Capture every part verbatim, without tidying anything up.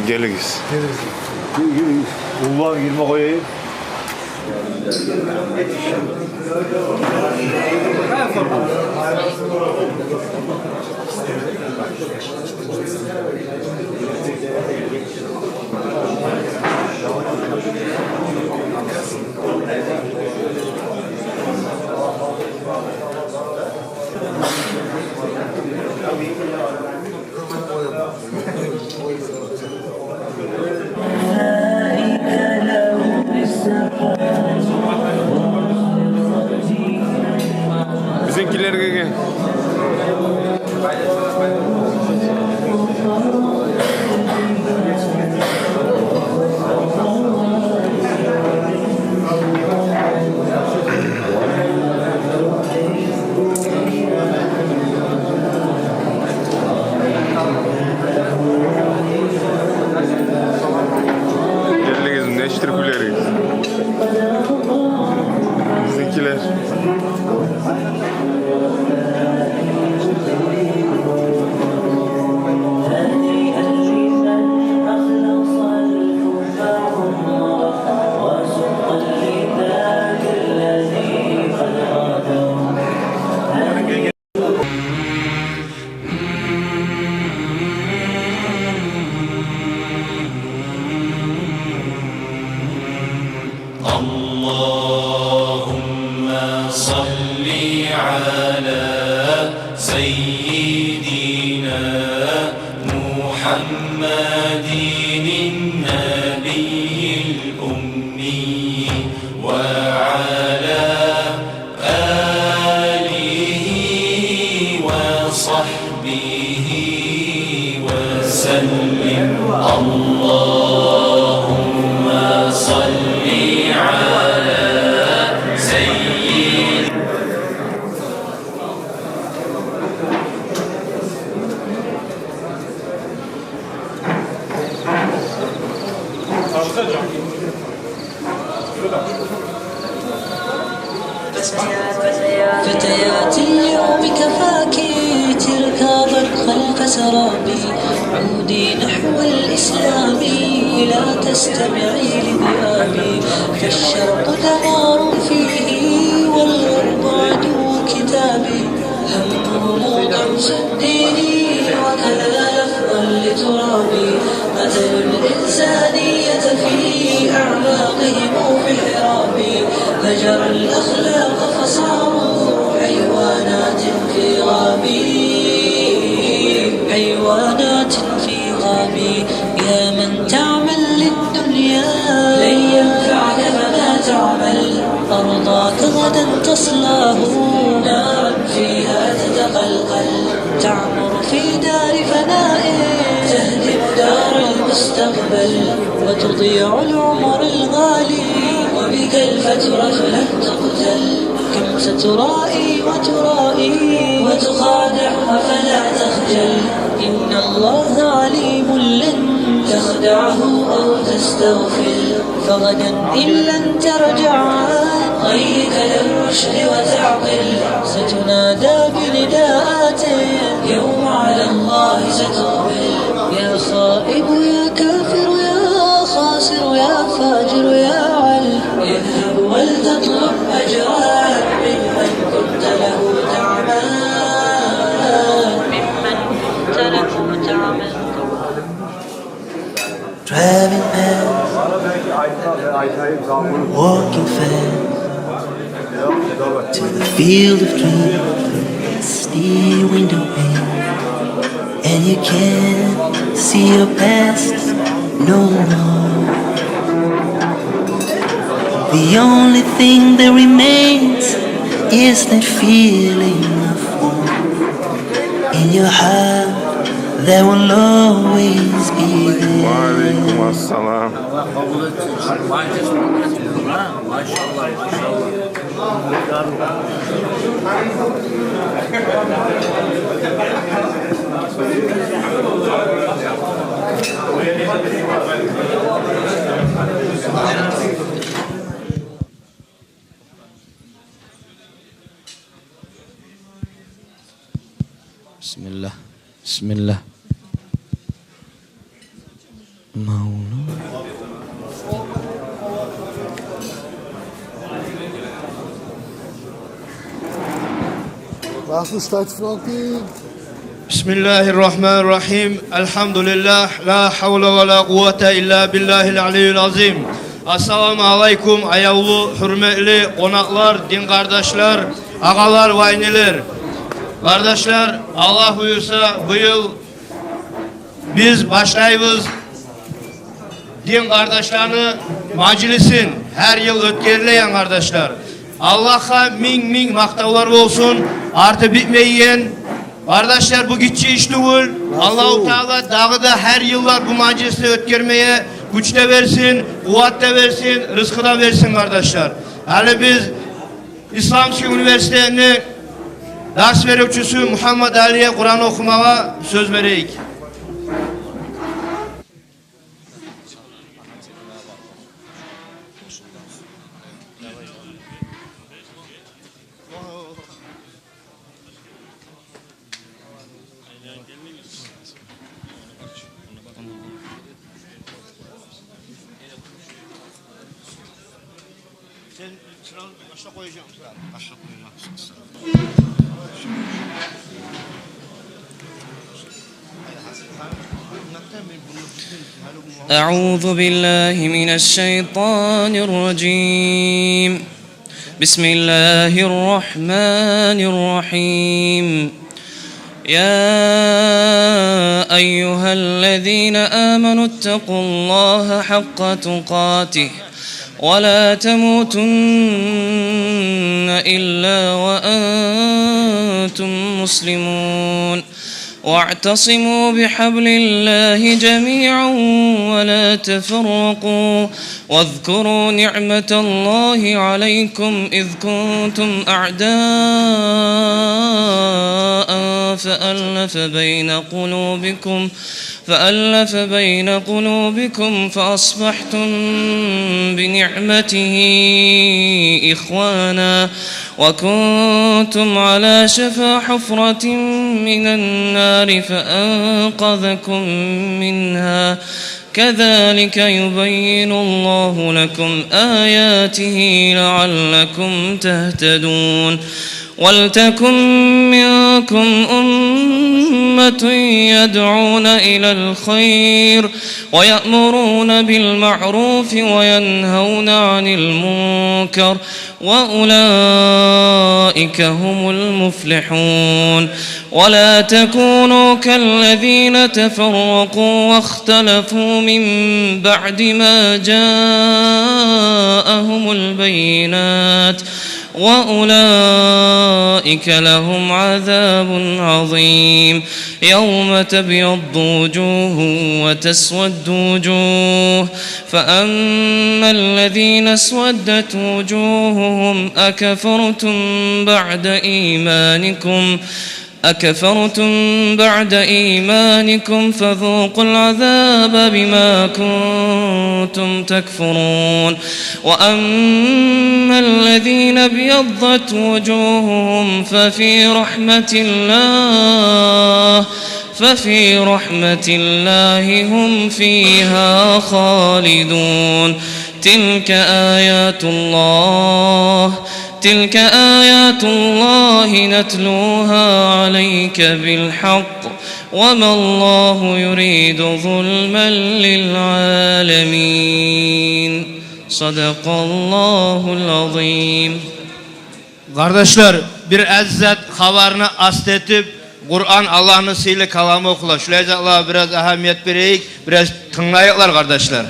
Гелигиз. Уллулар гирме къояйым. Бизинкилер гелген. Гелдигизми, нечик тюркюлеригиз? Бизинкилер. اللهم صل على سيدنا محمد النبي الأمي وعلى آله وصحبه وسلم. اللهم صل على سيدنا فتيات اليوم كفاكي تركابا خلف سرابي، عودي نحو الإسلام لا تستمعي لذئابي، فالشرق دمار فيه والغرب عدو كتابي. همهم طمس الدين وكذا لفظا لترابي، قتلوا الإنسانية في أعماقهم في حرابي، هجروا الأخلاق فصاروا حيوانات في غابي، حيوانات في غابي. يا من تعمل للدنيا لن ينفعك فما تعمل، أرضاك غدا تصلاه نارا فيها تتقلقل، تعمر في دار فناء تهدم دار المستقبل، وتضيع العمر الغالي، وبك الفترة لن تقتل. كم تترائي وترائي وتخادع فلا تخجل، إن الله عليم لن تخدعه أو تستغفل، فغدا إن لم ترجع عن غيك للرشد وتعقل، ستنادى بنداءات يوم على الله ستقبل. يا خائب يا كافر يا خاسر يا فاجر يا عل، اذهب ولتطلب أجرا ممن كنت له تعمل. ممن كنت له تعمل. Driving past, walking fast to the field of dreams, misty window pane, and you can't see your past no more. The only thing that remains is that feeling of warmth in your heart that will always be there. Ва алейкум ассалам. Аллагь къабул этсин. Вай, тез къабул этсин. Ва, машаллагь, машаллагь. بسم الله. بسم الله. Start from the... Бисмиллагьи ррагьмани ррагьим. Алгьамдулиллагь. Ла гьавла ва ла къуввата илла биллагьил алиййил азим. Ассаламу алайкум, аявлу, гьюрметли къонакълар, дин къардашлар, агъалар ва инилер. Къардашлар, Аллагь буюрса, бу йыл биз башлайбыз дин къардашланы мажлисин, гьар йыл оьтгерилеген, къардашлар. Аллагьгъа минг-минг макътавлар болсун, арты битмейген. Къардашлар, бу гиччи иш тюгюл. Аллагьу Таала дагъы да гьар йыллар бу мажлисни оьтгермеге гюч де берсин, къуват да берсин, рызкъы да берсин, къардашлар. Гьали биз Исламский университетни дарс беривчюсю Мугьаммад Алиге Къуран охумагъа сёз берейик. Sen çırağı başla koyacağım. Başla koyacağım. أعوذ بالله من الشيطان الرجيم. بسم الله الرحمن الرحيم. يا أيها الذين آمنوا اتقوا الله حق تقاته ولا تموتن إلا وأنتم مسلمون. واعتصموا بحبل الله جميعا ولا تفرقوا، واذكروا نعمة الله عليكم إذ كنتم أعداء فألف بين قلوبكم، فألف بين قلوبكم فأصبحتم بنعمته إخوانا وكنتم على شفا حفرة من النار فأنقذكم منها، كذلك يبين الله لكم آياته لعلكم تهتدون. ولتكن منكم أمة يدعون إلى الخير ويأمرون بالمعروف وينهون عن المنكر وأولئك هم المفلحون. ولا تكونوا كالذين تفرقوا واختلفوا من بعد ما جاءهم البينات وأولئك لهم عذاب عظيم. يوم تبيض وجوه وتسود وجوه، فأما الذين اسودت وجوههم أكفرتم بعد إيمانكم، أكفرتم بعد إيمانكم فذوقوا العذاب بما كنتم تكفرون. وأما الذين ابيضت وجوههم ففي رحمة الله، ففي رحمة الله هم فيها خالدون. تلك آيات الله، تلك آيات الله نتلوها عليك بالحق، وما الله يريد ظلما للعالمين. صدق الله العظيم. Къардашлар, бир аз зат хабарны аст этип, Къуран Аллагьны сыйлы каламы охула. Шулай затлагъа бир аз агьамият берейик, бир аз тынглайыкълар, къардашлар.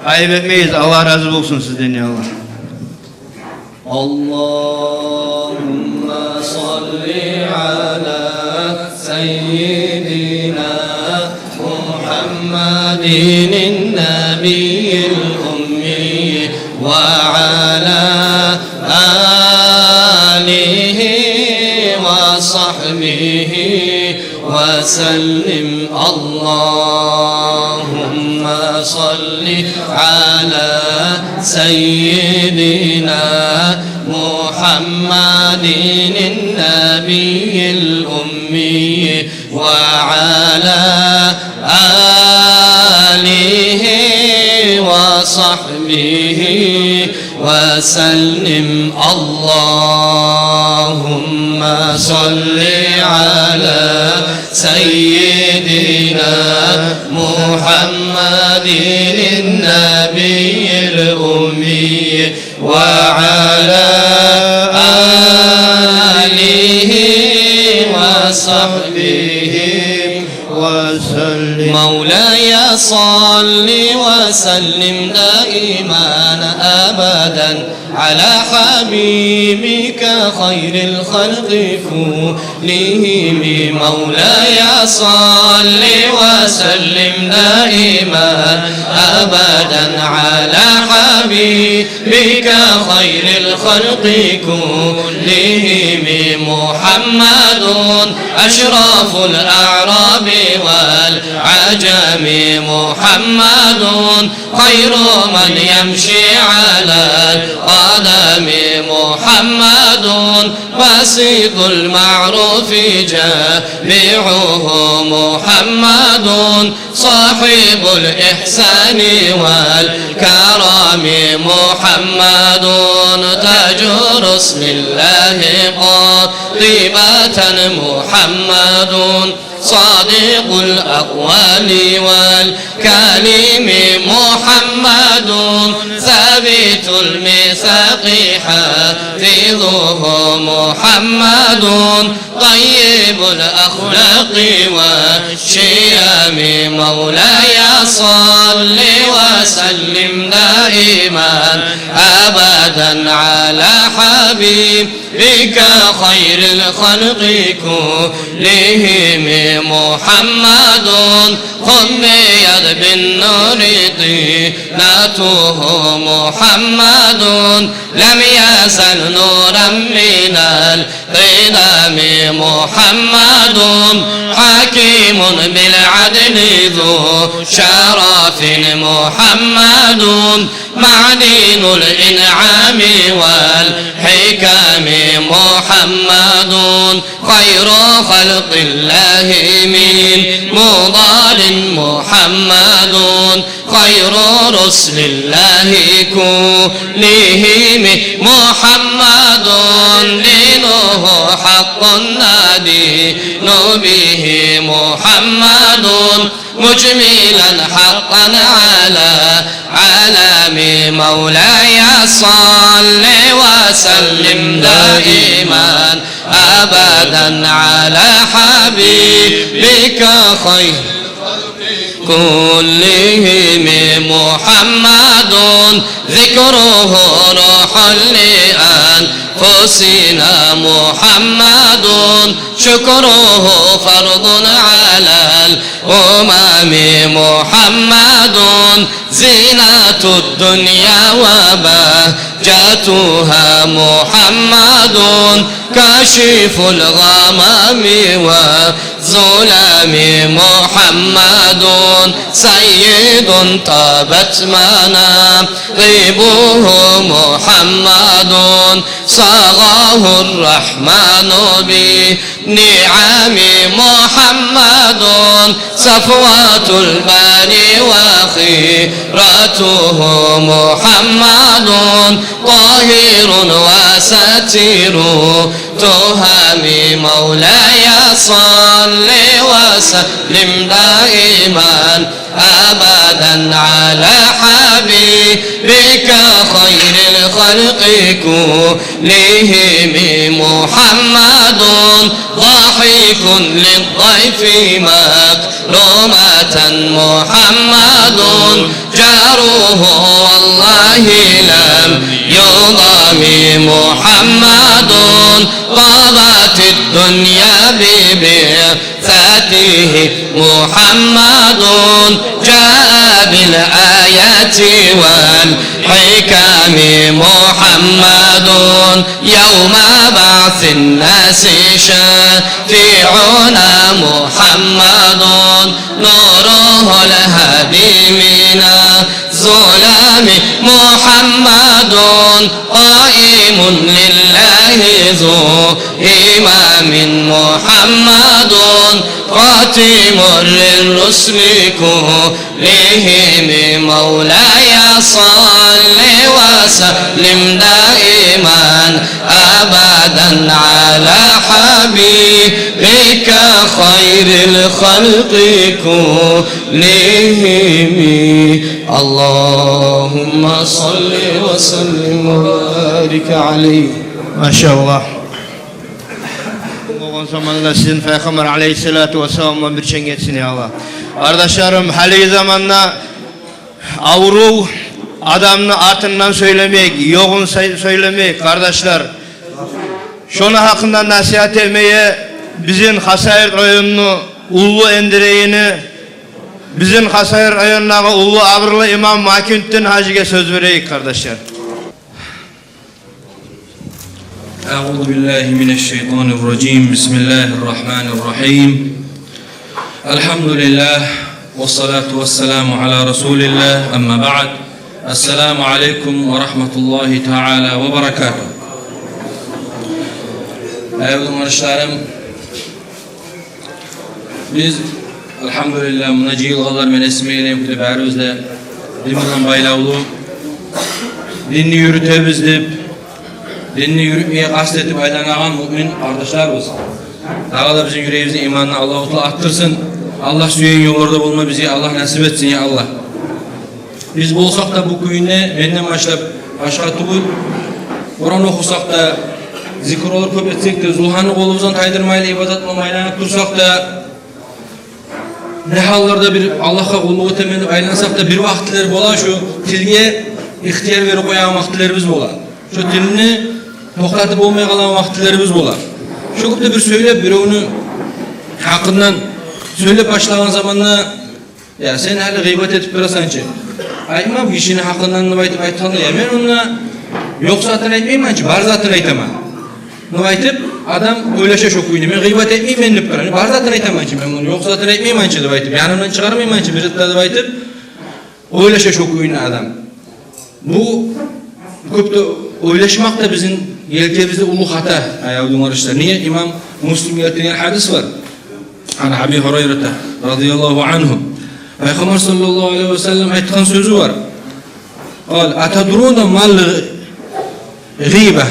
Айып этмегиз, Аллагь рази болсун сизден, я Аллагь. اللهم صل على سيدنا محمد النبي الأمي وعلى آله وصحبه وسلم. اللهم صل على سيدنا محمد النبي الأمي وعلى آله وصحبه وسلم. اللهم صل على سيدنا محمد النبي الأمي وعلى آله وصحبه وسلم. مولاي صل وسلم دائما أبدا على حبيبك خير الخلق كلهم. مولاي صل وسلم دائما أبدا على حبيبك خير الخلق كلهم. محمد أشرف الأعراب والعجم، محمد خير من يمشي على القدم، محمد باسط المعروف جامعه، محمد صاحب الإحسان والكرم، محمد تاج رسل الله قاطبة، محمد صادق الأقوال والكلم، محمد ثابت الميثاق حافظه، محمد طيب الأخلاق والشيم. مولاي صل وسلم دائما أبدا على حبيبك خير الخلق كلهم. محمد خميت بالنور طينته، محمد لم يزل نورا من القدم، محمد حكيم بالعدل ذو شرف، محمد معدن الإنعام والحكم، محمد خير خلق الله من مضر، محمد خير رسل الله كلهم، محمد دينه حق ندين به، محمد مجملا حقا على علم. مولاي صل وسلم دائما أبدا على حبيبك خير كلهم، محمد ذكره روح لأنفسنا، محمد شكره فرض على الأمم، محمد زينة الدنيا وبهجتها، محمد كاشف الغمام والظلم، محمد سيد طابت مناقبه، محمد صاغه الرحمن بالنعم، محمد صفوة الباري وخيرته، محمد طاهر وستير تهم. مولاي صل وسلم دائما أبدا على حبيبك خير الخلق كلهم، محمد ضاحك للضيف مكرمة، محمد جاره والله لم يضم، محمد طابت الدنيا ببعثته، محمد جاء بالآيات والحكم، محمد يوم بعث الناس شفيعنا، محمد نوره الهادي من الظلام محمد قائم لله ذو إمام محمد قاتم للرسل كلهم مولاي صل وسلم دائما أبدا على حبيبك خير الخلق كلهم. اللهم صل وسلم وبارك عليه. Машаллагь. Болгъан заманда сизин Пайхаммар алейгьиссалату вассалам булан бирче этсин, я Аллагь. Къардашларым, гьалиги заманда аврув адамны артындан сёйлемек, ёгъун сёй-, сёйлемек, къардашлар. Шону гьакъында насигьат этмеге бизин Хасавюрт районну уллу эндирегини, бизин Хасавюрт районундагъы уллу абурлу имам Макинутдин гьажиге сёз берейик, къардашлар. أعوذ بالله من الشيطان الرجيم. بسم الله الرحمن الرحيم. الحمد لله والصلاة والسلام على رسول الله. أما بعد. السلام عليكم ورحمة الله تعالى وبركاته. Аявлу къардашларым, биз, альгьамдулиллагь, муна жыйылгъанлар, мен эсиме гелген кюйде, барыбыз да дин булан байлавлу, динни юрютебиз деп, динни юрютмеге къаст этип айланагъан муъмин къардашларыбыз. Дагъы да бизин юрегибизни иманына Аллагьу Таала артдырсын. Аллагь сюеген ёлларда болма бизге Аллагь насип этсин, я Аллагь. Биз болсакъ да бу кюйде, менден башлап башгъа тюгюл, Къуран охусакъ да, зикрулар кёп этсек де, зулгьанны къолубуздан тайдырмайлы ибадат булан айланып турсакъ да, не гьалларда бир Аллагьгъа къуллукъ этемен деп айлансакъ да, бир вакътилер бола, шо тилге ихтияр берип къоягъан вакътилерибиз бола. Шо тилни токътатып болмай къалагъан вакътилерибиз бола. Шо кюйде бир сёйлеп, биревню гьакъындан сёйлеп башлагъан заманда, я, сен гьали гъыйбат этип турасан чы. Айтма гишини гьакъындан деп айтып айтгъанда, я, мен онда ёкъ затын айтмайман чы, бар затын айтаман деп айтып, адам ойлаша шо кюйде. Мен гъыйбат этмеймен деп турам. Бар затын айтаман чы, мен муну ёкъ затын айтмайман чы деп айтып, янымдан чыгъармайман чы бир зат да деп айтып, ойлаша шо кюйде адам. Бу кёп де ойлашмакъ да бизин гелгенибизде уллу хата, аявлу къардашлар. Неге? Имам Муслим гелтирген гьадис бар. Ан Аби Гьурайрата радияллагьу ангьу. Пайхаммар саллаллагьу алайгьи ва саллам айтгъан сёзю бар. Къала: «Атадруна мал гъиба?»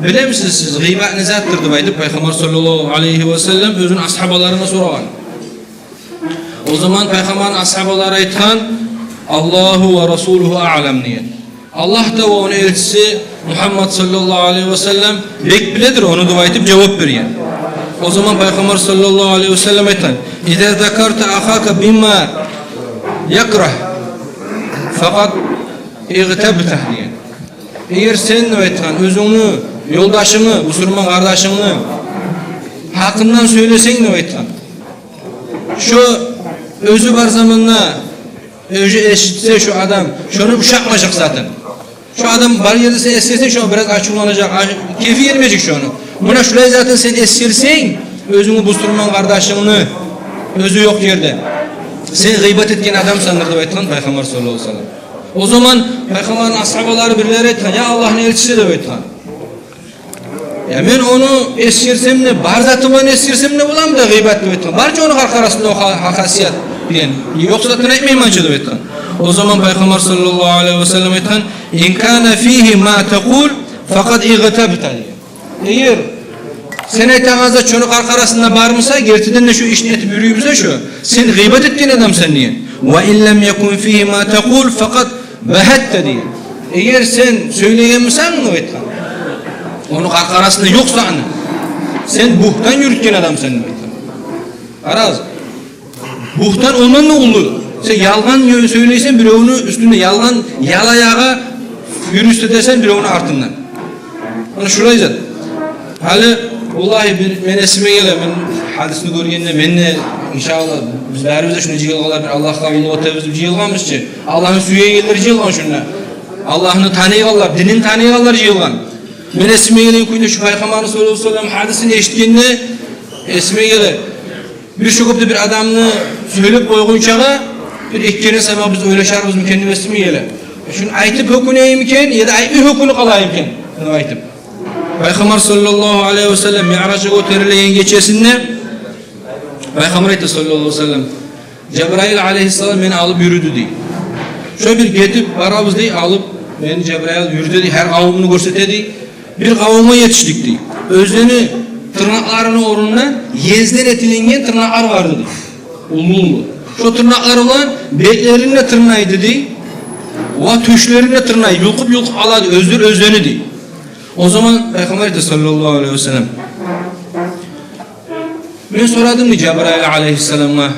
Билемисиз сиз, гъыйбат не затдыр деп айтып, Пайхаммар саллаллагьу алайгьи ва саллам оьзюню асгьабаларына сорагъан. О заман Пайхаммарны асгьабалары айтгъан: «Аллагьу ва расулугьу аълам», – деген. Аллагь да ва ону элчиси Мугьаммад саллаллагьу алайгьи ва саллам бек биледир ону деп айтып жавап берген. О заман Пайхаммар саллаллагьу алайгьи ва саллам айтгъан: «Иза закарта ахака бима якрагь, факъад игътабтагь», – деген. Эгер сен, деп айтгъан, оьзюнгню ёлдашынгны, бусурман къардашынгны гьакъындан сёйлесенг, деп айтгъан, шо оьзю бар заманда, оьзю эшитсе шо адам шону ушатмажакъ затын. Шо адам бар ерде сен эсгерсенг, шо бираз ачувланажакъ, а-, кепи гелмежек шону. Муна шулай затын сен эсгерсенг, оьзюнгню бусурман къардашынгны оьзю ёкъ ерде, сен гъыйбат этген адамсандыр деп айтгъан Пайхаммар саллаллагьу алайгьи ва саллам. О заман Пайхаммарны асгьабалары бирлери айтгъан: «Я Аллагьны элчиси, – деп айтгъан, – я мен ону эсгерсем де, бар заты булан эсгерсем де боламы да гъыйбат?» – деп айтгъан. «Бар чы ону къаркъарасында о ха-, ха-, хасият, – деген, – ёкъ затын айтмайман чы», – деп айтгъан. О заман Пайхаммар саллаллагьу алайгьи ва саллам айтгъан: «Ин кана фигьи ма такъул, факъад игътабта», – деген. Эгер сен айтагъан зат шону къаркъарасында бар буса, гертиден де шо ишни этип юрюй буса шо, сен гъыйбат этген адамсан, – деген. «Ва ин лам якун фигьи ма такъул, факъад багьатта», – деген. Эгер сен сёйлеген бусанг, деп айтгъан, ону къаркъарасында ёкъ затны, сен бугьтан юрютген адамсан, деп айтгъан. Къарагъыз, бугьтан ондан да уллу. Сен ялгъан ё-, сёйлейсен, биревню уьстюнде ялгъан, яла аягъа юрюштюресен биревню артындан. Муна шулай зат. Гьали, валлагьи, бир мен эсиме геле, мен гьадисни гёргенде, мен де, иншааллагь, биз барыбыз да шунда жыйылгъанлар, бир Аллагьгъа къуллукъ этебиз деп жыйылгъанбыз чы. Аллагьны сюеген геллер жыйылгъан шунда. Аллагьны таныйгъанлар, динин таныйгъанлар жыйылгъан. Мен эсиме гелген кюйде шу Пайхаммарны саллаллагьу алайгьи ва саллам гьадисин эшитгенде эсиме геле. Бир шо кюйде бир адамны сёйлеп къойгъунчагъа, Бир-эки керен сама биз ойлашарбыз микен деп эсиме геле. Шуну айтып гьёкюнейим микен, яда айтмай гьёкюнюп къалайым микен деп айтып. Пайхаммар саллаллагьу алайгьи васаллам миъражгъа гётерилеген гечесинде Пайхаммар айта саллаллагьу алайгьи васаллам: «Жабраил алайгьиссалам мени алып юрюдю», — дей. «Шо бир гетип барабыз, — дей, — алып мени Жабраил юрюде, — дей, — гьар къавумну гёрсете, — дей. — Бир къавумгъа етишдик, — дей. — Оьзлени тырнакъларыны орнуна езден этилинген тырнакълар бар эди, — дей, — уллу-уллу. Шо тырнакълар булан бетлерин де тырнайды, — дей, — ва тёшлерин де тырнай, юлкъуп-юлкъуп алады оьзлер оьзлени», — дей. О заман Пайхаммар айта саллаллагьу алайгьи васаллам: «Мен сорадым, — дей, — Жабраил алайгьиссаламгъа: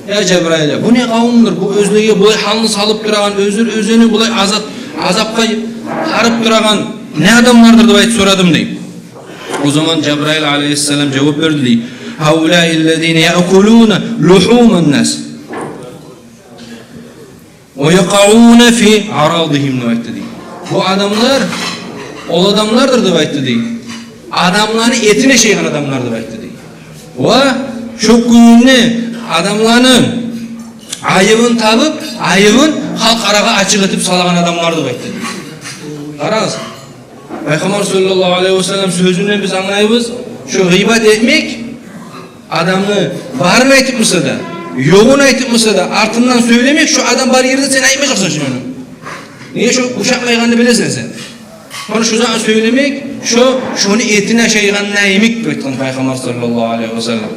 „Я Жабраил, бу не къавумдур, бу оьзлеге булай гьалны салып турагъан, оьзлер оьзлени булай азап, азапгъа гьарып турагъан не адамлардыр?“ — деп айтып сорадым», — дей. О заман Жабраил алайгьиссалам жавап берди, дей: «Гьаулаи ллазина яъкулуна лугьуман нас ва якъауна фи аърадигьим», — деп айтды, дей. «Бу адамлар ол адамлардыр, — деп айтды, дей, — адамланы этин ашайгъан адамлар», — деп айтды, дей. «Ва шо гюнюнде адамланы айыбын табып, айыбын халкъ арагъа ачыкъ этип салагъан адамлар», — деп айтды, дей. Къарагъыз, Пайхаммар саллаллагьу алайгьи васаллам сёзюнден биз англайбыз, шо гъыйбат этмек, адамны барын айтып буса да, ёгъун айтып буса да, артындан сёйлемек, шо адам бар ерде сен айтмажакъсан шону. Неге? Шо ушатмайгъанны билесен сен. Шону, шо затны сёйлемек, шо, шону этин ашайгъан йимик деп айтгъан Пайхаммар саллаллагьу алайгьи васаллам.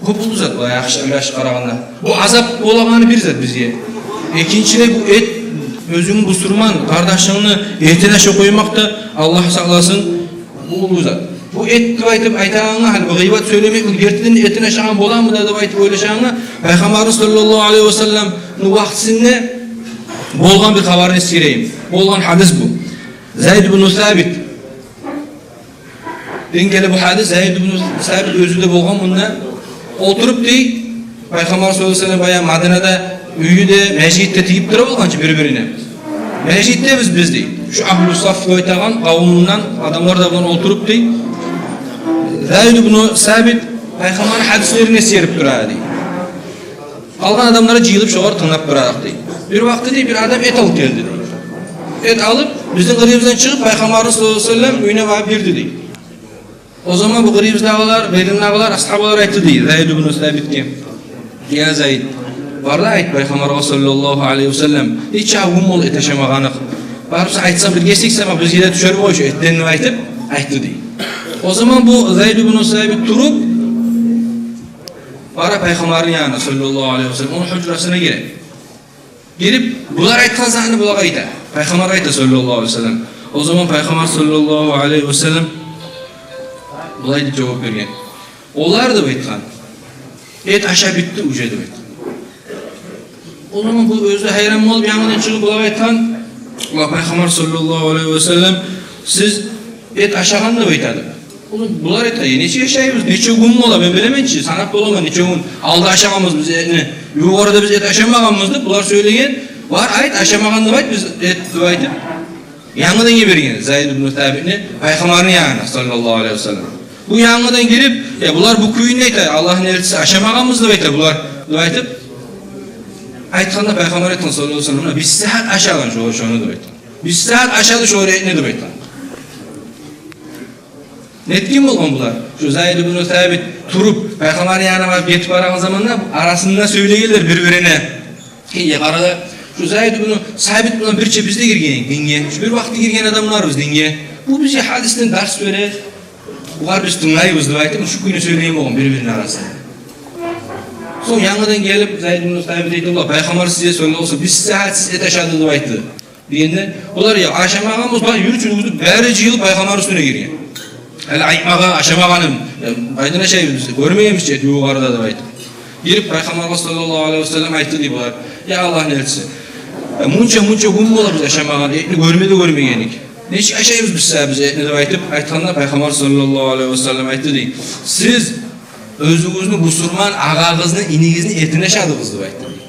Кёп уллу зат бу, яхшы ойлашып къарагъанда. Бу азап болагъаны бир зат бизге. Экинчилей, бу эт, оьзюнг бусурман къардашынгны этин ашап къоймакъ да, Аллагь сакъласын, бу уллу зат. Бу эт деп айтып айтагъангъа, гьали бу гъыйбат сёйлемек, бу гертиден этин ашагъан боламы да деп айтып ойлашагъангъа, Пайхаммарыбыз саллаллагьу алайгьи васалламны вакътисинде болгъан бир хабарны эсгерейим. Болгъан гьадис бу. Зайд ибну Сабит ден геле бу гьадис. Зайд ибну Сабит оьзю де болгъан мунда. Олтуруп, дей, Пайхаммар саллаллагьу алайгьи васаллам баягъы Мадинада уьйю де, межит де тийип тура болгъан чы бир-бирине. Межитдебиз биз, дей, шу агьлу саф деп айтагъан къавумундан адамлар да булан олтуруп, дей, Зайд ибну Сабит Пайхаммарны гьадислерин эсгерип тура, дей. Къалгъан адамлар да жыйылып шогъар тынглап тура, дей. Бир вакъти, дей, бир адам эт алып гелди, дей. Эт алып, бизин къырыйыбыздан чыгъып, Пайхаммарны саллаллагьу алайгьи васаллам уьюне барып гирди, дей. О заман бу къырыйыбыздагъылар, бу ериндегилер, асгьабалар айтды, дей, Зайд ибну Сабитге: «Я Зайд, бар да айт Пайхаммаргъа саллаллагьу алайгьи васаллам, нече гюн бола эт ашамагъаныкъ. Барып сен айтсанг, бир гесек сама бизге де тюшер болгъай шо этден», — деп айтып айтды, дей. О заман бу Зайд ибну Сабит туруп бара Пайхаммарны янына саллаллагьу алайгьи васаллам, ону гьужрасына гире. Гирип, булар айтгъан затны булагъа айта. Пайхаммаргъа айта саллаллагьу алайгьи васаллам. О заман Пайхаммар саллаллагьу алайгьи васаллам булай деп жавап берген: «Олар, — деп айтгъан, — эт ашап битди уже», — деп айтгъан. О заман бу оьзю гьайран болуп, янгыдан чыгъып булагъа айтгъан: «Ва Пайхаммар саллаллагьу алайгьи васаллам сиз эт ашагъан деп айтады». О заман булар айта: «Э, нече ашайбыз, нече гюн бола, мен билемен чи, санап боламан нече гюн. Алда ашагъанбыз биз этни, ювукъ арада биз эт ашамагъанбыз», — деп булар сёйлеген. «Бар, айт, ашамагъан деп айт биз эт», — деп айтып, янгыдан йиберген Зайд ибну Сабитни Пайхаммарны янына саллаллагьу алайгьи васаллам. Бу янгыдан гирип: «Я, булар бу кюйню айта, Аллагьны элчиси, ашамагъанбыз деп айта булар», — деп айтып айтгъанда, Пайхаммар айтгъан саллаллагьу алайгьи васаллам: «Муна бир сагьат ашагъан шо, шону», — деп айтгъан. «Бир сагьат ашады шо этни», — деп айтгъан. Нетген болгъан булар? Шо Зайд ибну Сабит туруп, Пайхаммарны янына барып гетип барагъан заманда арасында сёйлегенлер бир-бирине: «Эй, къара да, шо Зайд ибну Сабит булан бирче биз де гирген эдик динге. Шо бир вакъти гирген адамларбыз динге. Бу бизге гьадисден дарс бере, бугъар биз тынглайбыз», — деп айтып, шу кюйню сёйлеген болгъан бир-бирини арасында. Сонг янгыдан гелип Зайд ибну Сабит айтды: «Валлагь, Пайхаммар сизге саллаллагьу алайгьи васаллам, бир сагьат сиз эт ашады деп айтды», — дегенде, булар: «Я, ашамагъанбыз, бар, юрю чюрюгюз», — деп, бары жыйылып Пайхаммарны уьстюне гирген. Гьали айтмагъа, ашамагъанын, э, къайдан ашайбыз биз, гёрмегенбиз чи эт ювукъ арада деп айтып. Гирип Пайхаммаргъа саллаллагьу алайгьи васаллам айтды, дей, булар: «Я Аллагьны элчиси, э, мунча-мунча гюн бола биз ашамагъан, этни гёрме де гёрмегенбиз. Нечик ашайбыз биз сагьат биз этни?» — деп айтып айтгъанда, Пайхаммар саллаллагьу алайгьи васаллам айтды, дей: «Сиз оьзюгюзню бусурман агъагъызны, инигизни этин ашадыгъыз», — деп айтды, дей.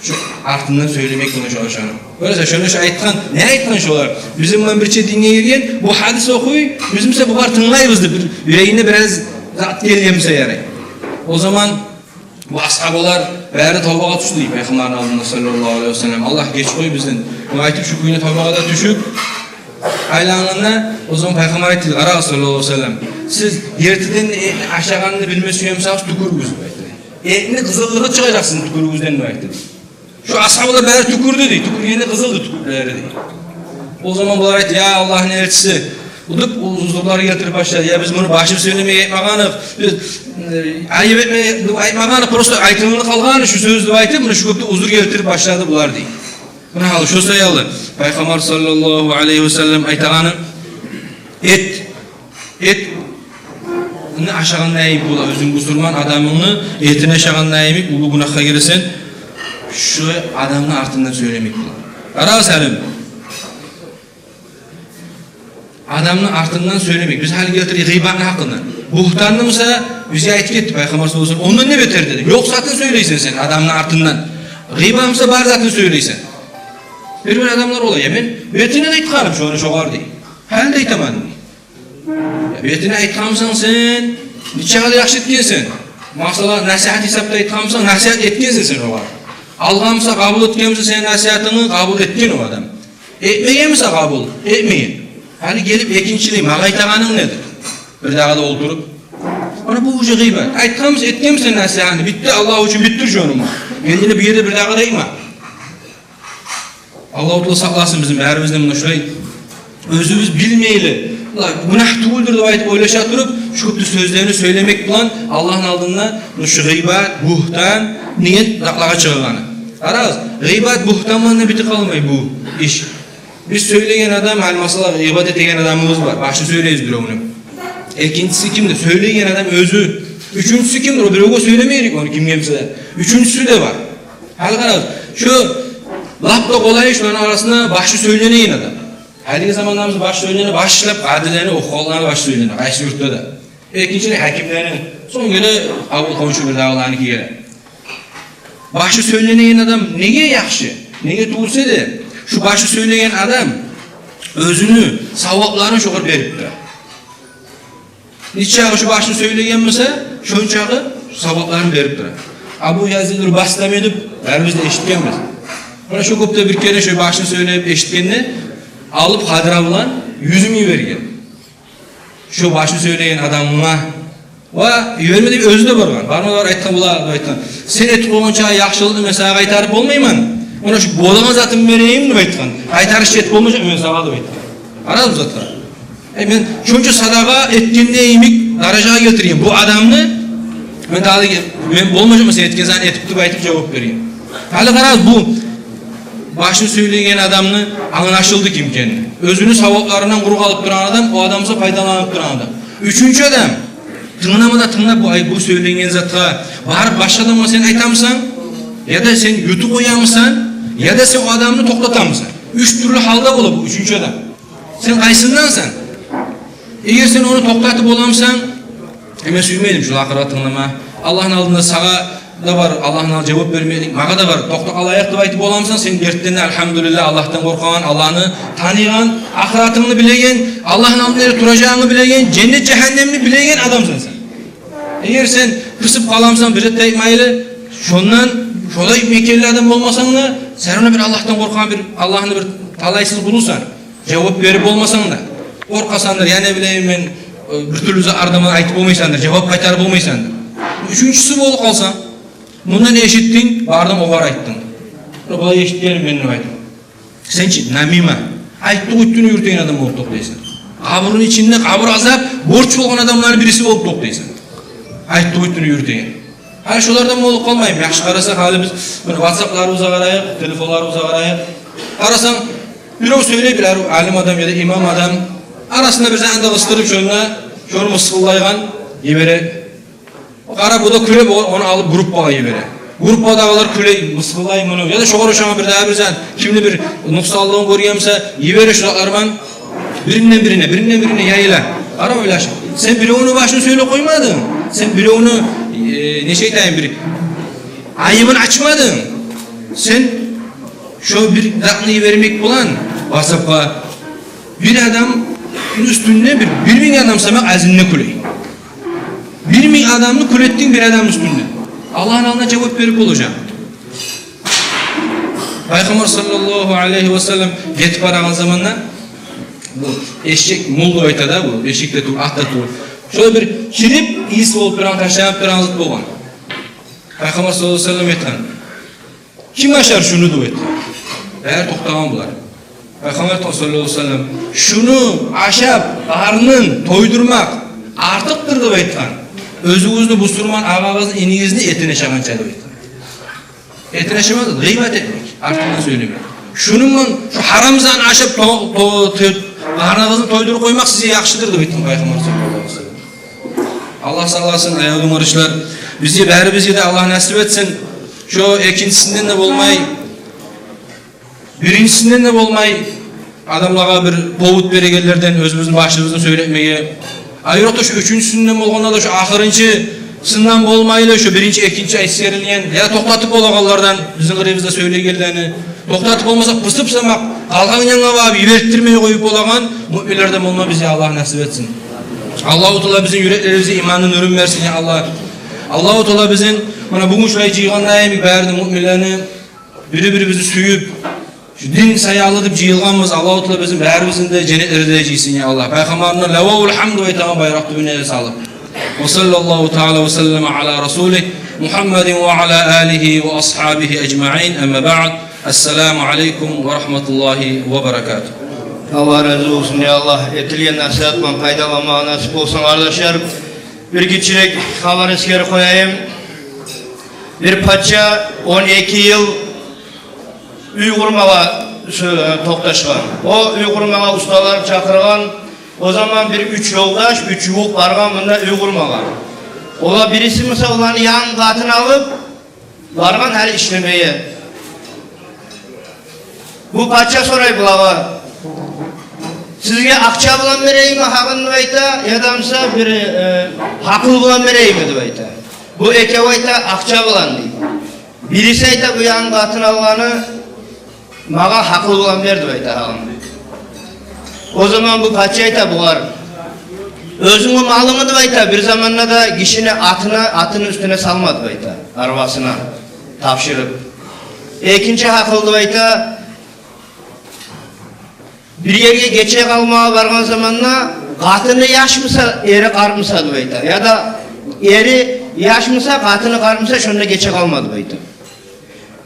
Шо артындан сёйлемек булан шо, шону. Гёресен, шону шо айтгъан, не айтгъан шолар? Бизин булан бирче динге гирген, бу гьадис охуй, биз буса бугъар тынглайбыз деп, бир юрегине бираз зат гелген буса ярай. О заман Бу асгьабалар бары тавбагъа тюшдю дей Пайхаммарны алдында, саллаллагьу алайгьи ва саллам. «Аллагь, геч къой бизин», — деп айтып, шу кюйню тавбагъа да тюшюп айлангъанда, о заман Пайхаммар айтды: «Къарагъыз, саллаллагьу алайгьи ва саллам, сиз гертиден де этни ашагъанны билме сюе бусагъыз, тюкюрюгюз», — деп айтды. «Этни къызыллыгъы чыгъажакъ сизин тюкюрюгюзден», — деп айтды. Шу асгьабалар бары тюкюрдю дей, тюкюргенде къызылды тюкюрлери дей. О заман булар айтды: «Я Аллагьны элчиси», — деп, узурлар гелтирип башлады. «Я биз муну башын сёйлеме деп айтмагъан эдик, биз, э, айып этме деп айтмагъан эдик, просто айтылынып къалгъан эди шу сёз», — деп айтып, муна шу кюйде узур гелтирип башлады булар дей. Муна гьали шо саялы Пайхаммар, саллаллагьу алайгьи ва саллам, айтагъаны: «Эт, этни ашагъанда йимик бола, оьзюнг бусурман адамынгны этин ашагъанда йимик уллу гюнагьгъа гиресен, шу адамны артындан сёйлемек бола». Къарагъыз гьали, адамны артындан сёйлемек. Биз гьали гелтирдик гъыйбатны гьакъында. Бугьтанны буса бизге айтып гетди Пайхаммар, саллаллагьу алайгьи ва саллам, ондан не бетер деди. Ёкъ затын сёйлейсен сен адамны артындан. Гъыйбат буса бар затын сёйлейсен. Бир-бир адамлар бола: «Я мен бетине де айтгъанман шону шогъар», — дей. «Гьали де айтаман», — дей. «Я бетине айтгъан бусанг сен, нечакъы да яхшы этгенсен. Масала, насигьат гьисапда айтгъан бусанг, насигьат этгенсен сен огъар. Алгъан буса, къабул этген буса сени насигьатынгны, къабул этген о адам. Этмеген буса къабул, этмеген. Гьали гелип экинчилей магъа айтагъанынг недир?» Бирдагъы да олтуруп. Муна бу уже гъыйбат. Айтгъан буса, этген буса сени насигьатынгны, битди, Аллагь учун битдир шону. Энни бу ерде бирдагъы да айтма. Аллагьу Таала сакъласын бизин барыбызны да муна шулай оьзюбюз билмейли, ла, гюнагь тюгюлдюр деп айтып ойлаша туруп, шу кюйде сёзлени сёйлемек булан Аллагьны алдында муна шу гъыйбат, бугьтан, ниет дакълагъа чыгъагъаны. Къарагъыз, гъыйбат, бугьтан булан да битип къалмай бу иш. Биз сёйлеген адам, гьали масала, гъыйбат этеген адамыбыз бар, башын сёйлейбиз биревню. Экинчиси кимдир? Сёйлеген адам оьзю. Уьчюнчюсю кимдир? О биревге сёйлемей герек ону, кимге буса да. Уьчюнчюсю де бар. Гьали къарагъыз, шу лап да къолайы шуланы арасында башы сёйленеген адам. Гьалиги заманда башы сёйлене, башлап къадилени, охугъанланы башы сёйлене, къайсы юртда да. Экинчилей гьакимлени, сонг геле авул, хоншу, бирдагъыланыки геле. Башы сёйленеген адам неге яхшы, неге тюгюл эсе де, шу башы сёйлеген адам оьзюню савапларын шогъар берип тура. Нечакъы шу башын сёйлеген буса, шончакъы савапларын берип тура. Абу Язид аль-Бастами деп барыбыз да эшитгенбиз. Муна шу кюйде бир керен шу башын сёйлеп эшитгенде, алып хадра булан юз минг йиберген. Шу башын сёйлеген адамгъа. Ва йиберме деп оьзю де баргъан. Барма да бар, айтгъан: «Булай», — деп айтгъан. «Сен этип къойгъанча яхшылыкъны мен сагъа къайтарып болмайман. Муна шу болагъан затымны берейим», — деп айтгъан. «Къайтарышча этип болмажакъман мен сагъа», — деп айтгъан. Къарагъыз бу затгъа. Э, мен шонча садагъа этгенде йимик даражагъа гелтирген бу адамны, мен дагъы, мен болмажакъман сен этген затны этип деп айтып жавап берген. Гьали къарагъыз, бу башын сёйлеген адамны англашылды ким экени. Оьзюню савапларындан къуру къалып турагъан адам, о адам буса пайдаланып турагъан адам. Уьчюнчю адам, тынглама да тынглап, бу, ай, бу сёйленген затгъа барып башгъа адамгъа сен айтамысан, яда сен ютуп къоямысан, яда сен о адамны токътатамысан. Уьч тюрлю гьалда бола бу уьчюнчю адам. Сен къайсындасан? Эгер сен ону токътатып боламысан, э, мен сюймеймен шулай ахыргъа тынглама. Аллагьны алдында сагъа да бар, Аллагьны алдында жавап бермеклик, магъа да бар, токътап къалайыкъ деп айтып боламысан, сен гертиден де, альгьамдулиллагь, Аллагьдан къоркъагъан, Аллагьны таныйгъан, ахыратынгны билеген, Аллагьны алдында туражагъынгны билеген, женнет, жагьаннемни билеген адамсан сен. Эгер сен пысып къаламысан, бир зат да айтмайлы, шондан, шолай мекенли адам болмасанг да, сен ону бир Аллагьдан къоркъагъан, бир Аллагьны бир талайсыз къулусан. Жавап берип болмасанг да, къоркъасандыр, я не билейим мен, э, бир тюрлю зат ардаман айтып болмайсандыр, жавап къайтарып болмайсандыр. Уьчюнчюсю болуп къалсанг, мундан эшитдинг, бардынг, огъар айтдынг. Булай эшитгенмен мен деп айтып. Сен чи, намима, айтдыкъ-уьйттюню юрютеген адам болуп токътайсан. Къабурну ичинде къабур азап борч болгъан адамланы бириси болуп токътайсан. Айтдыкъ-уьйттюню юрютеген. Гьали шолардан болуп къалмайым. Яхшы къарасакъ, гьали биз муна ватсапларыбызгъа къарайыкъ, телефонларыбызгъа къарайыкъ. Къарасанг, бирев сёйлей, бир алим адам яда имам адам, арасында бир затны да къысдырып, шонда шону мысгъыллайгъан йибере. Къара, бу да кюлеп, о-, ону алып группагъа йибере. Группадагъылар кюлей, мысгъыллай муну. Яда шогъар ошагъан бирдагъы бир зат, кимни бир нукъсанлыгъын гёрген буса, йибере шу затлар булан. Биринден бирине, биринден бирине яйыла. Къара, ойлаш. Сен биревню башын сёйлеп къоймадынг. Сен биревню, э, нечик айтайым, бир айыбын ачмадынг. Сен шо бир затны йибермек булан ватсапгъа бир адамны уьстюнде бир, бир минг адам сама азинде кюлей. Бир минг адамны кюлетдинг бир адамны уьстюнде. Аллагьны алдында жавап берип болажакъ. Пайхаммар саллаллагьу алайгьи васаллам гетип барагъан заманда, бу эшек, мул деп айта да, бу эшек де тюгюл, ат да тюгюл. Шолай бир чирип, ийис болуп турагъан, ташланып турагъан зат болгъан. Пайхаммар саллаллагьу алайгьи васаллам айтгъан: «Ким ашар шуну?» — деп айтгъан. Бары токътагъан булар. Пайхаммар айтгъан саллаллагьу алайгьи васаллам: «Шуну ашап, къарнын тойдурмакъ артыкъдыр, — деп айтгъан, — оьзюгюзню, бусурман агъагъызны, инигизни этин ашагъанча», — деп айтгъан. Этин ашамакъ — гъыйбат этмек, артындан сёйлемек. «Шуну булан, шу гьарам затны ашап, то-, то-, то-, къарныгъызны тойдуруп къоймакъ сизге яхшыдыр», — деп айтгъан Пайхаммар саллаллагьу алайгьи васаллам. Аллагь сакъласын, аявлу къардашлар. Бизге, барыбызгъа да Аллагь насип этсин. Шо экинчисинден де болмай, биринчисинден де болмай, адамлагъа бир повод берегенлерден оьзюбюзню башыбызны сёйлетмеге. Айрокъда шо уьчюнчюсюнден болгъанда да, шо ахырынчысындан болмайлы, шо биринчи, экинчи эсгерилген, я токътатып болагъанлардан, бизин къырыйыбызда сёйлейгенлени токътатып, болмаса пысып самакъ, къалгъан янгъа багъып йибертдирмей къоюп болагъан муъминлерден болма бизге Аллагь насип этсин. Аллагьу Таала бизин юреклерибизге иманны нюрюн берсин, я Аллагь. Аллагьу Таала бизин, муна, бугюн шулай жыйгъандай, бары да муъминлени, бири-бирибизни сююп, шу дин саялы деп жыйылгъанбыз. Аллагьу Таала бизин барыбызны да женнетлерде жыйсын, я Аллагь. Пайхаммарына ливаул гьамд деп айтагъан байракъ тюбюне салып. Ва саллаллагьу таала ва саллама ала расулигь Мухаммадин ва ала алигьи ва асгьабигьи ажмаин. Амма баъд. Ассаламу алейкум ва рагьматуллагьи ва баракатугь. Аллагь рази болсун, я Аллагь. Этилген насигьатдан пайдаланмагъа насип болсун, къардашлар. Бир гиччирек хабар эсгерип къояйым. Бир пача он эки йыл уьй къурмагъа сё-, токъташгъан. О уьй къурмагъа усталар чакъыргъан. О заман бир уьч ёлдаш, уьч ювукъ баргъан мунда уьй къурмагъа. Олар бириси, мисал, оланы янгы къатын алып баргъан гьали ишлемеге. Бу пача сорай булагъа: «Сизге акъча булан берейимми гьакъын, — деп айта, — яда буса бир, э, гьакъыл булан берейимми?» — деп айта. Бу экев айта: «Акъча булан», — дей. Бириси айта, бу янгы къатын алгъаны: «Магъа гьакъыл булан бер», — деп айта, — гьакъын. О заман бу пача айта бугъар: «Оьзюнгню малынгны, — деп айта, — бир заманда да гишини атына, атыны уьстюне салма, — деп айта, — арбасына тапшырып. Экинчи гьакъыл, — деп айта, — бир ерге гече къалмагъа баргъан заманда къатыны яшмыса, эри къартмыса, — деп айта, — яда эри яшмыса, къатыны къартмыса, шонда гече къалма», — деп айта.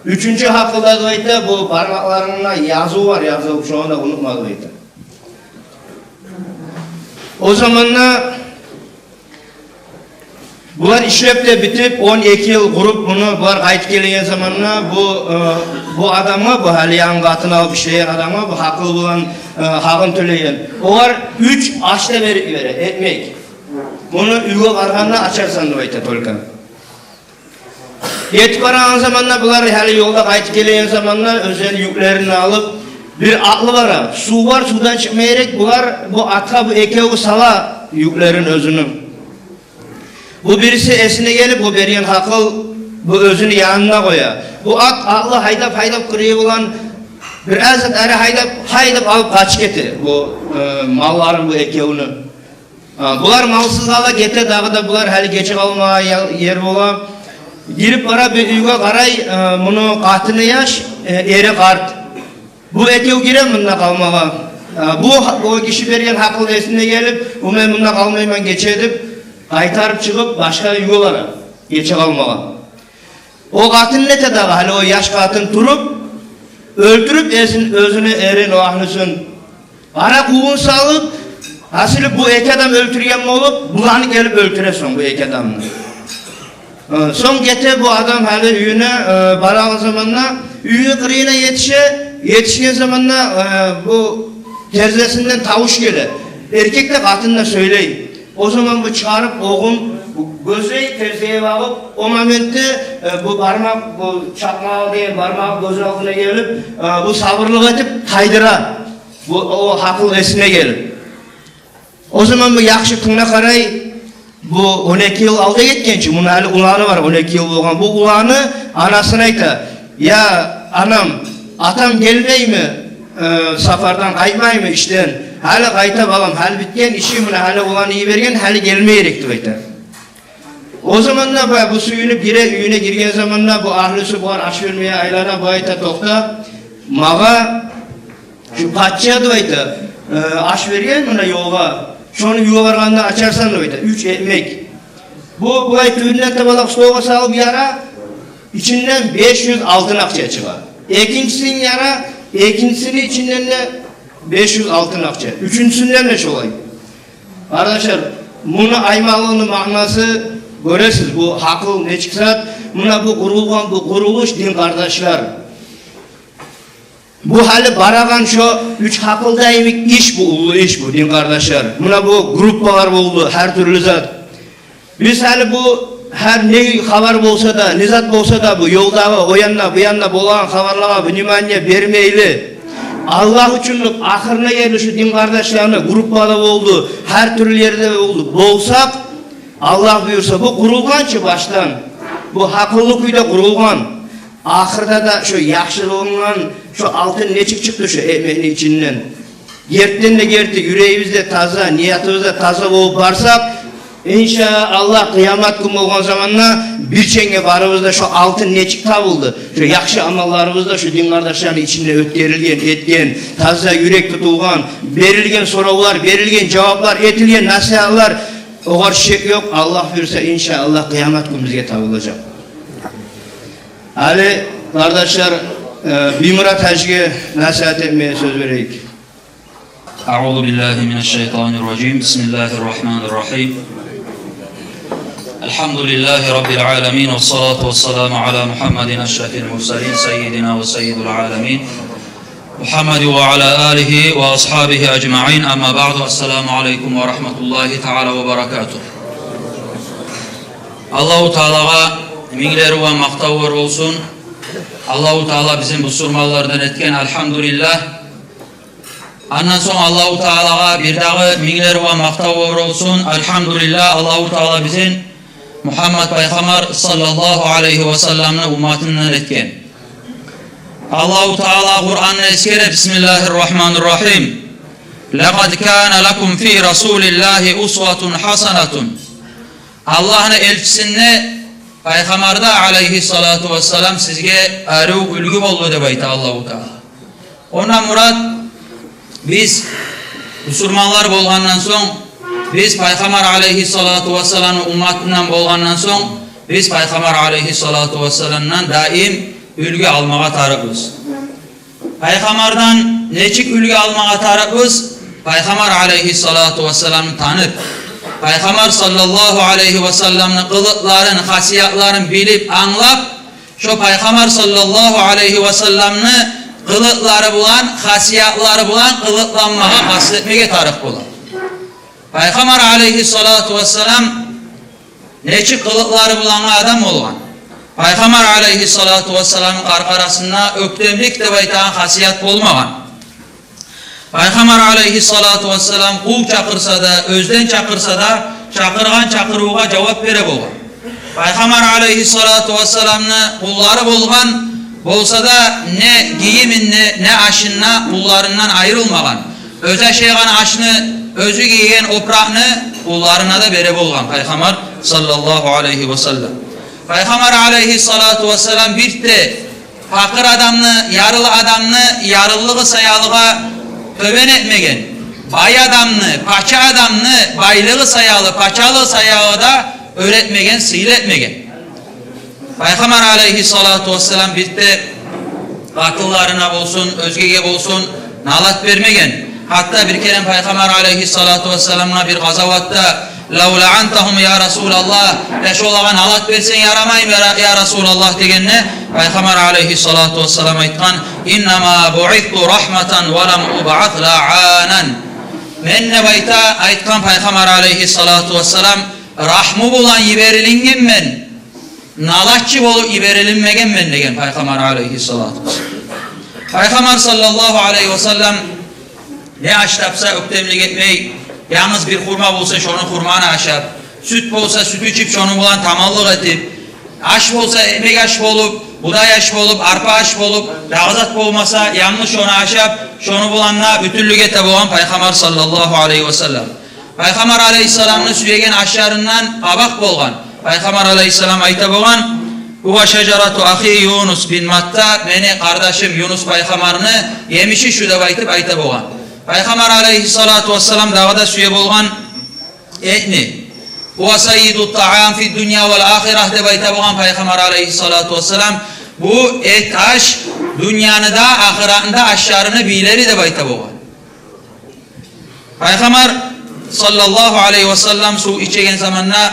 «Уьчюнчю гьакъылда, — деп айта, — бу бармакъларынгда языв бар, язылып, шону да унутма», — деп айта. О заманда булар ишлеп де битип, он эки йыл къуруп, муну булар къайтып гелеген заманда бу, э, бу адамгъа, бу гьали янгы къатын алып ишлейген адамгъа, бу гьакъыл булан, э, гьакъын тёлейген, олар уьч аш да берип йибере, экмек. «Муну уьйге баргъанда ачарсан, — деп айта, — только». Гетип барагъан заманда, булар гьали ёлда къайтып гелеген заманда, оьзлени юклерин алып, бир атлы бара. Сув бар, сувдан чыкъма герек. Булар бу атгъа, бу экеви сала юклерин оьзюню. Бу бириси эсине гелип, бу берген гьакъыл, бу оьзюню янына къоя. Бу ат, атлы, гьайдап, гьайдап, къырыйы булан бир аз зат ари гьайдап, гьайдап алып къачып гете бу, э, малларын, бу экевню. А, булар малсыз къала, гете дагъы да, булар гьали гече къалмагъа я-, ер бола. Гирип бара бир уьйге, къарай, а, муну къатыны яш, э, эри къарт. Бу экев гире мунда къалмагъа. А, бу, бу гиши берген гьакъыл эсине гелип, бу, мен мунда къалмайман гече деп, къайтарып чыгъып, башгъа уьйге бара гече къалмагъа. О къатын нете дагъы, гьали о яш къатын туруп, оьлтюрюп эсин, оьзюню эрин, о агьлюсюн. Къара къувун салып, гьасили бу эки адам оьлтюрген болуп, буланы гелип оьлтюре сонг бу эки адамны. Э, сонг гете бу адам гьали уьюне, э, барагъан заманда уьйню къырыйына етише, етишген заманда, э, бу терезесинден тавуш геле. Эркек де, къатын да сёйлей. О заман бу чыгъарып огъун, бу гёзлей, терезеге багъып, о моментде, э, бу бармакъ, бу чакъмагъы деген бармагъы гёз алдына гелип, э, бу сабурлукъ этип тайдыра. Бу, о гьакъыл эсине гелип. О заман бу яхшы тынглай къарай, бу он эки йыл алда гетген чи, муну гьали уланы бар, он эки йыл болгъан. Бу уланы анасына айта: «Я анам, атам гелмейми, э, сапардан къайтмаймы, ишден? Гьали къайта, балам, гьали битген иши, муна гьали уланы йиберген, гьали гелме герек», — деп айта. О заманда бу, бу сююнюп гире, уьюне гирген заманда бу агьлюсю бугъар аш бермеге айлана, бу айта: «Токъта, магъа шу пача, — деп айта, — э, аш берген муна ёлгъа, шону ювуп баргъанда ачарсан, — деп айта, — уьч экмек». Бу булай тюбюнден табалакъ столгъа салып яра, ичинден беш юз алтын акъча чыгъа. Экинчисин яра, экинчисини ичинден де беш юз алтын акъча. Уьчюнчюсюнден де шолай. Къардашлар, муну айтмакълыгъыны маънасы, гёресиз, бу гьакъыл нечик зат, муна бу къурулгъан, бу къурулуш, дин къардашлар. Бу гьали барагъан шо уьч гьакъылда йимик иш бу, уллу иш бу, дин къардашлар. Муна бу группалар болду, гьар тюрлю зат. Биз гьали бу гьар не хабар болса да, не зат болса да, бу ёлдагъы, о янда, бу янда болагъан хабарлагъа внимание бермейли, Аллагь учунлукъ, ахырына ерли шу дин къардашланы группада болду, гьар тюрлю ерде болду, болсакъ, Аллагь буюрса, бу къурулгъан чы башдан, бу гьакъыллы кюйде къурулгъан. Ахырда да шо яхшы къылынгъан шо алтын нечик чыкъды шо экмекни ичинден? Гертиден де герти, юрегибиз де таза, ниятыбыз да таза болуп барсакъ, иншааллагь, къыямат гюн болгъан заманда бирче барыбыз да шо алтын нечик табылды, шо яхшы амалларыбыз да шо дин къардашланы ичинде оьтгерилген, этген, таза юрек тутулгъан, берилген соравлар, берилген жаваплар, этилген насигьатлар, огъар шек ёкъ, Аллагь буюрса, иншааллагь, къыямат гюн бизге табылажакъ. Гьали, къардашлар, э, Биймурат гьажиге насигьат этмеге сёз берейик. أعوذ بالله من الشيطان الرجيم. بسم الله الرحمن الرحيم. الحمد لله رب العالمين، والصلاة والسلام على محمد أشرف المرسلين، سيدنا وسيد العالمين، محمد وعلى آله وأصحابه أجمعين. أما بعد، السلام عليكم ورحمة الله تعالى وبركاته. Аллагьу Таалагъа минглер улан макътавлар болсун. Аллагьу Таала бизин бусурманлардан этген, альгьамдулиллагь. Андан сонг Аллагьу Таалагъа бирдагъы минглер улан макътавлар болсун, альгьамдулиллагь, Аллагьу Таала бизин Мугьаммад пайхаммар саллаллагьу алайгьи ва салламны умматындан этген. Аллагьу Таала Къуранда эсгере: بسم الله الرحمن الرحيم. لقد كان لكم في رسول الله أسوة حسنة. Аллагьны элчисинде, пайхаммарда алайгьиссалату вассалам, сизге арив уьлгю болду деп айта Аллагьу Таала. Ондан мурат, биз бусурманлар болгъандан сонг, биз пайхаммар алайгьиссалату вассаламны умматындан болгъандан сонг, биз пайхаммар алайгьиссалату вассаламдан даим уьлгю алмагъа тарыкъбыз. Пайхаммардан нечик уьлгю алмагъа тарыкъбыз? Пайхаммар алайгьиссалату вассаламны танып, пайхаммар саллаллагьу алайгьи ва салламны къылыкъларын, хасиятларын билип, англап, шо пайхаммар саллаллагьу алайгьи ва салламны къылыкълары булан, хасиятлары булан къылыкъланмагъа къаст этмеге тарыкъ бола. Пайхаммар алайгьиссалату вассалам нечик къылыкълары булангъы адам болгъан? Пайхаммар алайгьиссалату вассаламны къаркъарасында оьктемлик деп айтагъан хасият болмагъан. Пайхаммар алайгьиссалату вассалам къул чакъырса да, оьзден чакъырса да, чакъыргъан чакъырывгъа жавап бере болгъан. Пайхаммар алайгьиссалату вассаламны къуллары болгъан, болса да не гийимин, не, не ашын да къулларындан айрылмагъан. Оьзю ашайгъан ашны, оьзю гийген опуракъны къулларына да бере болгъан пайхаммар саллаллагьу алайгьи ва саллам. Пайхаммар алайгьиссалату вассалам бирт де пакъыр адамны, ярлы адамны ярлылыгъы саялыгъа тёбен этмеген. Бай адамны, пача адамны байлыгъы саялы, пачалыгъы саялы да оьр этмеген, сыйлы этмеген. Пайхаммар алайгьиссалату вассалам бирт де къатынларына болсун, оьзгеге болсун, налат бермеген. Гьатта бир керен пайхаммар алайгьиссалату вассаламгъа бир къазаватда: «Лав лаантагьум, я Расулаллагь, я шолагъа налат берсенг ярамаймы, я, я Расулаллагь?» — дегенде, пайхаммар алайгьиссалату вассалам айтгъан: «Иннама буъисту рахматан ва лам убъас лаанан». Мен, деп айта, айтгъан пайхаммар алайгьиссалату вассалам, рагьму булан йиберилингенмен, налатчы болуп йиберилинмегенмен, деген пайхаммар алайгьиссалату вассалам. Пайхаммар саллаллагьу алайгьи ва саллам не аш тапса, оьктемлик этмей, янгыз бир хурма болса, шону хурманы ашап, сют болса, сют ичип, шону булан таманлыкъ этип, аш болса, экмек аш болуп, будай аш болуп, арпа аш болуп, дагъы зат болмаса, янгыз шону ашап, шону булан да бютюнлюк эте болгъан пайхаммар саллаллагьу алайгьи ва саллам. Пайхаммар алайгьиссаламны сюеген ашларындан къабакъ болгъан. Пайхаммар алайгьиссалам айта болгъан: «Гьува шажарату ахи Юнус бин Матта, мени къардашым Юнус пайхаммарны емиши шу», – деп айтып айта болгъан. Пайхаммар алайгьиссалату вассалам дагъы да сюе болгъан этни. «Гьува саййиду тагьам фи дунья вал ахирагь», – деп айта болгъан Пайхаммар алайгьиссалату вассалам. Бу эт аш дюньяны да, ахыратны да ашларыны бийлери деп айта болгъан. Пайхаммар саллаллагьу алайгьи васаллам сув ичеген заманда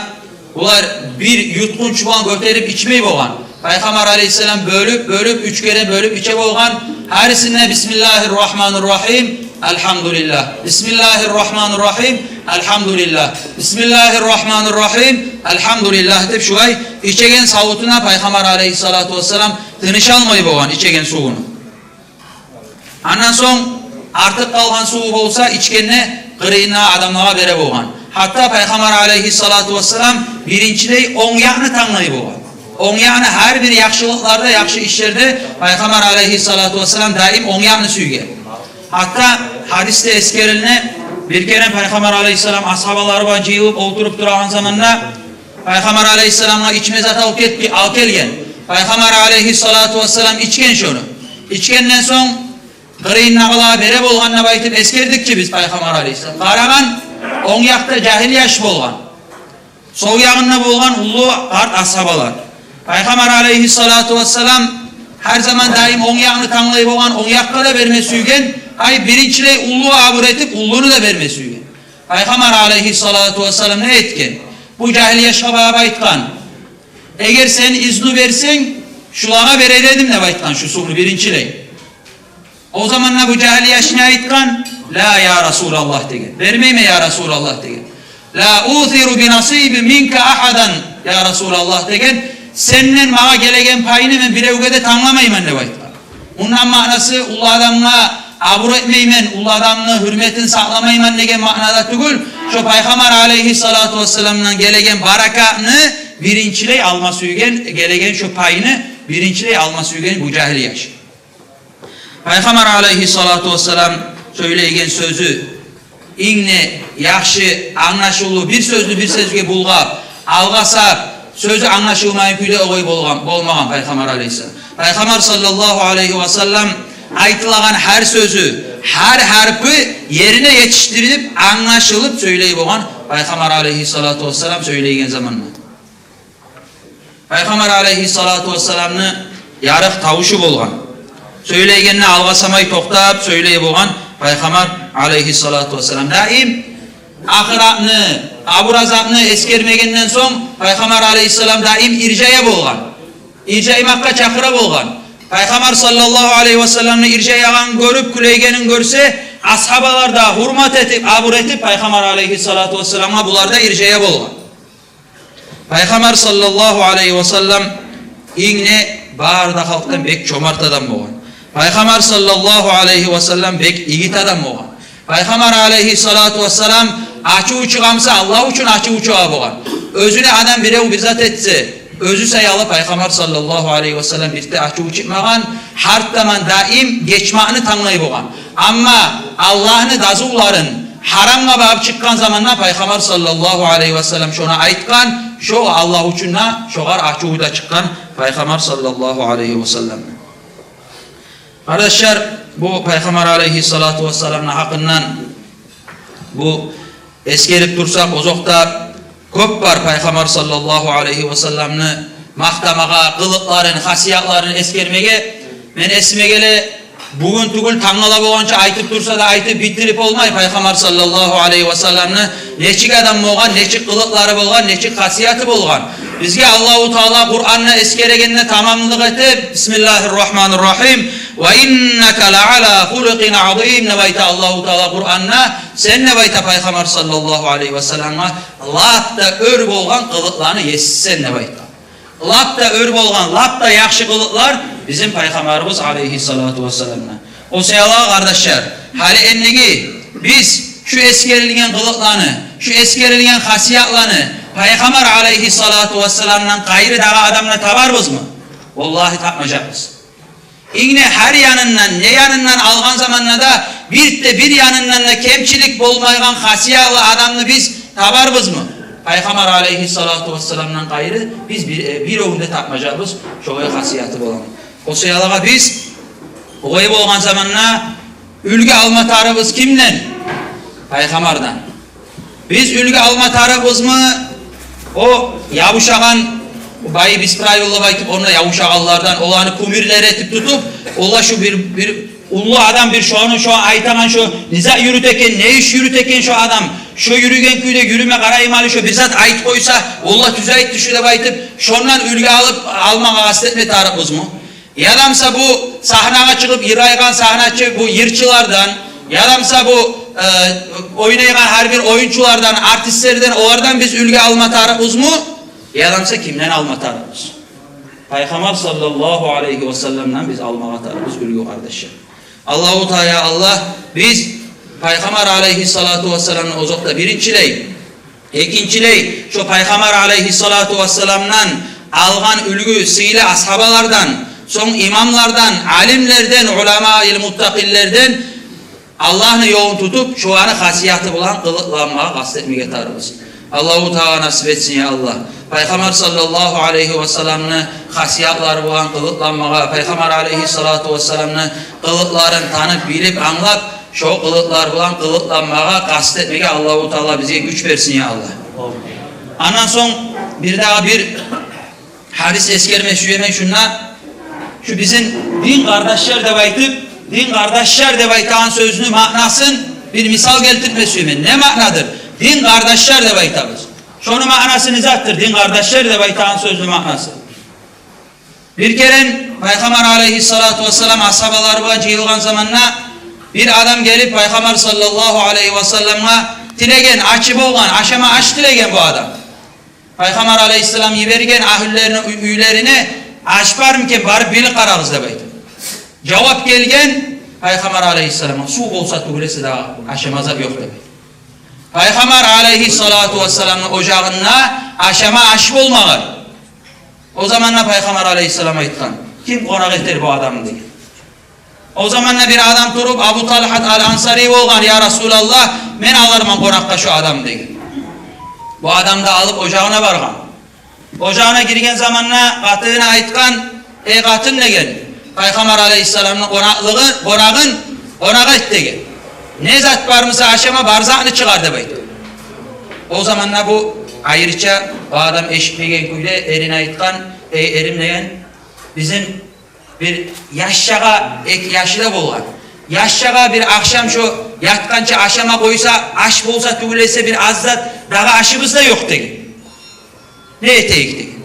булар бир ютгъунч булан гётерип ичмей болгъан. Пайхаммар алайгьиссалам бёлюп, бёлюп, уьч керен бёлюп иче болгъан. Гьарисинде «Бисмиллагьир рагьманир рагьим, алгьамдулиллагь. Бисмиллагьир рагьманир рагьим, алгьамдулиллагь. Бисмиллагьир рагьманир рагьим, алгьамдулиллагь», – деп шулай ичеген савутуна Пайхаммар алайгьиссалату вассалам тыныш алмай болгъан ичеген сувуну. Андан сонг артыкъ къалгъан суву болса, ичгенде къырыйына адамлагъа бере болгъан. Гьатта Пайхаммар алайгьиссалату вассалам биринчилей онг якъны танглай болгъан. Онг якъны гьар бир яхшылыкъларда, яхшы ишлерде Пайхаммар алайгьиссалату вассалам даим онг якъны сюйген. Гьатта гьадисде эсгерилине, бир керен Пайхаммар алайгьиссалам асгьабалары булан жыйылып олтуруп турагъан заманда Пайхаммар алайгьиссаламгъа ичме зат алып гетип, алып гелген. Пайхаммар алайгьиссалату вассалам ичген шону. Ичгенден сонг къырыйындагъылагъа бере болгъан деп айтып эсгердик чи биз Пайхаммар алайгьиссалам. Къарагъан, онг якъда жагьил яш болгъан. Сол ягъында болгъан уллу къарт асгьабалар. Пайхаммар алайгьиссалату вассалам гьар заман даим онг якъны танглай болгъан, онг якъгъа да берме сюйген, ай биринчилей уллугъа абур этип, уллуну да берме сюйген. Пайхаммар алайгьиссалату вассалам не этген? Бу жагьил яшгъа багъып айтгъан: «Эгер сен изну берсенг, шулагъа берер эдим», – деп айтгъан, шу сувну биринчилей. О заманда бу жагьил яш не айтгъан? «Ла, я Расулаллагь», – деген. «Бермеймен, я Расулаллагь», – деген. «Ла усиру би насиби минка агьадан, я Расулаллагь», – деген. «Сенден магъа гелеген пайны мен биревге де тангламайман», – деп айтгъан. Мундан маънасы, уллу адамгъа абур этмеймен, уллу адамны гьюрметин сакъламайман деген маънада тюгюл. Шо Пайхаммар алайгьиссалату вассаламдан гелеген баракатны биринчилей алма сюйген, гелеген шо пайны биринчилей алма сюйген бу жагьил яш. Пайхаммар алайгьиссалату вассалам сёйлейген сёзю инг де яхшы англашывлу, бир сёзню бир сёзге булгъап, алгъасап, сёзю англашылмайгъан кюйде огъай болгъан, болмагъан Пайхаммар алайгьиссалам. Пайхаммар саллаллагьу алайгьи васаллам айтылагъан гьар сёзю, гьар гьарпы ерине етишдирилип, англашылып сёйлей болгъан Пайхаммар алайгьиссалату вассалам сёйлейген заманда. Пайхаммар алайгьиссалату вассаламны ярыкъ тавушу болгъан. Сёйлейгенде алгъасамай, токътап сёйлей болгъан Пайхаммар алайгьиссалату вассалам. Даим ахыратны, къабур азапны эсгермегенден сонг Пайхаммар алайгьиссалам даим иржая болгъан. Иржаймакъгъа чакъыра болгъан. Пайхаммар саллаллагьу алайгьи васалламны иржаягъанын гёрюп, кюлейгенин гёрсе, асгьабалар да гьюрмат этип, абур этип Пайхаммар алайгьиссалату вассаламгъа, булар да иржая болгъан. Пайхаммар саллаллагьу алайгьи васаллам инг де бары да халкъдан бек чомарт адам болгъан. Пайхаммар саллаллагьу алайгьи васаллам бек игит адам болгъан. Пайхаммар алайгьиссалату вассалам ачуву чыгъа буса, Аллагь учун ачуву чыгъа болгъан. Оьзюне адам бирев бир зат этсе, оьзю саялы Пайхаммар саллаллагьу алайгьи васаллам бирт де ачуву чыкъмагъан, гьар заман даим гечмакъны танглай болгъан. Амма Аллагьны дазуларын гьарамгъа багъып чыкъгъан заманда Пайхаммар саллаллагьу алайгьи васаллам шону айтгъан, шо Аллагь учун да, шогъар ачуву да чыкъгъан Пайхаммар саллаллагьу алайгьи васаллам. Къардашлар, бу Пайхаммар алайгьиссалату вассаламны гьакъындан бу эсгерип турсакъ, озокъда, кёп бар Пайхаммар саллаллагьу алайгьи васалламны макътамагъа, къылыкъларын, хасиятларын эсгермеге. Мен эсиме геле, бугюн тюгюл, тангала болгъанча айтып турса да, айтып битирип болмай Пайхаммар саллаллагьу алайгьи васалламны нечик адам болгъан, нечик къылыкълары болгъан, нечик хасияты болгъан. Бизге Аллагьу Таала Къуранда эсгерегенде тамамлыкъ этип: «Бисмиллагьир рагьманир рагьим. Ва иннака ла ала хулукъин азим», – деп айта Аллагьу Таала Къуранда. «Сен, – деп айта Пайхаммар саллаллагьу алайгьи васалламгъа, – лап да оьр болгъан къылыкъланы есисен», – деп айта. Лап да оьр болгъан, лап да яхшы къылыкълар бизин Пайхаммарыбыз алайгьиссалату вассаламны. О саялы, къардашлар, гьали эндиги биз шу эсгерилген къылыкъланы, шу эсгерилген хасиятланы Пайхаммар алайгьиссалату вассаламдан къайры дагъы адамда табарбызмы? Валлагьи, тапмажакъбыз. Инг де гьар янындан, не янындан алгъан заманда да, бирт де бир янындан да кемчилик болмайгъан хасиятлы адамны биз табарбызмы? Пайхаммар алайгьиссалату вассаламдан къайры биз бир, э, биревню де тапмажакъбыз шолай хасияты болгъан. О саялы биз олай болгъан заманда уьлгю алма тарыкъбыз кимден? Пайхаммардан. Биз уьлгю алма тарыкъбызмы о ябушагъан, бай биз правило деп айтып, онда ябушагъанлардан, оланы кумирлер этип тутуп, олар шу бир, бир уллу адам, бир шону, шо айтагъан, шо не зат юрюте экен, не иш юрюте экен шо адам, шо юрюген кюйде юрюме къарайман, шо бир зат айтып къойса, олар тюз айтды шу деп айтып, шондан уьлгю алып, алмагъа къаст этме тарыкъбызмы? Ядамса бу сагьнагъа чыгъып йырайгъан сагьначы, бу йырчылардан, ядамса бу, э, ойнайгъан гьар бир оюнчулардан, артистлерден, олардан биз уьлгю алма тарыкъбызмы? Ядамса кимден алма тарыкъбыз? Пайхаммар саллаллагьу алайгьи васалламдан биз алмагъа тарыкъбыз уьлгю, къардашлар. Аллагьу Таала, я Аллагь, биз Пайхаммар алайгьиссалату вассаламны озокъда биринчилей, экинчилей, шо Пайхаммар алайгьиссалату вассаламдан алгъан уьлгю сыйлы асгьабалардан, сонг имамлардан, алимлерден, уламаил муттакъинлерден Аллагьны ёлун тутуп, шоланы хасияты булан къылыкъланмагъа къаст этмеге тарыкъбыз. Аллагьу Таала насип этсин, я Аллагь. Пайхаммар саллаллагьу алайгьи васалламны хасиятлары булан къылыкъланмагъа, Пайхаммар алайгьиссалату вассаламны къылыкъларын танып, билип, англап, шо къылыкълар булан къылыкъланмагъа къаст этмеге Аллагьу Таала бизге гюч берсин, я Аллагь. Андан сонг бирдагъы бир гьадис эсгерме сюемен шунда. Шу бизин дин къардашлар деп айтып, дин къардашлар деп айтагъан сёзню маънасын бир мисал гелтирме сюемен. Не маънадыр дин къардашлар деп айтабыз? Шону маънасы не затдыр, дин къардашлар деп айтагъан сёзню маънасы? Бир керен Пайхаммар алайгьиссалату вассалам асгьабалары булан жыйылгъан заманда бир адам гелип Пайхаммар саллаллагьу алайгьи васалламгъа тилеген, ачы болгъан, ашама аш тилеген бу адам. Пайхаммар алайгьиссалам йиберген агьлюлерине, уьй-, уьйлерине: «Аш бармы экен, барып билип къарагъыз», – деп айтып. Жавап гелген Пайхаммар алайгьиссаламгъа: «Сув болса тюгюл эсе дагъы ашама зат ёкъ», – деп. Пайхаммар алайгьиссалату вассаламны ожагъында ашама аш болмагъан. О заманда Пайхаммар алайгьиссалам айтгъан: «Ким къонакъ этер бу адамны?» – деген. О заманда бир адам туруп, Абу Талгьат ал-Ансари болгъан: «Я Расулаллагь, мен аларман къонакъгъа шу адамны», – деген. Бу адам да алып ожагъына баргъан. Ожагъына гирген заманда къатынына айтгъан: «Эй къатын, – деген, – Пайхаммар алайгьиссаламны къонакълыгъы, къонагъын къонакъ эт, – деген. – Не зат бар буса ашама, бар затны чыгъар», – деп айтгъан. О заманда бу айрыча, бу адам эшитмеген кюйде эрине айтгъан: «Эй эрим, – деген, – бизин бир яш чагъа, эки яшы да болгъан. Яш чагъа бир ахшам шо ятгъанча ашама къойса, аш болса тюгюл эсе бир аз зат, дагъы ашыбыз да ёкъ, – деген. – Не этейик?» – деген.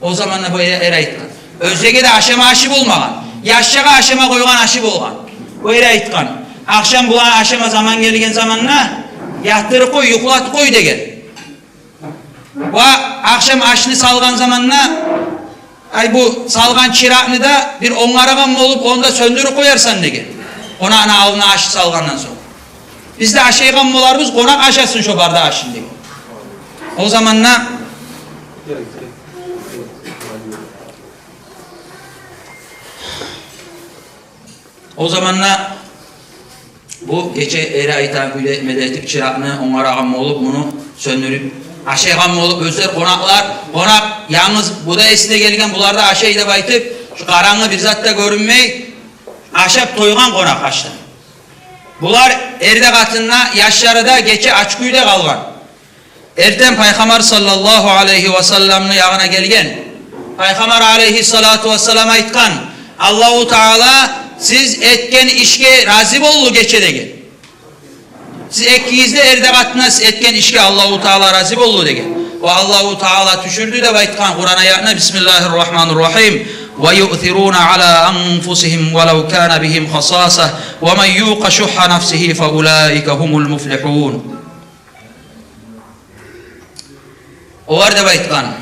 О заманда бу эр, эр айтгъан. Оьзлеге де ашама ашы болмагъан. Яш чагъа ашама къойгъан ашы болгъан. Бу эр айтгъан: «Ахшам буланы ашама заман гелген заманда ятдырып къой, юхлатып къой», – деген. Ва ахшам ашны салгъан заманда, ай, бу салгъан чыракъны да бир онгарагъан болуп, ону да сёндюрюп къоярсан, – деген. – Къонакъны алдына ашны салгъандан сонг. Биз де ашайгъан боларбыз, къонакъ ашасын шо бары да ашын», – деген. О заманда О заманда бу гече эри айтагъан кюйде этме де этип, чыракъны онгарагъан болуп, муну сёндюрюп, ашайгъан болуп, оьзлер къонакълар, къонакъ янгыз, бу да эсине гелген, булар да ашай деп айтып, шу къарангы, бир зат да гёрюнмей, ашап тойгъан къонакъ ашдан. Булар, эр де, къатын да, яшлары да гече ач кюйде къалгъан. Эртен Пайхаммар саллаллагьу алайгьи васалламны ягъына гелген. Пайхаммар алайгьиссалату вассалам айтгъан: «Аллагьу Таала сиз этген ишге рази болду гече», – деген. «Сиз экигиз де, эр де, къатын да, сиз этген ишге Аллагьу Таала рази болду», – деген. Ва Аллагьу Таала тюшюрдю деп айтгъан Къуран аятны: «Бисмиллагьир рагьманир рагьим. Ва юъсируна ала анфусигьим валав кана бигьим хасаса. Ва ман юкъа шухха нафсигьи фа улаика гьумул муфлигьун». Олар деп айтгъан,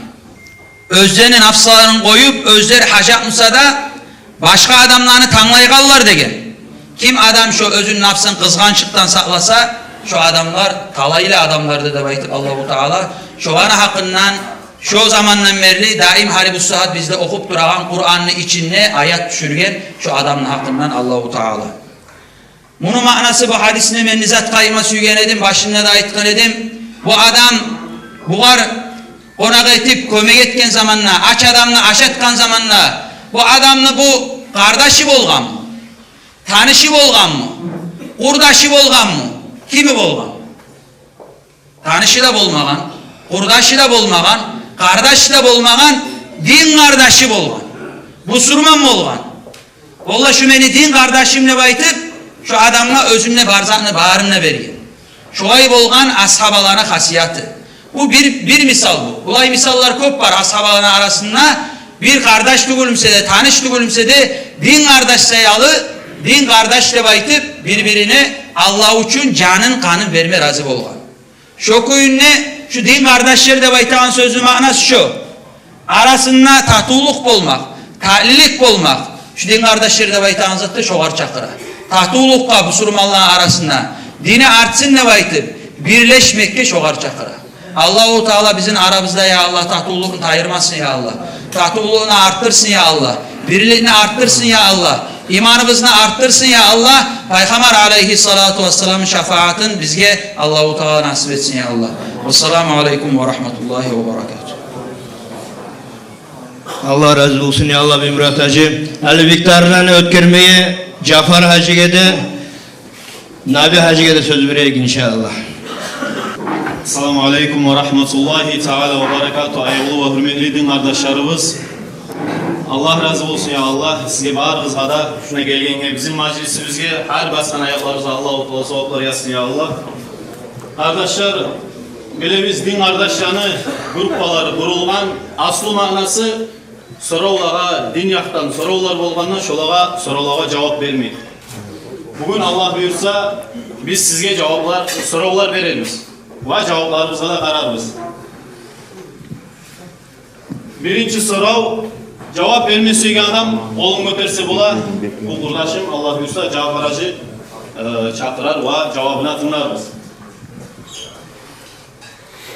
оьзлени нафсларын къоюп, оьзлер гьажат буса да, башгъа адамланы танглайгъанлар, – деген. Ким адам шо оьзюню нафсын къызгъанчлыкъдан сакъласа, шо адамлар талайлы адамлардыр деп айтып Аллагьу Таала, шоланы гьакъындан шо замандан берли даим гьали бу сагьат бизде охуп турагъан Къуранны ичинде аят тюшюрген шо адамны гьакъындан Аллагьу Таала. Муну маънасы, бу гьадисни мен не затгъа айма сюйген эдим, башында да айтгъан эдим. Бу адам Бугъар къонакъ этип, кёмек этген заманда, ач адамны ашатгъан заманда, бу адамны бу къардашы болгъанмы? Танышы болгъанмы? Къурдашы болгъанмы? Кими болгъан? Танышы да болмагъан, къурдашы да болмагъан, къардашы да болмагъан, дин къардашы болгъан. Бусурман болгъан. Валлагь, шу мени дин къардашым деп айтып, шу адамгъа оьзюню бар затны барын да берген. Шолай болгъан асгьабаланы хасияты. Бу бир, бир мисал бу. Булай мисаллар кёп бар асгьабаланы арасында. Бир къардаш тюгюлмюсе де, таныш тюгюлмюсе де, дин къардаш саялы, дин къардаш деп айтып, бир-бирине Аллагь учун жанын, къанын берме рази болгъан. Шо кюйде шу дин къардашлар деп айтагъан сёзню маънасы шо. Арасында татывлукъ болмакъ, татиллик болмакъ. Шу дин къардашлар деп айтагъан зат да шогъар чакъыра. Татывлукъгъа бусурманланы арасында, дини артсын деп айтып, бирлешмекге шогъар чакъыра. Аллагьу Таала бизин арабызда, я Аллагь, татывлукъну тайдырмасын, я Аллагь. Татывлукъну артдырсын, я Аллагь. Бирликни артдырсын, я Аллагь. Иманыбызны артдырсын, я Аллагь. Пайхаммар алайгьиссалату вассаламны шафаатын бизге Аллагьу Таала насип этсин, я Аллагь. Вассаламу алайкум ва рагьматуллагьи ва баракатугь. Аллагь рази болсун, я Аллагь, Биймурат гьажи. Гьали викторинаны оьтгермеге Жапар гьажиге де, Наби гьажиге де сёз берейик, иншааллагь. Ассаламу алайкум ва рагьматуллагьи таала ва баракатугь. Аявлу ва гьюрметли дин къардашларыбыз, Аллагь рази болсун, я Аллагь, сизге, барыгъызгъа да, шуна гелгенге, бизин мажлисибизге, гьар басгъан аякъларыгъызгъа Аллагьу Таала саваплар язсын, я Аллагь. Къардашлар, билебиз, дин къардашланы группалары къурулгъан, аслу маънасы соравлагъа, дин якъдан соравлар болгъанда, шолагъа, соравлагъа жавап бермек. Бугюн, Аллагь буюрса, биз сизге жаваплар, соравлар берербиз ва жавапларыбызгъа да къарарбыз. Биринчи сорав, жавап берме сюйген адам къолун гётерсе бола. Бу къурдашым, Аллагь буюрса, Жапар гьажи, э, чакъырар ва жавабына тынгларбыз.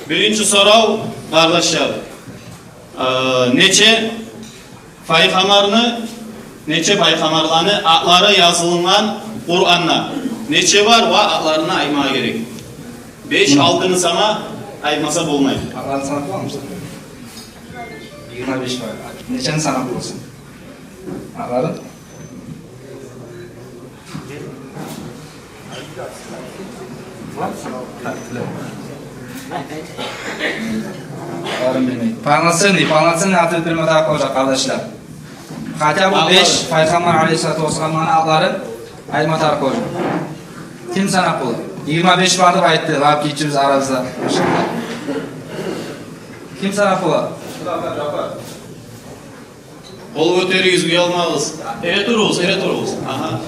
Биринчи сорав, къардашлар. Э, нече пайхаммарны, нече пайхаммарланы атлары язылынгъан Къуранда? Нече бар ва атларын айтмагъа герек. Беш, алтыны сама, айтмаса болмай. Атларын санап боламы? Йигирма беш бар. Нечени санап боласан? Атларын? Полноценный, полноценный ответ берме тарыкъ болажакъ, къардашлар. Хотя бы беш пайхаммар алайгьиссалату вассаламны атларын айтма тарыкъ болажакъ. Ким санап бола? Йигирма беш бар деп айтды лап гиччибиз арабызда. Ким санап бола? Къол гётеригиз, уялмагъыз. Эретуругъуз, эретуругъуз. Агьа.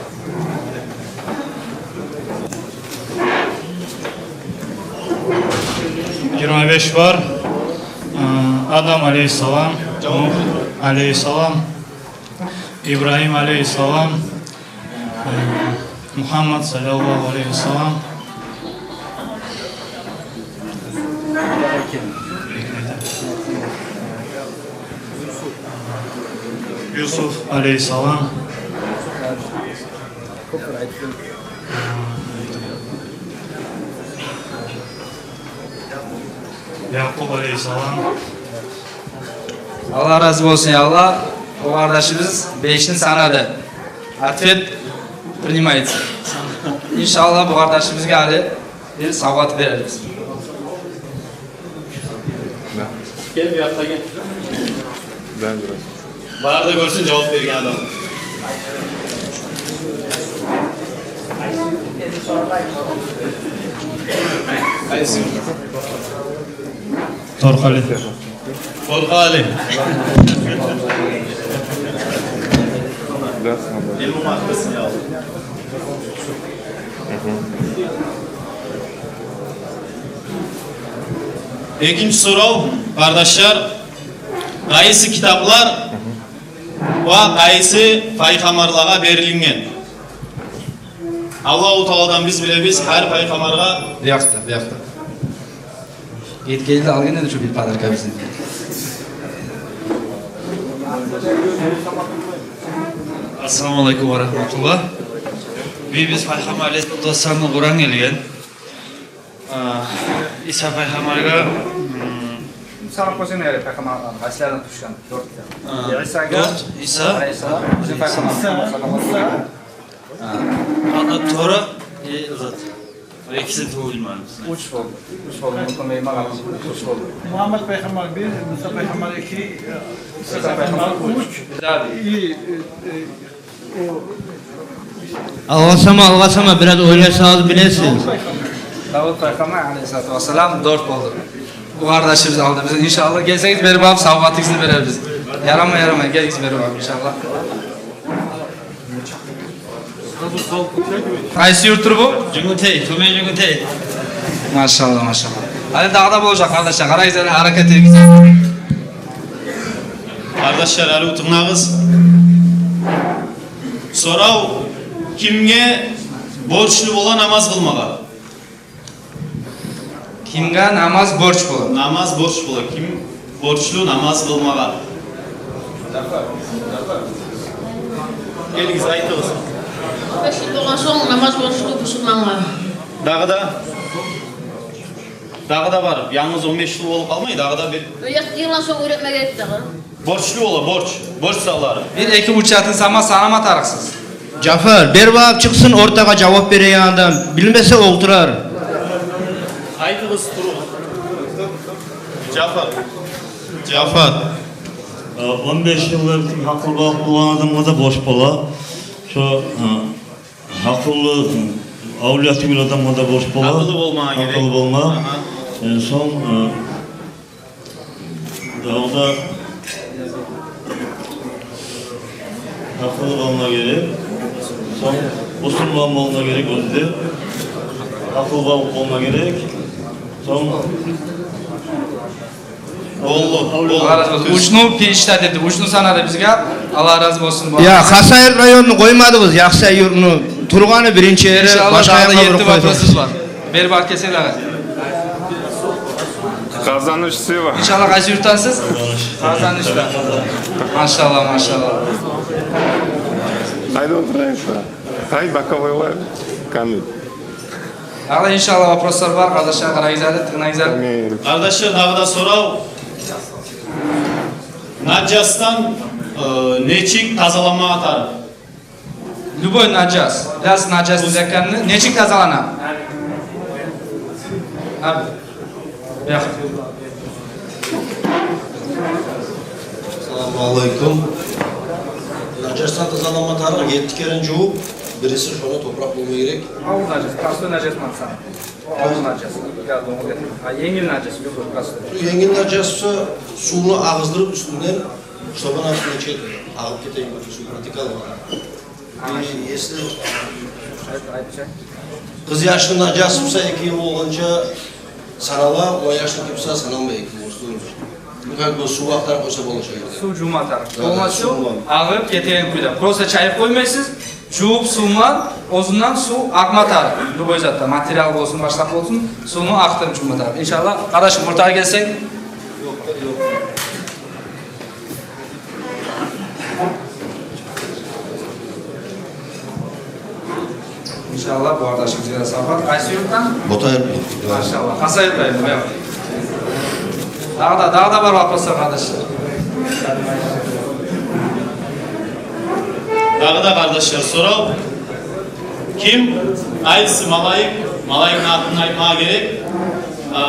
Йигирма беш бар. Э, Адам алейгьиссалам, Нугь алейгьиссалам, Ибрагьим алейгьиссалам, э, Мухаммад саллаллагьу алейгьи ва саллам, Юсуф алейгьиссалам, Якъуб алейгьиссалам. Аллагь рази болсун, я Аллагь. Бу къардашыбыз бешни санады. Ответ принимается. Иншаллагь, бу къардашыбызгъа гьали бир савгъат берербиз. Гел бу якъгъа, гел. Бары да гёрсюн жавап берген адам. Къайсы? Торкъали. Торкъали. Илму магьдиси, я. Экинчи сорав, къардашлар, къайсы китаплар ва къайсы пайхаммарлагъа берилинген? Аллагьу Тааладан биз билебиз, гьар пайхаммаргъа. Бу якъда, бу якъда. Гетип гелди, алгъын эди шу бир подарка бизин. Ассаламу алейкум ва рагьматуллагь. Бир биз пайхаммар алейгьиссалату вассаламны Къуран гелген. А, Иса пайхаммаргъа, м, Салам къойсанг, яри, пайхаммарланы къайсылардан тюшген? Дёрт. Гьа, Исагъа, дёрт, Иса. Гьа, Иса. Бизин пайхаммар Иса, Мугьаммад саллаллагьу алайгьи ва саллам. Гьа. Ана Тора, э, зат. Экисин тюгюл ман. Уьч болду. Уьч болду. Мугьаммад пайхаммар бир, Муса пайхаммар эки, Иса пайхаммар уьч. Бир дагъы. И, э, э, Алгъасама, алгъасама, бираз ойлашсагъыз билесиз. Давуд пайхаммар алайгьиссалату вассалам дёрт болду. Бу къардашыбыз алды бизин. Иншаллагь, гелсегиз берип алып, савгъатыгъызны берербиз. Ярамай, ярамай, гелигиз берип алып, иншаллагь. Къайсы юртдур бу? Жюнгютей, Тюмен Жюнгютей. Машаллагь, машаллагь. Гьали дагъы да болажакъ, къардашлар. Къарагъыз, гьали гьаракат этигиз. Къардашлар, гьали тынглагъыз. Сорав: кимге борчлу бола намаз къылмагъа? Кимге намаз борч бола? Намаз борч бола. Ким борчлу намаз къылмагъа? Гелигиз, айтыгъыз. Беш йыл болгъан сонг намаз борчлу бусурмангъа. Дагъы да? Дагъы да барып, янгыз он беш йыл болуп къалмай, дагъы да бир. Яш йылдан сонг уьйретме герек дагъы. Борчлу бола, борч, борч затлары. Бир эки уьч затын сама санама тарыкъсыз. Жафар, бер багъып чыкъсын ортагъа жавап береген адам. Билмесе олтурар. Айтыгъыз, туругъуз. Жафар. Жафар. Э, он беш йыллар гьакъылбалыкъ болгъан адамгъа да борч бола. Шо, э, гьакъыллы, авлия тюгюл адамгъа да борч бола. Гьакъыллы болмагъа герек. Гьакъыллы болма. Агьа. Э, сонг, э, дагъы да гьакъыллы болма герек. Сонг бусурман болма герек оьзю де. Гьакъылбалыкъ болма герек. Сонг Болду, болду. Аллагь рази болсун. Уьчню пересчитать этди, уьчню санады бизге. Аллагь рази болсун. Я, Хасавюрт районну къоймадыгъыз, Яхсай юртну тургъаны биринчи ери. Иншаллагь, башгъа дагъы якъгъа етти вопросубуз бар. Бери барып гелсек дагъы. Къазаныш, Сыва. Иншаллагь, къайсы юртдансыз? Къазаныш. Къазанышдан. Машаллагь, машаллагь. Къайда олтурайыкъ? Къай боковой лайн? Камин. Дагъы да, иншаллагь, вопрослар бар, къардашлар, къарагъыз гьали, тынглагъыз гьали. Амин. Къардашлар, дагъы да сорав. Нажасдан, э, нечик тазаланмагъа тарыкъ? Любой нажас. Бираз нажас дегенни нечик тазалана? Аб. Бу якъгъа. Ассаламу алейкум. Нажасдан тазаланма тарыкъ, етти керен жувуп, бириси шону топуракъ болма герек. Авур нажас, простой нажас масала. Авур нажас. Я, донгуз этип. А, енгил нажас, любой простой. Шу енгил нажас буса, сувну агъыздырып уьстюнден, чтобы она начинает агъып гетеген, сув протекал. И если къызъяшны нажасы буса, эки йыл болгъанча санала, улан яшныкъы буса саналмай, эки йыл болгъанча. Бу как бы сув акътарып къойса бола шо ерде. Сув жувма тарыкъ. Да, да, полностью сув жувма. Агъып гетеген кюйде. Просто чайып къоймайсыз, жувуп сувман, оьзюнден сув акъма тарыкъ. Любой затда, материал болсун, башгъа болсун, сувну акътарып жувма тарыкъ. Иншаллагь, къардашым, ортагъа гелсенг. Иншаллагь, бу къардашыбызгъа да савгъат. Къайсы юртдан? Ботай юртдан. Машаллагь. Къаза юртдан, бу якъ. Дагъы да, дагъы да бар вопрослар, къардашлар. Дагъы да, къардашлар, сорав. Ким, къайсы малайик, малайикни атын айтмагъа герек. А,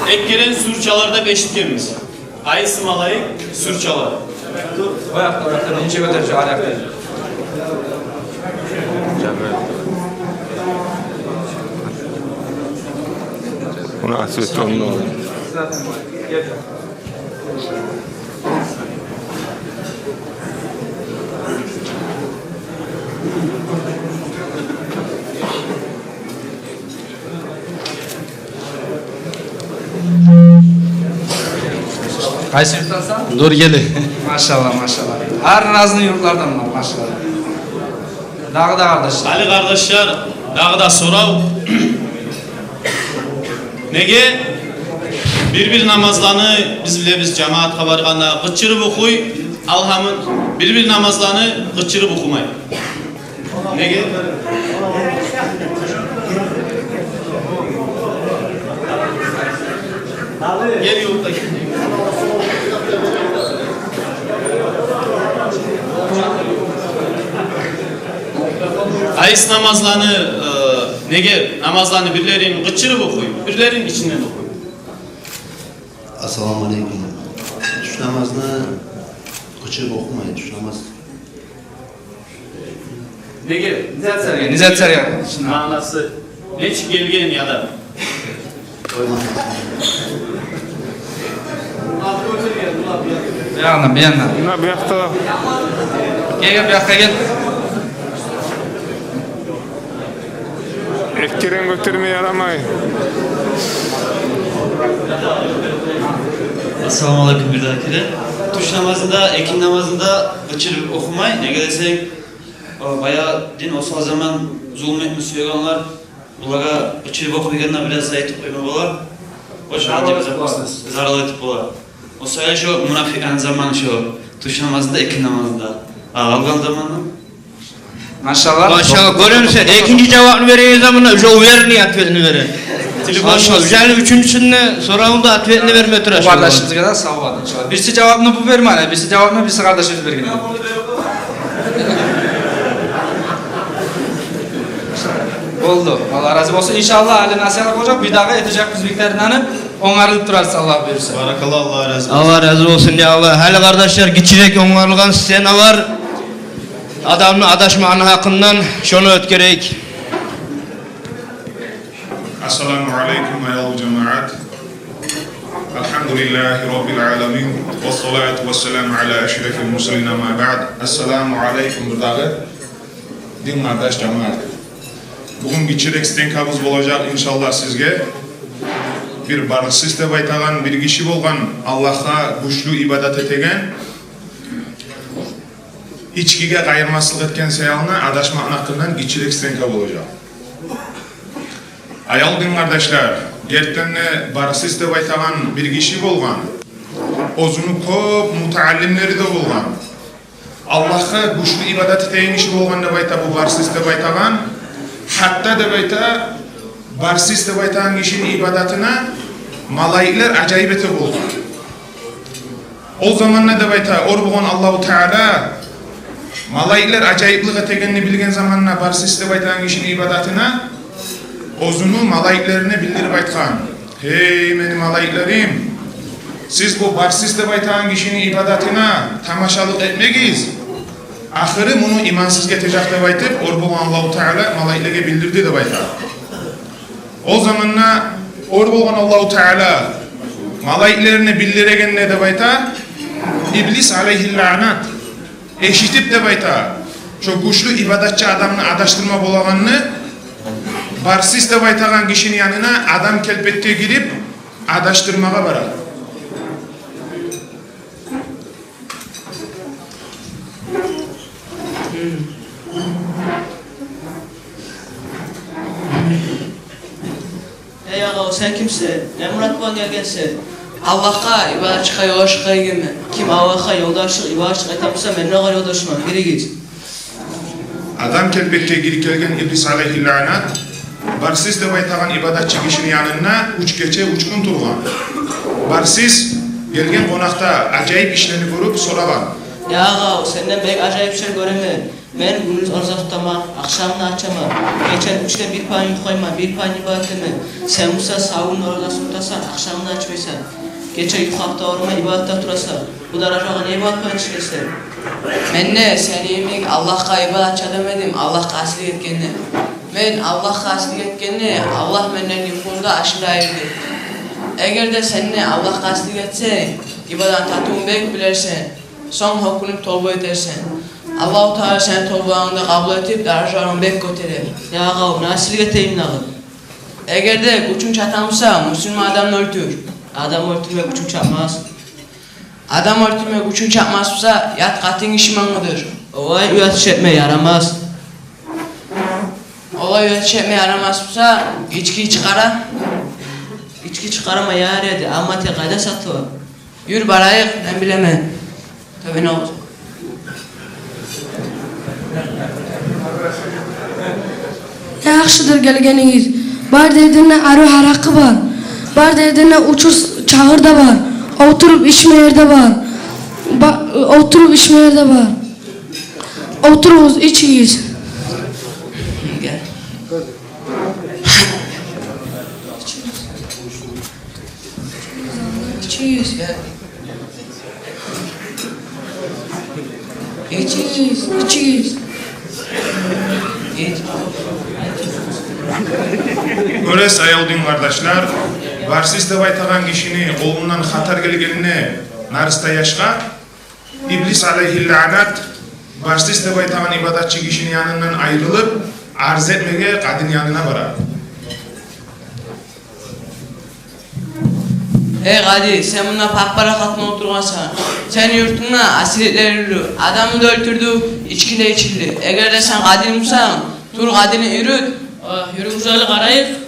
эки керен сур чалар деп эшитгенбиз. Къайсы малайик сур чалар? Бу якъда, бу якъда, нече гётерчи, ар якъда. Муна осветлённый. Къайсы юртдансан? Нургели. Машаллагь, машаллагь. Гьар разный юртлардан бар, машаллагь. Дагъы да, къардаш. Гьали, къардашлар, дагъы да сорав. Неге бир-бир намазланы, биз билебиз, жамаатгъа баргъанда къычырып охуй, алгьамын, бир-бир намазланы къычырып охумай? Неге? Гел, ювукъда гел. Къайсы намазланы, э, неге намазланы бирлерин къычырып охуй, бирлерин ичинден охуй? Ассаламу алейкум. Тюш намазны къычырып охумай, тюш намаз. Неге? Не зат сорагъан? Не зат сорагъан? Маънасы нечик гелген яда? Бу ягъына, бу ягъына. Муна бу якъда. Гел, гел, бу якъгъа гел. Эки керен гётерме ярамай. Ассаламу алейкум, бирдагъы керен. Тюш намазында, экинни намазында къычырып охумай. Неге десенг, о, баягъы дин осал заман зулму этме сюегенлер, булагъа къычырып охуйгъанда бираз зат этип къойма бола. О шо, зарал этип бола. О саялы шо мунафикъланы заманы шо, тюш намазында, экинни намазында. А къалгъан заманда? Машалла. Машалла, гёремисен, экинчи жавапны береген заманда уже уверенный ответни бере. Телефон. Машалла, уже уьчюнчюсюнде, соравунда ответни берме тура. Бу къардашыбызгъа да савгъат, иншалла. Бириси жавапны бу бермеди, бириси жавапны бириси къардашыбыз берген. Болду. Аллагь рази болсун. Иншалла, гьали насигьат болажакъ, бирдагъы этежекбиз викторинаны. Онгарылып турарсыз, Аллагь буюрса. Баракалла, Аллагь рази болсун. Аллагь рази болсун, я Аллагь. Гьали, къардашлар, гиччирек онгарылгъан сцена бар. Адамны адашмагъаны гьакъындан, шону оьтгерейик. Ассаламу алейкум, аявлу жамаат. Алгьамдулиллагьи раббил аламин. Вассалату вассаламу аля ашрафил мурсалин, амма баъд. Ассаламу алейкум, бирдагъы дин къардаш жамаат. Бугюн гиччирек стенкабыз болажакъ, иншаллагь, сизге. Бир Барсис деп айтагъан бир гиши болгъан, Аллагьгъа гючлю ибадат этеген, ичкиге къайырмаслыкъ этген саялы адашмакъны гьакъындан гиччирек стенка болажакъ. Аявлу дин къардашлар, гертиден де Барсис деп айтагъан бир гиши болгъан, оьзюню кёп мутаалимлери де болгъан. Аллагьгъа гючлю ибадат этеген гиши болгъан деп айта бу Барсис деп айтагъан. Гьатта деп айта, Барсис деп айтагъан гишини ибадатына малайиклер ажайып эте болгъан. Ол заманда деп айта, ор болгъан Аллагьу Таала, малайиклер ажайыплыкъ этегенни билген заманда Барсис деп айтагъан гишини ибадатына, оьзюню малайиклерине билдирип айтгъан: «Гьей, мени малайиклерим, сиз бу Барсис деп айтагъан гишини ибадатына тамашалыкъ этмегиз. Ахыры муну имансыз гетежек», — деп айтып, ор болгъан Аллагьу Таала малайиклеге билдирди деп айта. Ол заманда ор болгъан Аллагьу Таала малайиклерине билдирегенде деп айта, Иблис алейгьи лаънат эшитип деп айта, шо гючлю ибадатчы адамны адашдырма болагъанны, Барсис деп айтагъан гишини янына адам келпетге гирип, адашдырмагъа бара. Эй агъав, сен кимсен? Не мурат булан гелгенсен? Аллагьгъа ибадатчылыкъгъа ёлдашчыкъ этегенмен. Ким Аллагьгъа ёлдашчыкъ, ибадатчылыкъ этип буса, мен де огъар ёлдашман. Гиригиз. Адам келпетге гирип гелген Иблис алейгьи лаънат Барсис деп айтагъан ибадатчы гишини янында уьч гече, уьч гюн тургъан. Барсис гелген къонакъда ажайып ишлени гёрюп сорагъан: «Я агъав, сенден бек ажайып ишлер гёремен. Мен гюндюз ораза тутаман, ахшамда ачаман. Гечени уьчде бир пайын юхлайман, бир пайын ибадат этемен. Сен буса сав гюн ораза тутасан, ахшамда ачмайсан. Гече юхлап да бармай, ибадатда турасан. Бу даражагъа не болуп етишгенсен?» Мен де сени йимик Аллагьгъа ибадатчы адам эдим, Аллагь къасилик этгенде. Мен Аллагь къасилик этгенде, Аллагь менден юхумда ашын айырды. Эгер де сен де Аллагь къасилик этсенг, ибадатны татывун бек билерсен. Сонг гьёкюнюп тоба этерсен. Аллагьу Таала сени тобаларынгны къабул этип, даражаларынг бек гётерер. Я агъав, насилик этейим дагъы. Эгер де гючюнг чатамса, мусулман адамны оьлтюр. Адам оьлтюрме гючюнг чатмас. Адам оьлтюрме гючюнг чатмас буса, ят къатын гиши мангыдыр. Олай уят иш этме ярамас. Олай уят иш этме ярамас буса, ички чыгъара. Ички чыгъарма ярай эди, амма тек къайда сатыла? Юр, барайыкъ, мен билемен. Тёбени алгъыз. Яхшыдыр гелгенигиз. Бар дерден де арив гьаракъы бар. Бар дерден де учуз чагъыр да бар. Олтуруп ичме ер де бар. Ба-, олтуруп ичме ер де бар. Олтуругъуз, ичигиз. Ичигиз, я. Ичигиз, ичигиз. Ич- Гёресиз, аявлу дин къардашлар, Барсис деп айтагъан гишини къолундан хатар гелгенине, нарыста яшгъа, Иблис алейгьи лаънат, Барсис деп айтагъан ибадатчы гишини янындан айрылып, арз этмеге къадини янына бара. Эй къади, сен мунда пак-парахат булан олтургъансан. Сени юртунгда асиликлер юрюлдю, адамны да оьлтюрдю, ички де ичилди. Эгер де сен къади бусанг, тур, къадини юрют. О, юрюгюз, гьали къарайыкъ.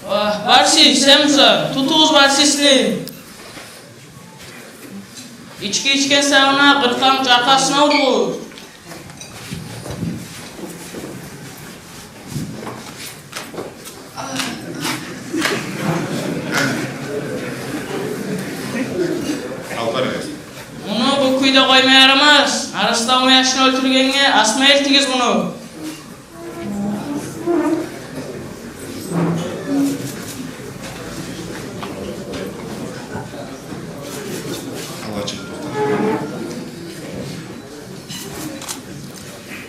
О, Барсис, сен буса, тутугъуз Барсисни. Ички ичген саялы къыркъ тамчы аркъасына уругъуз. Алып барыгъыз. Муну бу кюйде къойма ярамас. Нарыста бу яшны оьлтюргенге асма элтигиз муну. Алгъа чыкъ, токъта.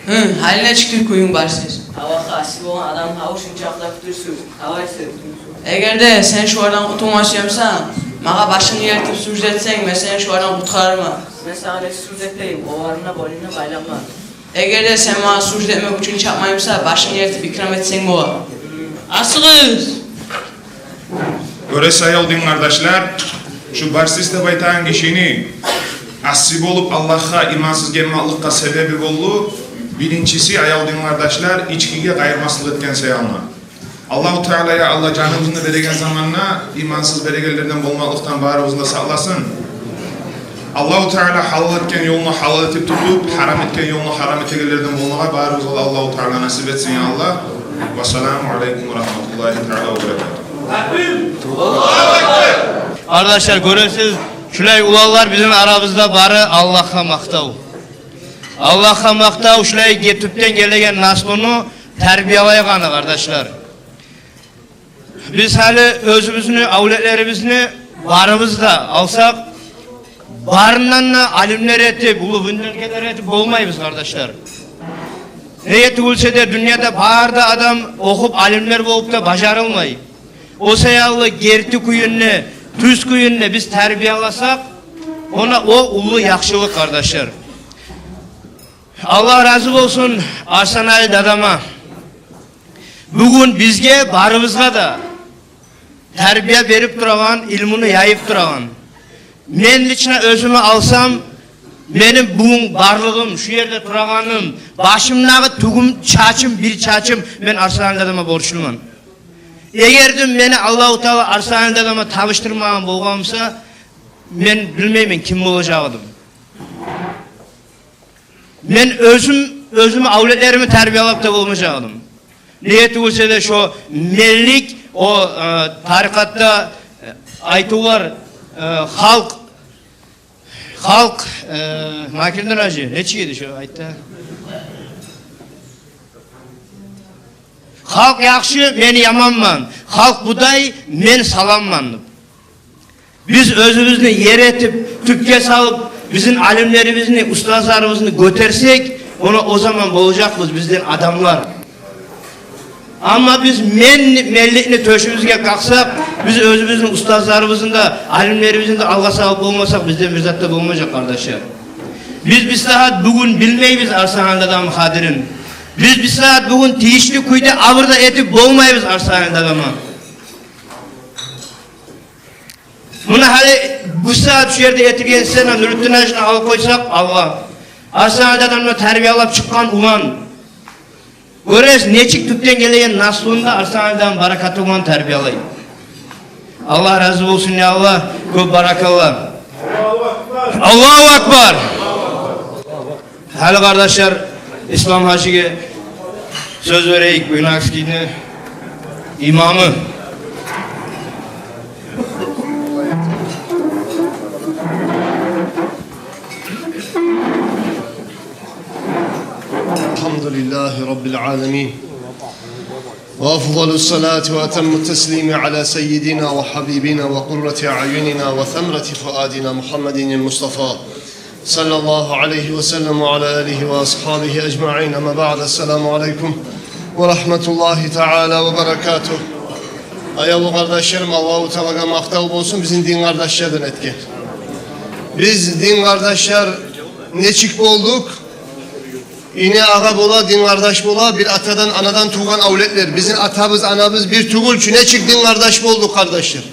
Гьы, гьали нечикдир кююнг, Барсис? Аллагьгъа аси болгъан адам гьавушун чакълап турсун. Къалайсыз? Эгер де сен шулардан къутулма сюе бусанг, магъа башынгны гелтирип сужда этсенг, мен сени шулардан къутгъарарман. Мен сагъа не сужда этейим, къолларынга, боюнунга байлама. Эгер де сен магъа сужда этмек учун чапмай бусанг, башынгны гелтирип икрам этсенг бола. Асыгъыз! Гёресиз, аявлу дин къардашлар, шу Барсис деп айтагъан гишини аси болуп, Аллагьгъа имансыз гелмекликге себеби болду. Биринчиси, аявлу дин къардашлар, ичкиге къайырмаслыкъ этген саялы. Аллагьу Таала, я Аллагь, жаныбызны береген заманда имансыз берегенлерден болмакълыкъдан барыбызны да сакъласын. Аллагьу Таала гьалал этген ёлну гьалал этип тутуп, гьарам этген ёлну гьарам этегенлерден болмагъа барыбызгъа да Аллагьу Таала насип этсин, я Аллагь. Вассаламу алейкум ва рагьматуллагьи таала ва баракатугь. Къардашлар, гёресиз, шулай уланлар бизин арабызда бары Аллагьгъа макътав. Аллагьгъа макътав, шулай гетипден гелеген наслуну тарбиялайгъаны, къардашлар. Биз гьали оьзюбюзню авлетлерибизни барыбыз да алсакъ, барындан да алимлер этип, уллу вундеркиндлер этип болмайбыз, къардашлар. Неге тюгюлсе де, дюньяда бары да адам охуп, алимлер болуп да бажарылмай. О саялы герти кююнде, тюз кююнде биз тарбияласакъ, она о уллу яхшылыкъ, къардашлар. Аллагь рази болсун Арсланали дадама. Бугюн бизге, барыбызгъа да тарбия берип турагъан, илмуну яйып турагъан. Мен лично оьзюме алсам, мени бугюн барлыгъым, шу ерде турагъаным, башымдагъы тюгюм, чачым, бир чачым, мен Арсланали дадама борчлуман. Эгер де мени Аллагьу Таала Арсланали дадама табышдырмагъан болгъан буса, мен билмеймен ким болажакъ эдим. Мен оьзюм, оьзюм авлетлерими тарбиялап да болмажакъ эдим. Неге тюгюлсе де, шо менлик, о, э, тарикъатда, э, айтывлар, э, халкъ, халкъ, э, Макирдин гьажи нечик эди шо айтды? Халкъ яхшы, мен яманман, халкъ будай, мен саламман деп. Биз оьзюбюзню ер этип, тюпге салып, бизин алимлерибизни, устазларыбызны гётерсек, она о заман болажакъбыз бизден адамлар. Амма биз мен, менликни тёшюбюзге къакъсакъ, биз оьзюбюзню устазларыбызны да, алимлерибизни де алгъа салып болмасакъ, бизден бир зат да болмажакъ, къардашлар. Биз бир сагьат бугюн билмейбиз Арсланали дадамны къадирин. Биз бир сагьат бугюн тийишли кюйде абур да этип болмайбыз Арсланали дадама. Муна гьали бу сагьат шу ерде этилген сцена, Нурутдин гьажини алып къойсакъ, Аллагь, Арсланали дадамны тарбиялап чыкъгъан улан. Гёресиз, нечик тюпден гелеген наслуну да Арсланали дадамны баракаты булан тарбиялай. Аллагь рази болсун, я Аллагь, кёп баракалла. Аллагьу акбар! Гьали, къардашлар, Ислам гьажиге сёз берейик, Буйнакскийни имамы. الحمد لله رب العالمين. وأفضل الصلاة وأتم التسليم على سيدنا وحبيبنا وقرة أعيننا وثمرة فؤادنا محمد المصطفى صلى الله عليه وسلم وعلى آله وأصحابه أجمعين. أما بعد، السلام عليكم ورحمة الله تعالى وبركاته. Аявлу къардашларым, Аллагьу Таалагъа макътав болсун бизин дин къардашлардан этген. Биз дин къардашлар нечик болдукъ? Ине агъа бола, дин къардаш бола, бир атадан, анадан тувгъан авлетлер. Бизин атабыз, анабыз бир тюгюл чю, нечик дин къардаш болдукъ, къардашлар?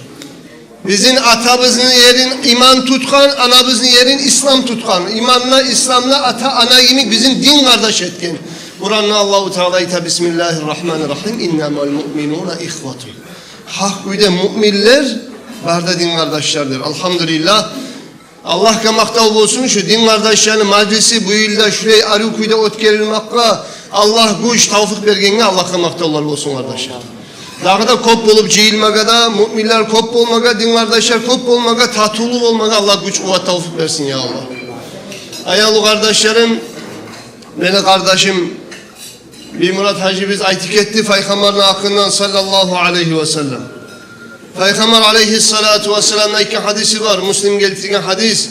Бизин атабызны ерин иман тутгъан, анабызны ерин ислам тутгъан. Иманлы, исламлы ата, ана йимик бизин дин къардаш этген. Къуранда Аллагьу Таала айта: بسم الله الرحمن الرحيم، إنما المؤمنون إخوة. Гьакъ кюйде муъминлер бары да дин къардашлардыр. Алгьамдулиллагь. Аллагьгъа макътав болсун, шу дин къардашланы мажлиси бу йылда шулай арив кюйде оьтгерилмекге Аллагь гюч, тавфикъ бергенге Аллагьгъа макътавлар болсун, къардашлар. Дагъы да кёп болуп жыйылмагъа да, муъминлер кёп болмагъа, дин къардашлар кёп болмагъа, татывлу болмагъа Аллагь гюч, къуват, тавфикъ берсин, я Аллагь. Аявлу къардашларым, мени къардашым Биймурат гьажибиз айтып гетди Пайхаммарны гьакъындан, саллаллагьу алайгьи ва саллам. Пайхаммар алайгьиссалату вассаламны айтгъан гьадиси бар, Муслим гелтирген гьадис.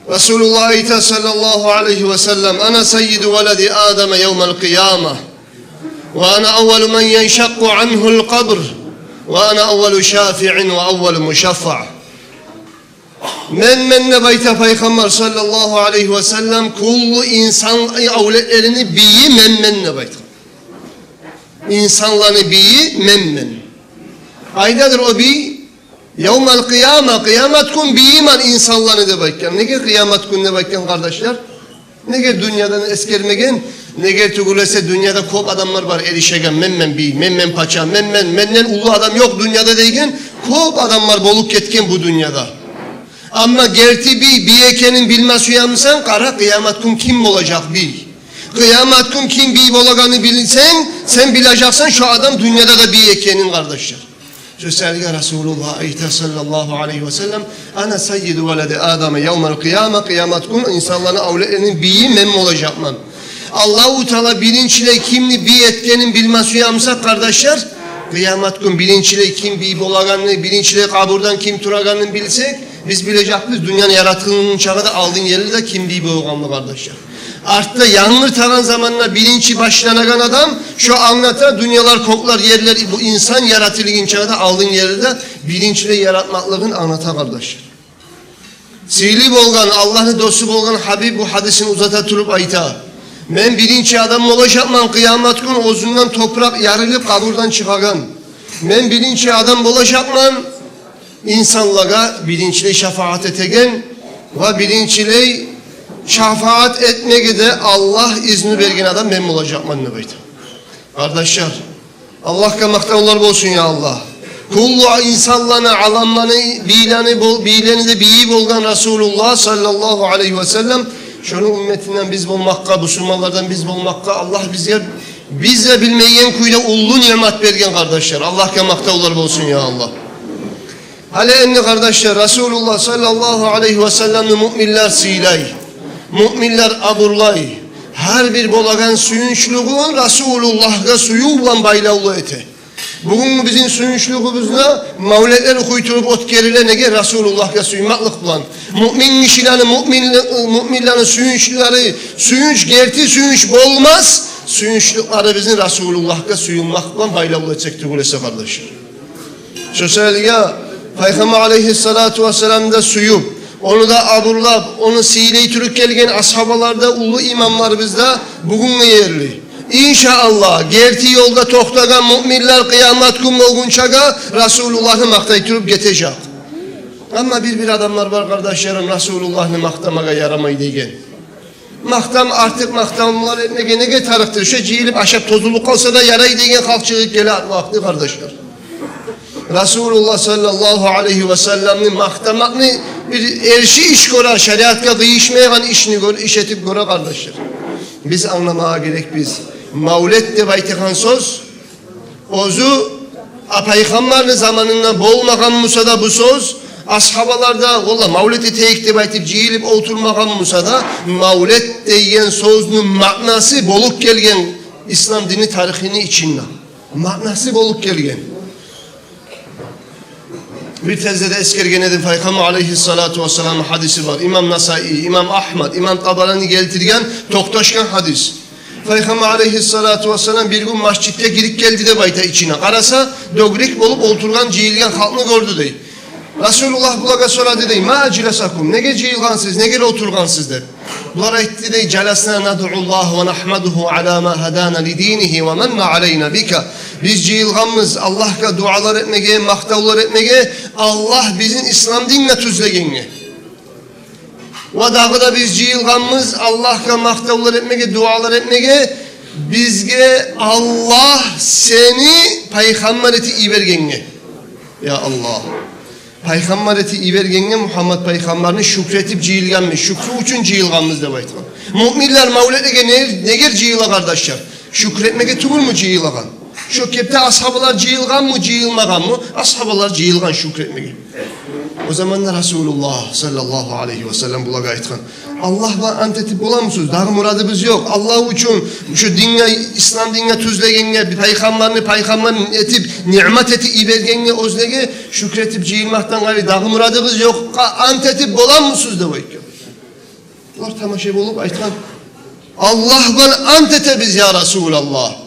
Расулуллагь айта, саллаллагьу алайгьи ва саллам: أنا سيد ولد آدم يوم القيامة، وأنا أول من ينشق عنه القبر، وأنا أول شافع وأول مشفع. Мен, мен деп айта Пайхаммар, саллаллагьу алайгьи ва саллам, кюллю инсан авлетлерини бийи мен, мен деп айта. Инсанланы бийи мен, мен. Къайдадыр о бий? يوم القيامة, къыямат гюн бийимен инсанланы деп айтгъан. Неге къыямат гюн деп айтгъан, къардашлар? Неге дюньядан эсгермеген? Неге тюгюл эсе, дюньяда кёп адамлар бар эришеген, мен, мен бий, мен, мен пача, мен, мен, менден уллу адам ёкъ дюньяда деген кёп адамлар болуп гетген бу дюньяда. Амма герти бий, бий экенин билме сюемисен, къара, къыямат гюн ким болажакъ бий. Къыямат гюн ким бий болагъанын билсенг, сен билежексен шо адам дюньяда да бий экенин, къардашлар. Шо саялы Расулуллагь айта, саллаллагьу алайгьи ва саллам: أنا سيد ولد آدم يوم القيامة, къыямат гюн инсанланы авлетлерини бийи мен болажакъман. Аллагьу Таала биринчилей кимни бий этгенин билме сюемисек, къардашлар, къыямат гюн биринчилей ким бий болагъанын, биринчилей къабурдан ким турагъанын билсек, биз билежекбиз дюньяны яратылгъынчагъа да алдын ерлерде ким бий болгъанын, къардашлар. Артда янгыр тагъан заманда биринчи башланагъан адам, шо англата, дюньялар, кёклер, ерлер, бу инсан яратылгъынчагъа да алдын ерлерде биринчилей яратмакълыгъын англата, къардашлар. Сыйлы болгъан, Аллагьны досу болгъан Гьабиб бу гьадисин узата туруп айта: мен биринчи адам болажакъман къыямат гюн, оьзюнден топуракъ ярылып къабурдан чыгъагъан. Мен биринчи адам болажакъман инсанлагъа биринчилей шафагьат этеген ва биринчилей шафагьат этмеге де Аллагь изну берген адам мен болажакъман деп айта. Къардашлар, Аллагьгъа макътавлар болсун, я Аллагь. Кюллю инсанланы, аламланы, бийлени бол-, бийлени де бийи болгъан Расулуллагь, саллаллагьу алайгьи ва саллам, шону умметинден биз болмакъгъа, бусурманлардан биз болмакъгъа Аллагь бизге, биз де билмейген кюйде уллу ниъмат берген, къардашлар. Аллагьгъа макътавлар болсун, я Аллагь. Гьали энни, къардашлар, Расулуллагь, саллаллагьу алайгьи ва салламны муъминлер сыйлай, муъминлер абурлай. Гьар бир болагъан сююнчлюгюн Расулуллагьгъа сююв булан байлавлу эте. Бугюнгю бизин сююнчлюгюбюз де мавлетлер охуй туруп оьтгериле, неге? Расулуллагьгъа сюймеклик булан. Муъмин гишилени, муъмин, муъминлени сююнчлери, сююнч, герти сююнч болмас, сююнчлюклерибизни Расулуллагьгъа сююнмек булан байлавлу этсек тюгюл эсе, къардашлар. Шо саялы Пайхаммар алайгьиссалату вассаламны да сююп, ону да абурлап, ону сыйлай туруп гелген асгьабалар да, уллу имамларыбыз да бугюнге ерли. Иншааллагь, герти ёлда токътагъан муъминлер къыямат гюн болгъунчагъа Расулуллагьны макътай туруп гетежек. Амма бир-бир адамлар бар, къардашларым, Расулуллагьны макътамагъа ярамай деген. Макътам, артыкъ макътамлар этмеге неге тарыкъдыр? Шо жыйылып ашап тозулуп къалса да ярай деген халкъ чыгъып геле гьар вакъти, къардашлар. Расулуллагь саллаллагьу алайгьи ва салламны макътамакъны бир эрши иш гёре, шариатгъа къыйышмайгъан ишни гёр-, иш этип гёре, къардашлар. Биз англамагъа герекбиз. Мавлет деп айтагъан сёз, оьзю, а, Пайхаммарны заманында болмагъан буса да бу сёз, асгьабалар да, валлагь, мавлет этейик деп айтып жыйылып олтурмагъан буса да, мавлет деген сёзню маънасы болуп гелген ислам дини тарихини ичинде. маънасы болуп гелген. Бир тезде де эсгерген эдим, Пайхаммар алейгьиссалату вассалам гьадиси бар. Имам Насаи, имам Агьмад, имам Табарани гелтирген токъташгъан гьадис. Пайхаммар алейгьиссалату вассалам бир гюн межитге гирип гелди деп айта ичине. Къараса, дёгерек болуп олтургъан, жыйылгъан халкъны гёрдю дей. Расулуллагь булагъа сорады дей: «Ма ажласакум? Неге жыйылгъансыз, неге олтургъансыз?» — деп. Булар айтды дей: «Жаласна надъу Аллагь ва нагьмадугьу ала ма гьадана ли динигьи ва манна алайна бика». Биз жыйылгъанбыз Аллагьгъа дуалар этмеге, макътавлар этмеге, Аллагь бизин ислам динге тюзлегенге. Ва дагъы да биз жыйылгъанбыз Аллагьгъа макътавлар этмеге, дуалар этмеге, бизге Аллагь сени пайхаммар этип йибергенге. Я Аллагь. Пайхаммар этип йибергенге Мугьаммат пайхаммарны шюкюр этип жыйылгъанбыз, шюкюр учун жыйылгъанбыз деп айтгъан. Муъминлер мавлетге не-, неге жыйыла, къардашлар? Шюкюр этмеге тюгюлмю жыйылагъан? Шо кепде асгьабалар жыйылгъанмы, жыйылмагъанмы? Асгьабалар жыйылгъан шюкюр этмеге. О заманда Расулуллагь саллаллагьу алайгьи ва саллам булагъа айтгъан: «Аллагь булан ант этип боламысыз? Дагъы мурадыбыз ёкъ. Аллагь учун, шу динге, ислам динге тюзлегенге, пайхаммарны пайхаммар этип, ниъмат этип йибергенге, оьзлеге шюкюр этип жыйылмакъдан къайры дагъы мурадыгъыз ёкъгъа ант этип боламысыз?» — деп айтгъан. Булар тамаша болуп айтгъан: «Аллагь булан ант этебиз, я Расулаллагь.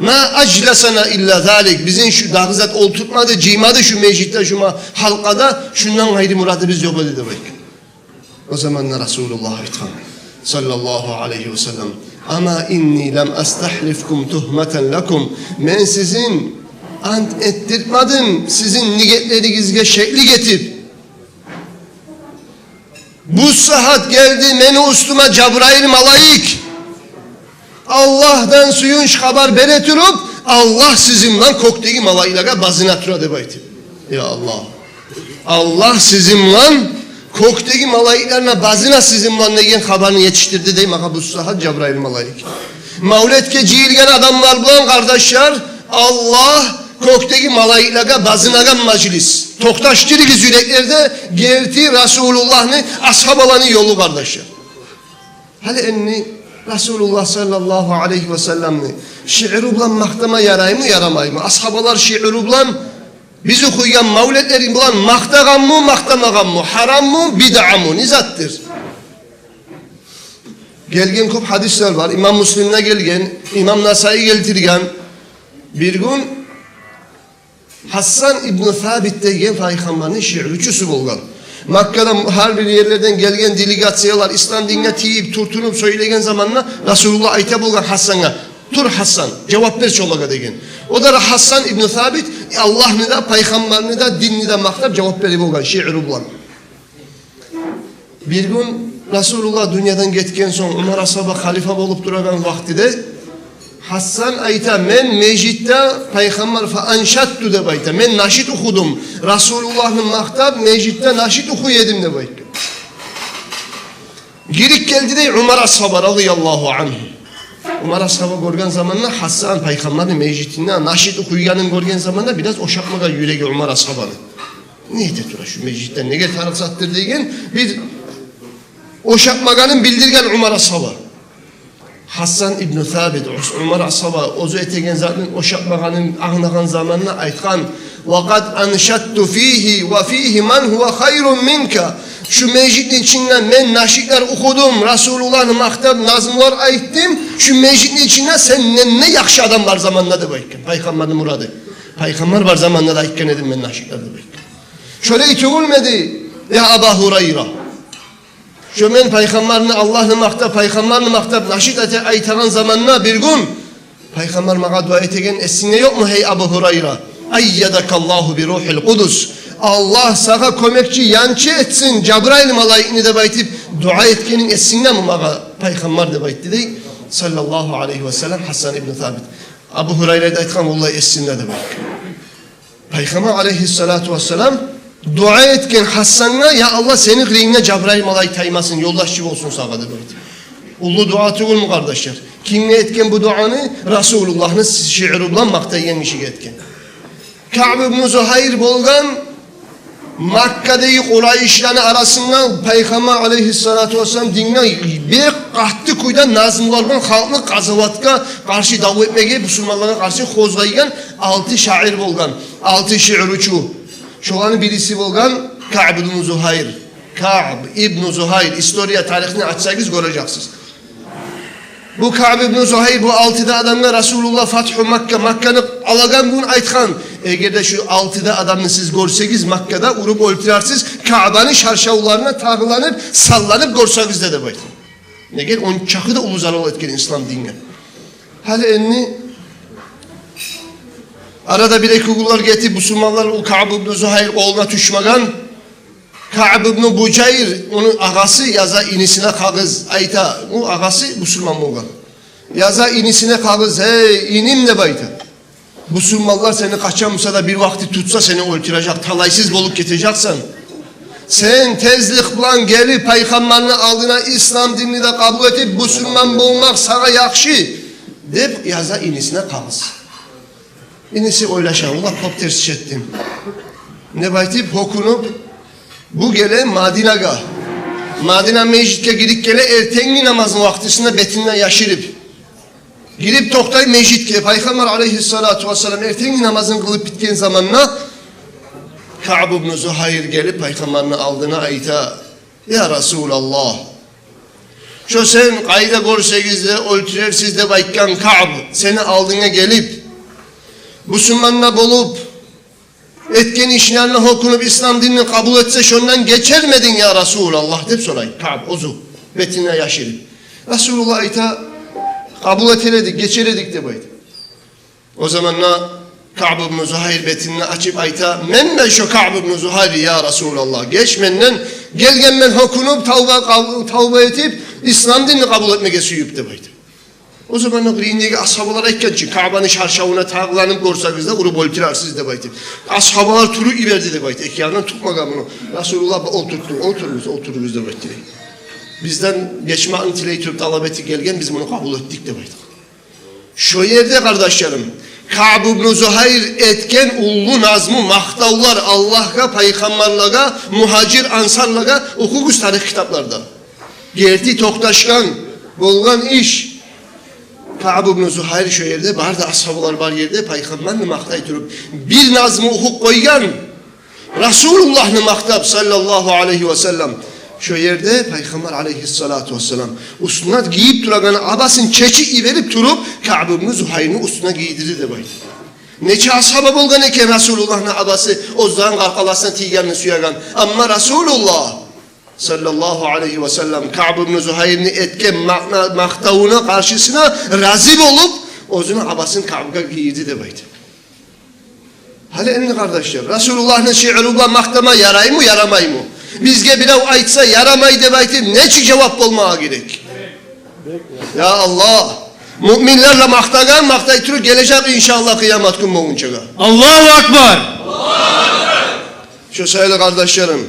Ма ажласана илла залик. Бизин шу дагъы зат олтуртмады, жыймады шу межитде, шу ма-, гьалкъада, шундан къайры мурадыбыз ёкъ эди», — деп айтгъан. О заманда Расулуллагь айтгъан, саллаллагьу алайгьи ва саллам: «Ама инни лам астагьлифкум тугьматан лакум». Мен сизин ант этдиртмадым, сизин ниятлеригизге шеклик этип. Бу сагьат гелди мени уьстюме Жабрайыл малайик. Аллагьдан сююнч хабар бере туруп, Аллагь сизин булан кёкдеги малайиклеге базына тура деп айтып. Я Аллагь. Аллагь сизин булан кёкдеги малайиклеге базына сизин булан деген хабарны етишдирди дей магъа бу сагьат Жабрайыл малайик. Мавлетге жыйылгъан адамлар булан, къардашлар, Аллагь кёкдеги малайиклеге базынагъан мажлис. Токъташдырыгъыз юреклерде герти Расулуллагьны, асгьабаланы ёлу, къардашлар. Гьали энни Расулуллагь саллаллагьу алайгьи ва салламны шиъру булан макътама яраймы, ярамаймы? Асгьабалар шиъру булан, биз охуйгъан мавлетлери булан макътагъанмы, макътамагъанмы? Гьараммы, бидъамы, не затдыр? Гелген кёп гьадислер бар. Имам Муслимде гелген, имам Насаи гелтирген. Бир гюн Гьассан ибну Сабит деген пайхаммарны шиъручусу болгъан. Маккадан, гьар бир ерлерден гелген делегациялар ислам динге тийип, тюртюнюп сёйлеген заманда Расулуллагь айта болгъан Гьассангъа: «Тур, Гьассан, жавап бер шолагъа», — деген. О да Гьассан ибну Сабит Аллагьны да, пайхаммарны да, динни де макътап жавап бере болгъан шиъру булан. Бир гюн Расулуллагь дюньядан гетген сонг, Умар асгьаба халифа болуп турагъан вакътиде, Гьассан айта: «Мен межитде пайхаммар, фа аншатту», — деп айта. «Мен нашид охудум. Расулуллагьны макътап, межитде нашид охуй эдим», — деп айта. Гирип гелди дей Умар асгьаба, радияллагьу ангьу. Умар асгьаба гёрген заманда Гьассан пайхаммарны межитинде нашид охуйгъанын гёрген заманда бираз ошатмагъан юреги Умар асгьабаны. «Не эте тура шу межитде, неге тарыкъ затдыр?» — деген бир ошатмагъанын билдирген Умар асгьаба. Гьассан ибну Сабит, Ус-, Умар асгьаба оьзю этеген затны ошатмагъанын англагъан заманда айтгъан: «Ва къад аншатту фигьи ва фигьи ман гьува хайрун минка». «Шу межитни ичинде мен нашидлер охудум, Расулуллагьны макътап назмулар айтдым. Шу межитни ичинде сенден де яхшы адам бар заманда», — деп айтгъан. Пайхаммарны мурады. «Пайхаммар бар заманда да айтгъан эдим мен нашидлер», — деп айтгъан. Шолай тюгюлмю эди, я Аба Гьурайра? Шо мен пайхаммарны, Аллагьны макътап, пайхаммарны макътап нашид айта-, айтагъан заманда бир гюн пайхаммар магъа дуа этеген эсингде ёкъму, гьей Абу Гьурайра? «Айядакаллагьу би рухил къудус». «Аллагь сагъа кёмекчи, янчы этсин Жабрайыл малайикни», — деп айтып дуа этгенинг эсингдеми магъа пайхаммар, деп айтды дей, саллаллагьу алайгьи ва саллам, Гьассан ибну Сабит. Абу Гьурайра да айтгъан: «Валлагь, эсимде», — деп айтгъан. Пайхаммар алайгьиссалату вассалам дуа этген Гьассангъа: «Я Аллагь, сени къырыйынгда Жабрайыл малайик таймасын, ёлдашчы болсун сагъа», — деп айтып. Уллу дуа тюгюлмю, къардашлар? Кимге этген бу дуаны? Расулуллагьны шиъру булан макътайгъан гишиге этген. Каъб ибну Зугьайр болгъан, Маккадагъы къурайшланы арасында Пайхаммар алайгьиссалату вассалам динге бек къатты кюйде назмулар булан халкъны къазаватгъа къаршы, дав этмеге, бусурманлагъа къаршы къозгъайгъан алты шаир болгъан, алты шиъручу. Шоланы бириси болгъан Каъб ибну Зугьайр. Каъб ибну Зугьайр, история, тарихни ачсагъыз, гёрежексиз. Бу Каъб ибну Зугьайр бу алты да адамгъа Расулуллагь фатгьу Макка, Макканы алагъан гюн айтгъан: «Эгер де шу алты да адамны сиз гёрсегиз Маккада, уруп оьлтюрерсиз, Каъбаны шаршавларына тагъланып, салланып гёрсегиз де», — деп айтгъан. Неге? Ончакъы да уллу зарал этген ислам динге. Гьали энни арада бир-эки гюнлер гетип, бусурманлар о Каъб ибну Зугьайр къолуна тюшмеген. Каъб ибну Бужайр, ону агъасы, яза инисине къагъыз, айта, бу агъасы бусурман болгъан. Яза инисине къагъыз: «Гьей, иним, — деп айта, — бусурманлар сени къачан буса да бир вакъти тутса, сени оьлтюрежек, талайсыз болуп гетежексен. Сен тезлик булан гелип Пайхаммарны алдына, ислам динни де къабул этип, бусурман болмакъ сагъа яхшы», — деп яза инисине къагъыз. Иниси ойлаша: «Улан, кёп терс иш этдим», — деп айтып, гьёкюнюп, бу геле Мадинагъа. Мадина межитге гирип геле, эртенги намазны вакътисинде бетин де яшырып. Гирип токътай межитге. Пайхаммар алайгьиссалату вассалам эртенги намазын къылып битген заманда Каъб ибну Зугьайр гелип Пайхаммарны алдына, айта: «Я Расулаллагь, шо сен къайда гёрсегиз де оьлтюрерсиз деп айтгъан Каъб сени алдынга гелип, бусурман да болуп, этген ишлерине гьёкюнюп, ислам динни къабул этсе, шондан гечермединг, я Расулаллагь?» — деп сорай Каъб оьзю, бетин де яшырып. Расулуллагь айта: «Къабул этер эдик, гечер эдик», — деп айта. О заманда Каъб ибну Зугьайр бетин де ачып айта: «Менмен шо Каъб ибну Зугьайр, я Расулаллагь. Геч менден, гелгенмен гьёкюнюп, тавба къаб-, тавба этип, ислам динни къабул этмеге сююп», — деп айта. О заманда бир индеги асгьабалар айтгъан чы, «Каъбаны шаршавуна тагъланып гёрсегиз де, уруп оьлтюрерсиз», — деп айтып. Асгьабалар туруп йиберди деп айта, эки янындан тутмагъан муну. Расулуллагь: «Олтуртду, олтуругъуз, олтуругъуз», — деп айтды. «Бизден гечмекни тилей туруп, талап этип гелген, биз муну къабул этдик», — деп айтды. Шо ерде, къардашларым, Каъб ибну Зугьайр этген уллу назму, макътавлар Аллагьгъа, пайхаммарлагъа, мугьажир, ансарлагъа, охугъуз тарих китапларда. Герти токъташгъан, болгъан иш. Каъб ибну Зугьайр шо ерде, бары да асгьабалар бар ерде, пайхаммарны макътай туруп, бир назму охуп къойгъан. Расулуллагьны макътап, саллаллагьу алайгьи ва саллам. Шо ерде Пайхаммар алайгьиссалату вассалам уьстюне гийип турагъан абасын чечип йиберип туруп, Каъб ибну Зугьайрны уьстюне гийдирди деп айта. Нече асгьаба болгъан экен Расулуллагьны абасы оьзлени къаркъарасына тийгенни сюеген. Амма Расулуллагь, саллаллагьу алайгьи ва саллам, Каъб ибну Зугьайрны этген макъна-, макътавуна къаршысына рази болуп, оьзюню абасын Каъбгъа гийирди деп айта. Гьали энни, къардашлар, Расулуллагьны шиъру булан макътама ярайму, ярамайму? Бизге бирев айтса, ярамай деп айтып, нечик жавап болмагъа герек? Я Аллагь, муъминлер де макътагъан, макътай туруп гележек, иншааллагь, къыямат гюн болгъунчагъа. Аллагьу акбар! Шо саялы, къардашларым,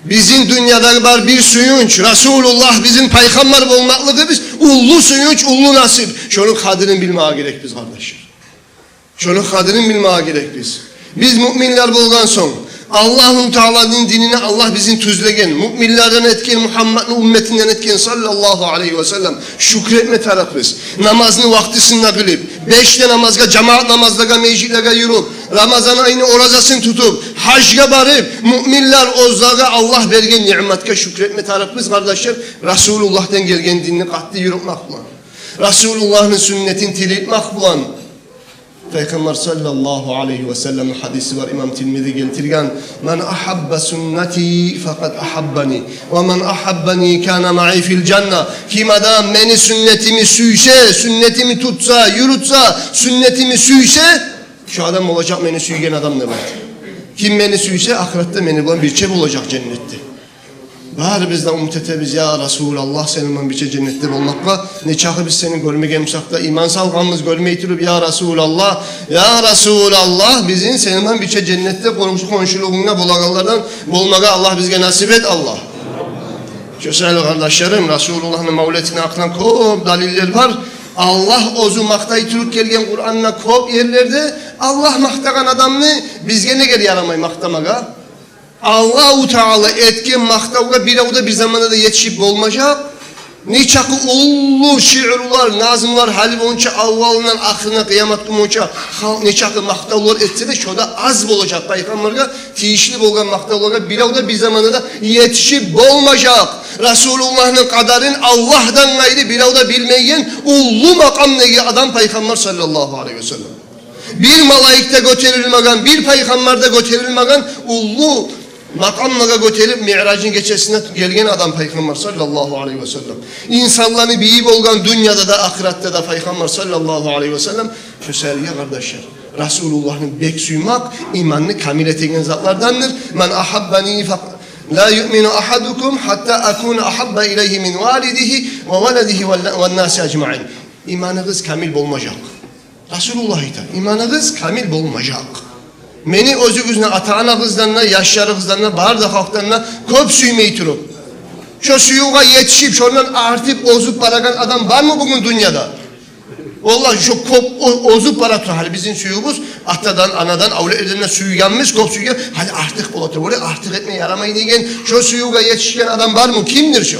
бизин дюньяда бар бир сююнч, Расулуллагь бизин пайхаммар болмакълыгъыбыз уллу сююнч, уллу насип. Шону къадирин билмеге герекбиз, къардашлар. Шону къадирин билмеге герекбиз. Биз муъминлер болгъан сонг, Аллагьу Тааланы динине Аллагь бизин тюзлеген, муъминлерден этген, Мугьамматны умметинден этген, саллаллагьу алайгьи ва саллам, шюкюр этме тарыкъбыз. Намазны вакътисинде къылып, беш де намазгъа, жамаат намазлагъа, межитлеге юрюп, Рамазан айны оразасын тутуп, гьажгъа барып, муъминлер оьзлеге Аллагь берген ниъматгъа шюкюр этме тарыкъбыз, къардашлар. Расулуллагьдан гелген динни къатты юрютмек булан, Расулуллагьны сюннетин тирилтмек булан. Пайхаммар саллаллагьу алайгьи ва саллам гьадиси бар, имам Тирмизи гелтирген: «Ман агьабба суннати факъад агьаббани, ва ман агьаббани кана маи фил жанна». Ким адам мени сюннетими сюйсе, сюннетими тутса, юрютсе, сюннетими сюйсе, шо адам болажакъ мени сюйген адам деп айта. Ким мени сюйсе, ахыратда мени булан бирче болажакъ женнетде. Барыбыз да умут этебиз, я Расулаллагь, сени булан бирче женнетде болмакъгъа. Нечакъы биз сени гёрмеген бусакъ да, иман салгъанбыз гёрмей туруп, я Расулаллагь, я Расулаллагь, бизин сени булан бирче женнетде, къоншу-, къоншулугъунгда болагъанлардан болмагъа Аллагь бизге насип эт, Аллагь. Шо саялы, къардашларым, Расулуллагьны мавлетине гьакъындан кёп далиллер бар. Аллагь оьзю макътай туруп гелген Къуранда кёп ерлерде. Аллагь макътагъан адамны бизге неге ярамай макътамагъа? Аллагьу Таала этген макътавгъа бирев де бир заманда да етишип болмажакъ. Нечакъы уллу шиърулар, назмулар гьали болгъунча аввалындан ахырына, къыямат гюн болгъунча халкъ нечакъы макътавлар этсе де, шо да аз болажакъ. Пайхаммаргъа тийишли болгъан макътавлагъа бирев де бир заманда да етишип болмажакъ. Расулуллагьны къадарын Аллагьдан къайры бирев де билмейген уллу макъамдагъы адам Пайхаммар саллаллагьу алайгьи васаллам. Бир малайик де гётерилмеген, бир пайхаммар да гётерилмеген уллу макъамлагъа гётерилип, Миъражны гечесинде гелген адам Пайхаммар саллаллагьу алайгьи васаллам. Инсанланы бийи болгъан дюньяда да, ахыратда да Пайхаммар саллаллагьу алайгьи васаллам. Шо саялы, я къардашлар, Расулуллагьны бек сюймек иманны камил этеген затлардандыр. «Ман агьаббани фа ла юъмину агьадукум гьатта акуна агьабба илайгьи мин валидигьи ва валадигьи ва ла-, ва наси ажмаин». Иманыгъыз камил болмажакъ. Расулуллагь айта: «Иманыгъыз камил болмажакъ. Мени оьзюгюзден, ата-анагъыздан да, яшларыгъыздан да, бары да халкъдан да кёп сюймей туруп, шо сюювге етишип, шондан артып, озуп барагъан адам бармы бугюн дюньяда?» Валлагь, шо кёп о-, озуп бара тура. Гьали бизин сюювюбюз атадан, анадан, авлетлерден де сюйгенбиз, кёп сюйген, гьали артыкъ бола тура. Олай артыкъ этме ярамай деген, шо сюювге етишген адам бармы? Кимдир шо?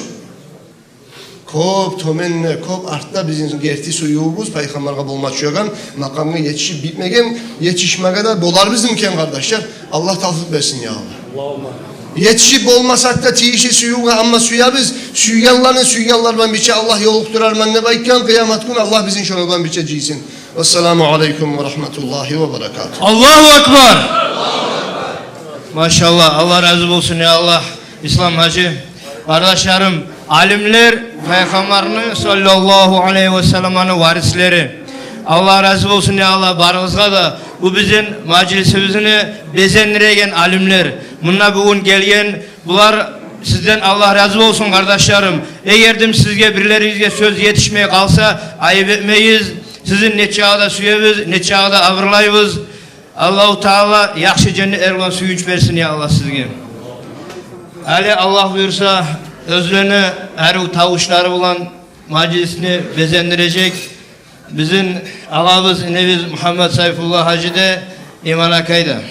Кёп тёменде, кёп артда бизин герти сюювюбюз Пайхаммаргъа болма тюшеген, макъамгъа етишип битмеген, етишмеге де боларбызмы экен, къардашлар? Аллагь тавфикъ берсин, я Аллагь. Етишип болмасакъ да тийишли сюювге, амма сюебиз. Сюйгенлени сюйгенлер булан бирче Аллагь ёлукътурарман деп айтгъан, къыямат гюн Аллагь бизин шолар булан бирче жыйсын. Ассаламу алайкум ва рагьматуллагьи ва баракатугь. Аллагьу акбар! Машаллагь, Аллагь рази болсун, я Аллагь. Ислам гьажи, къардашларым, алимлер Пайхаммарны саллаллагьу алайгьи васалламны варислери. Аллагь рази болсун, я Аллагь, барыгъызгъа да, бу бизин мажлисибизни безендиреген алимлер. Мунда бугюн гелген булар, сизден Аллагь рази болсун, къардашларым. Эгер де сизге, бирлеригизге сёз етишмей къалса, айып этмегиз. Сизин нечакъы да сюебиз, нечакъы да абурлайбыз. Аллагьу Таала яхшы женнетлер булан сююнч берсин, я Аллагь, сизге. Гьали, Аллагь буюрса, оьзлени арив тавушлары булан мажлисни безендирежек бизин агъабыз, инибиз Мугьаммат Сайфулла гьажи де, Иман акай да.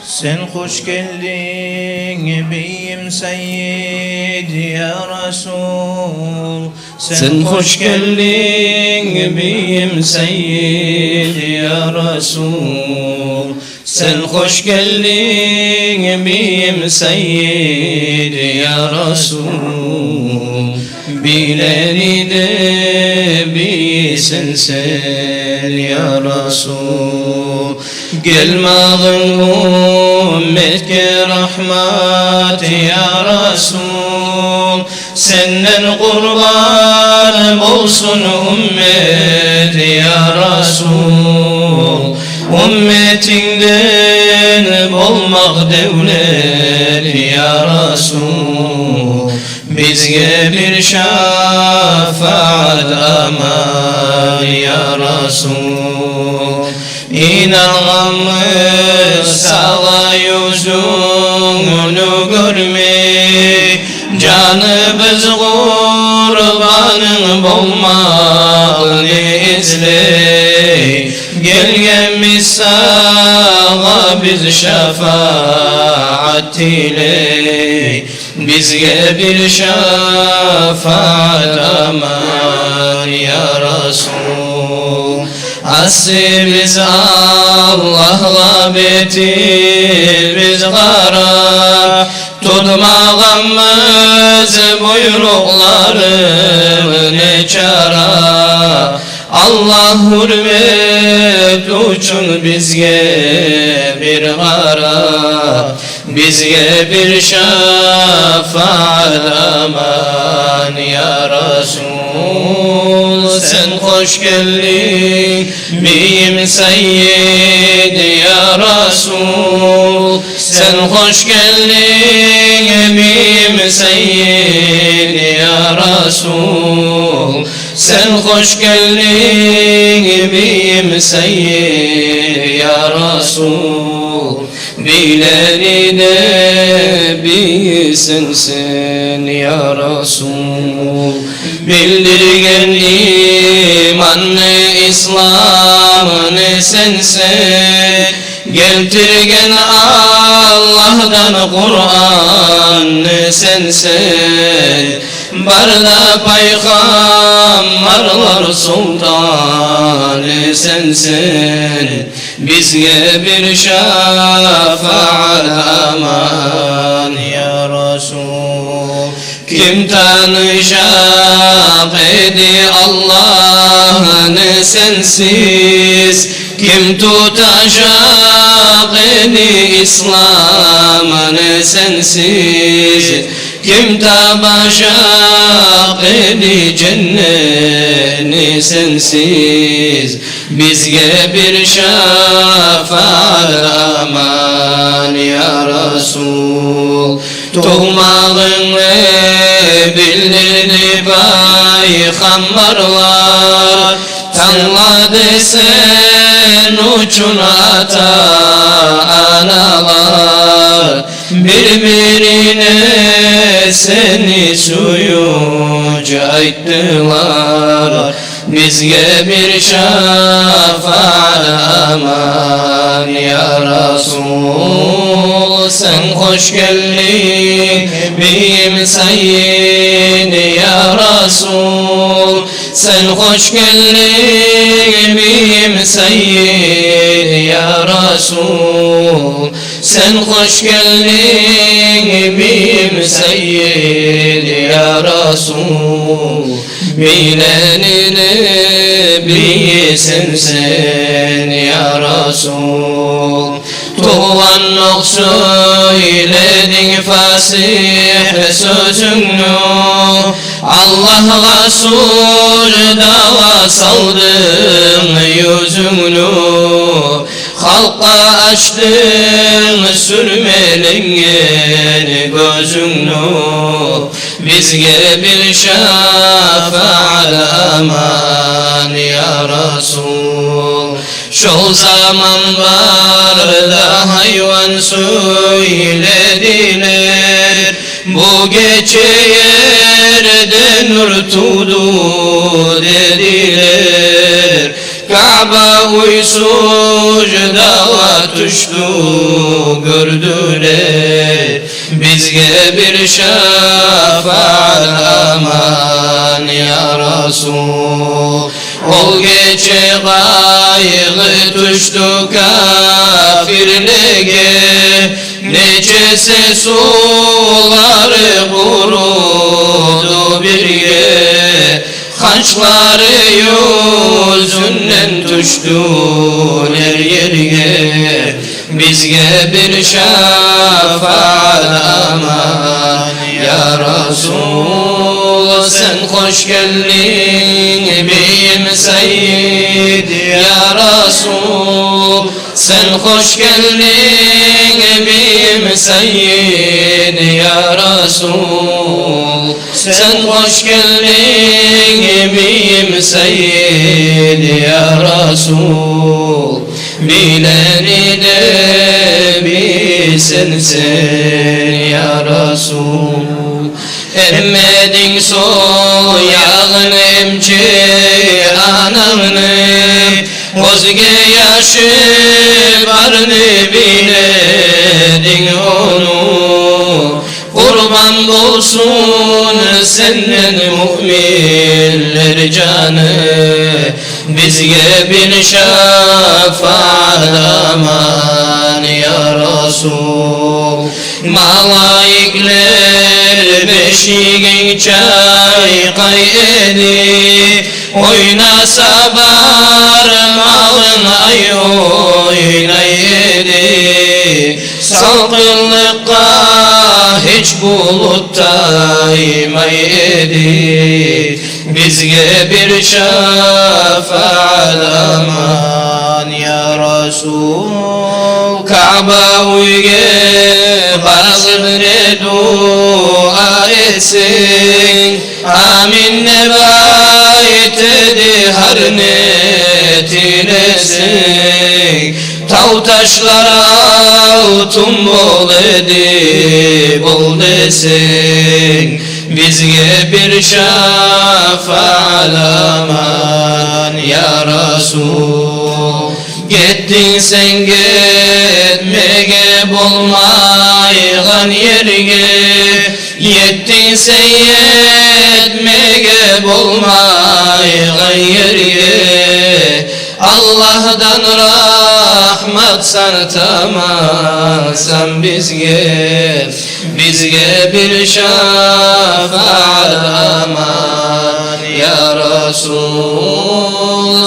Сен хош гелдинг, бийим Сайид, я Расул. Сен хош гелдинг, бийим Сайид, я Расул. Сен хош гелдинг, бийим Сайид, я Расул. Бийлени де бийисен сен, я Расул. Гелмагъынг умметге рагьмат, я Расул. Сенден къурбан болсун уммет, я Расул. Умметингден болмакъ девлет, я Расул. Бизге бир шафаат, аман, я Расул. Инангъанбыз сагъа, юзюнгню гёрмей, жаныбыз къурбанынг болмакъны излей. Гелгенбиз сагъа биз шафаат тилей. Бизге бир шафаат, аман, я Расул. Асибиз Аллагьгъа бетибиз къарап, тутмагъанбыз буйрукъларын не чара. Аллагь гьюрмет учун бизге бир къара. Бизге бир шафаат, аман, я Расул. Сен хош гелдинг, бийим Сайид, я Расул, сен хош гелдинг, бийим сайид, я Расул. Сен хош гелдинг, бийим сайид, я Расул. Бийлени де бийи сенсен, я Расул. Билдирген иманны, исламны сенсен, гелтирген Аллагьдан Къуранны сенсен, бар да пайхаммарлар султаны сенсен. Бизге бир шафаат, аман, я Расул. Ким танышакъ эди Аллагьны сенсиз? Ким туташакъ эди исламны сенсиз? Ким табашакъ эди женнетни сенсиз? Бизге бир шафаат, аман, я Расул. Тувмагъынгны билдирди пайхаммарлар, танглады сен учун ата-аналар. Бир-бирине сени сююнч айтдылар. Бизге бир шафаат, аман, я Расул. Сен хош гелдинг, бийим сайид, я Расул. Сен хош гелдинг, бийим сайид, я Расул. Сен хош гелдинг, бийим сайид, я Расул. Бийлени де бийи сенсен, я Расул. Тувгъанлыкъ сёйлединг фасигь сёзюнгню, Аллагьгъа суждагъа салдынг юзюнгню. Халкъгъа ачдынг сюрмеленген гёзюнгню. Бизге бир шафаат, аман, я Расул. Шол заман барда гьайван сёйледилер, бу гече ерде нюр тувду дедилер. Каъба уьй суждагъа тюшдю гёрдюлер. Бизге бир шафаат, аман, я Расул. Ол гече къайгъы тюшдю капирлеге, нечесе сувлары къуруду бирге. Ханчлары юзюнден тюшдюлер ерге. Бизге бир шафаат, аман, я Расул. Сен хош гелдинг, бийим сайид, я Расул. Сен хош гелдинг, бийим сайид, я Расул. Сен хош гелдинг, бийим сайид, я Расул. Бийлени де бийи сенсен, я Расул. Эммединг сол ягъын, эм чей анангны, оьзге яшы барны бийлединг ону. Къурбан болсун сенден муъминлер жаны. Бизге бир шафаат, аман, я Расул. Малайиклер бешигинг чайкъай эди, ойнаса бармагъынг ай ойнай эди. Салкъынлыкъгъа гьеч булут таймай эди. Бизге бир шафаат, аман, я Расул. Каъба уьйге барып не дуа этсенг, амин деп айт эди гьар не тилесенг. Тав-ташлар алтын бол эди, бол десенг. Бизге бир шафаат, аман, я Расул. Гетдинг сен гетмеге болмайгъан ерге, етдинг сен етмеге болмайгъан ерге. Аллагьдан рагьмат сар тамасан бизге. Бизге бир шафаат, аман, я Расул.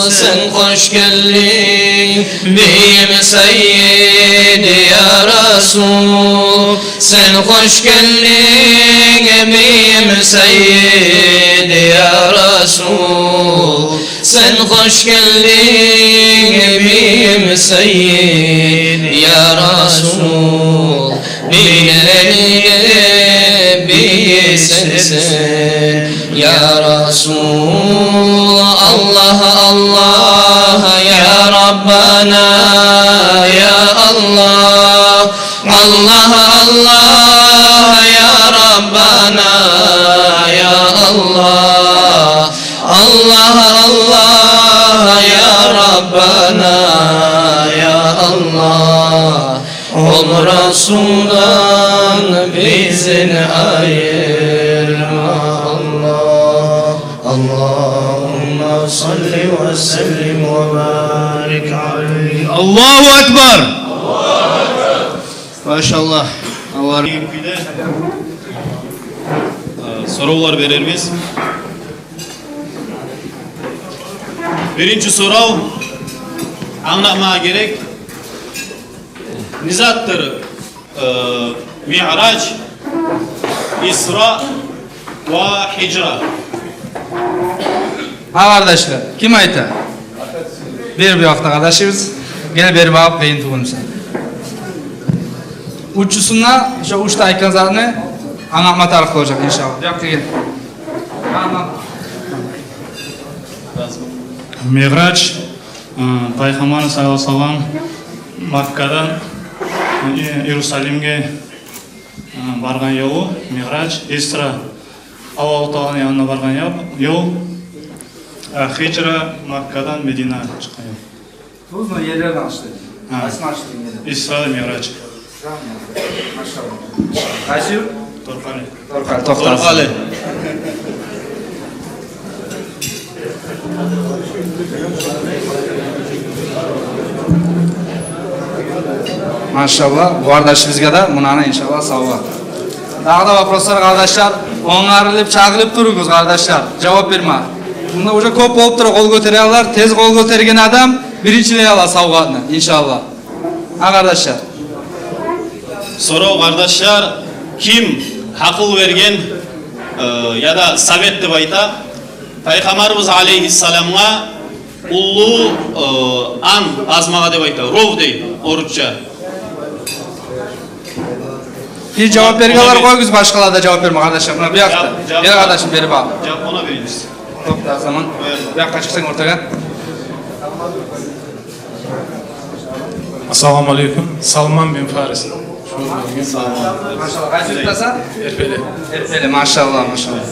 Сен хош гелдинг, бийим сайид, я Расул. Сен хош гелдинг, бийим сайид, я Расул. Сен хош гелдинг, бийим сайид, я Расул. Бийилени бийи сенсен, я Расул. Аллагь, Аллагь, я Раббана, я Аллагь. Аллагь, Аллагь, я Раббана, я Аллагь. Аллагь, Аллагь, я Раббана, я Аллагь. Ол Расулдан бизин айырма, Аллагь. Аллагьумма салли ва саллим ва барик алайгь. Аллагьу акбар! Машаллагь. Аллагь. Э, соравлар берербиз. Биринчи сорав, англатмагъа герек. Не затдыр, э, Миъраж, Исра ва Гьижра? Гьа, къардашлар, ким айта? Бир бу якъда къардашыбыз. Гел, бери багъып, къыйын тюгюл буса. Уьчюсюнде, шо уьч де айтгъан затны англатма тарыкъ болажакъ, иншаллагь. Бу якъгъа гел. Миъраж, э, Пайхаммар саллаллагьу алайгьи ва саллам Маккадан, э, Иерусалимге, э, баргъан ёлу, Миъраж. Исра, Аллагьу Тааланы янына баргъан ёл, ёл. Э, Гьижра, Маккадан Мединагъа чыкъгъан ёл. Тюз, но ерлерден аштырдым. Гьа. Къайсын аштырдым ерлерден? Исра, Миъраж. Исра, Миъраж. Машаллагь. Къайсы юрт? Торкъали. Торкъали, токътагъыз. Торкъали. Машаллагь, бу къардашыбызгъа да мунаны, иншаллагь, савгъат. Дагъы да вопрослар, къардашлар? Онгарылып, чагъылып туругъуз, къардашлар. Жавап берме. Мунда уже кёп болуп тура къол гётерегенлер. Тез къол гётерген адам биринчилей ала савгъатны, иншаллагь. Гьа, къардашлар. Сорав, къардашлар, ким гьакъыл берген, э, яда совет деп айта, Пайхаммарыбыз алайгьиссаламгъа уллу, э, ант къазмагъа деп айта, ров дей орусча. Бир жавап берген бар, къоюгъуз, башгъалар да жавап берме, къардашлар. Муна бу якъда. Жавап, жавап. Гел, къардашым, бери багъып. Жавап она беребиз. Токъта, о заман. Бу якъгъа чыкъсанг, ортагъа. Ассаламу алейкум. Салман бин Фарис. Машаллагь. Къайсы юртдасан? Эрпели. Эрпели, машаллагь, машаллагь.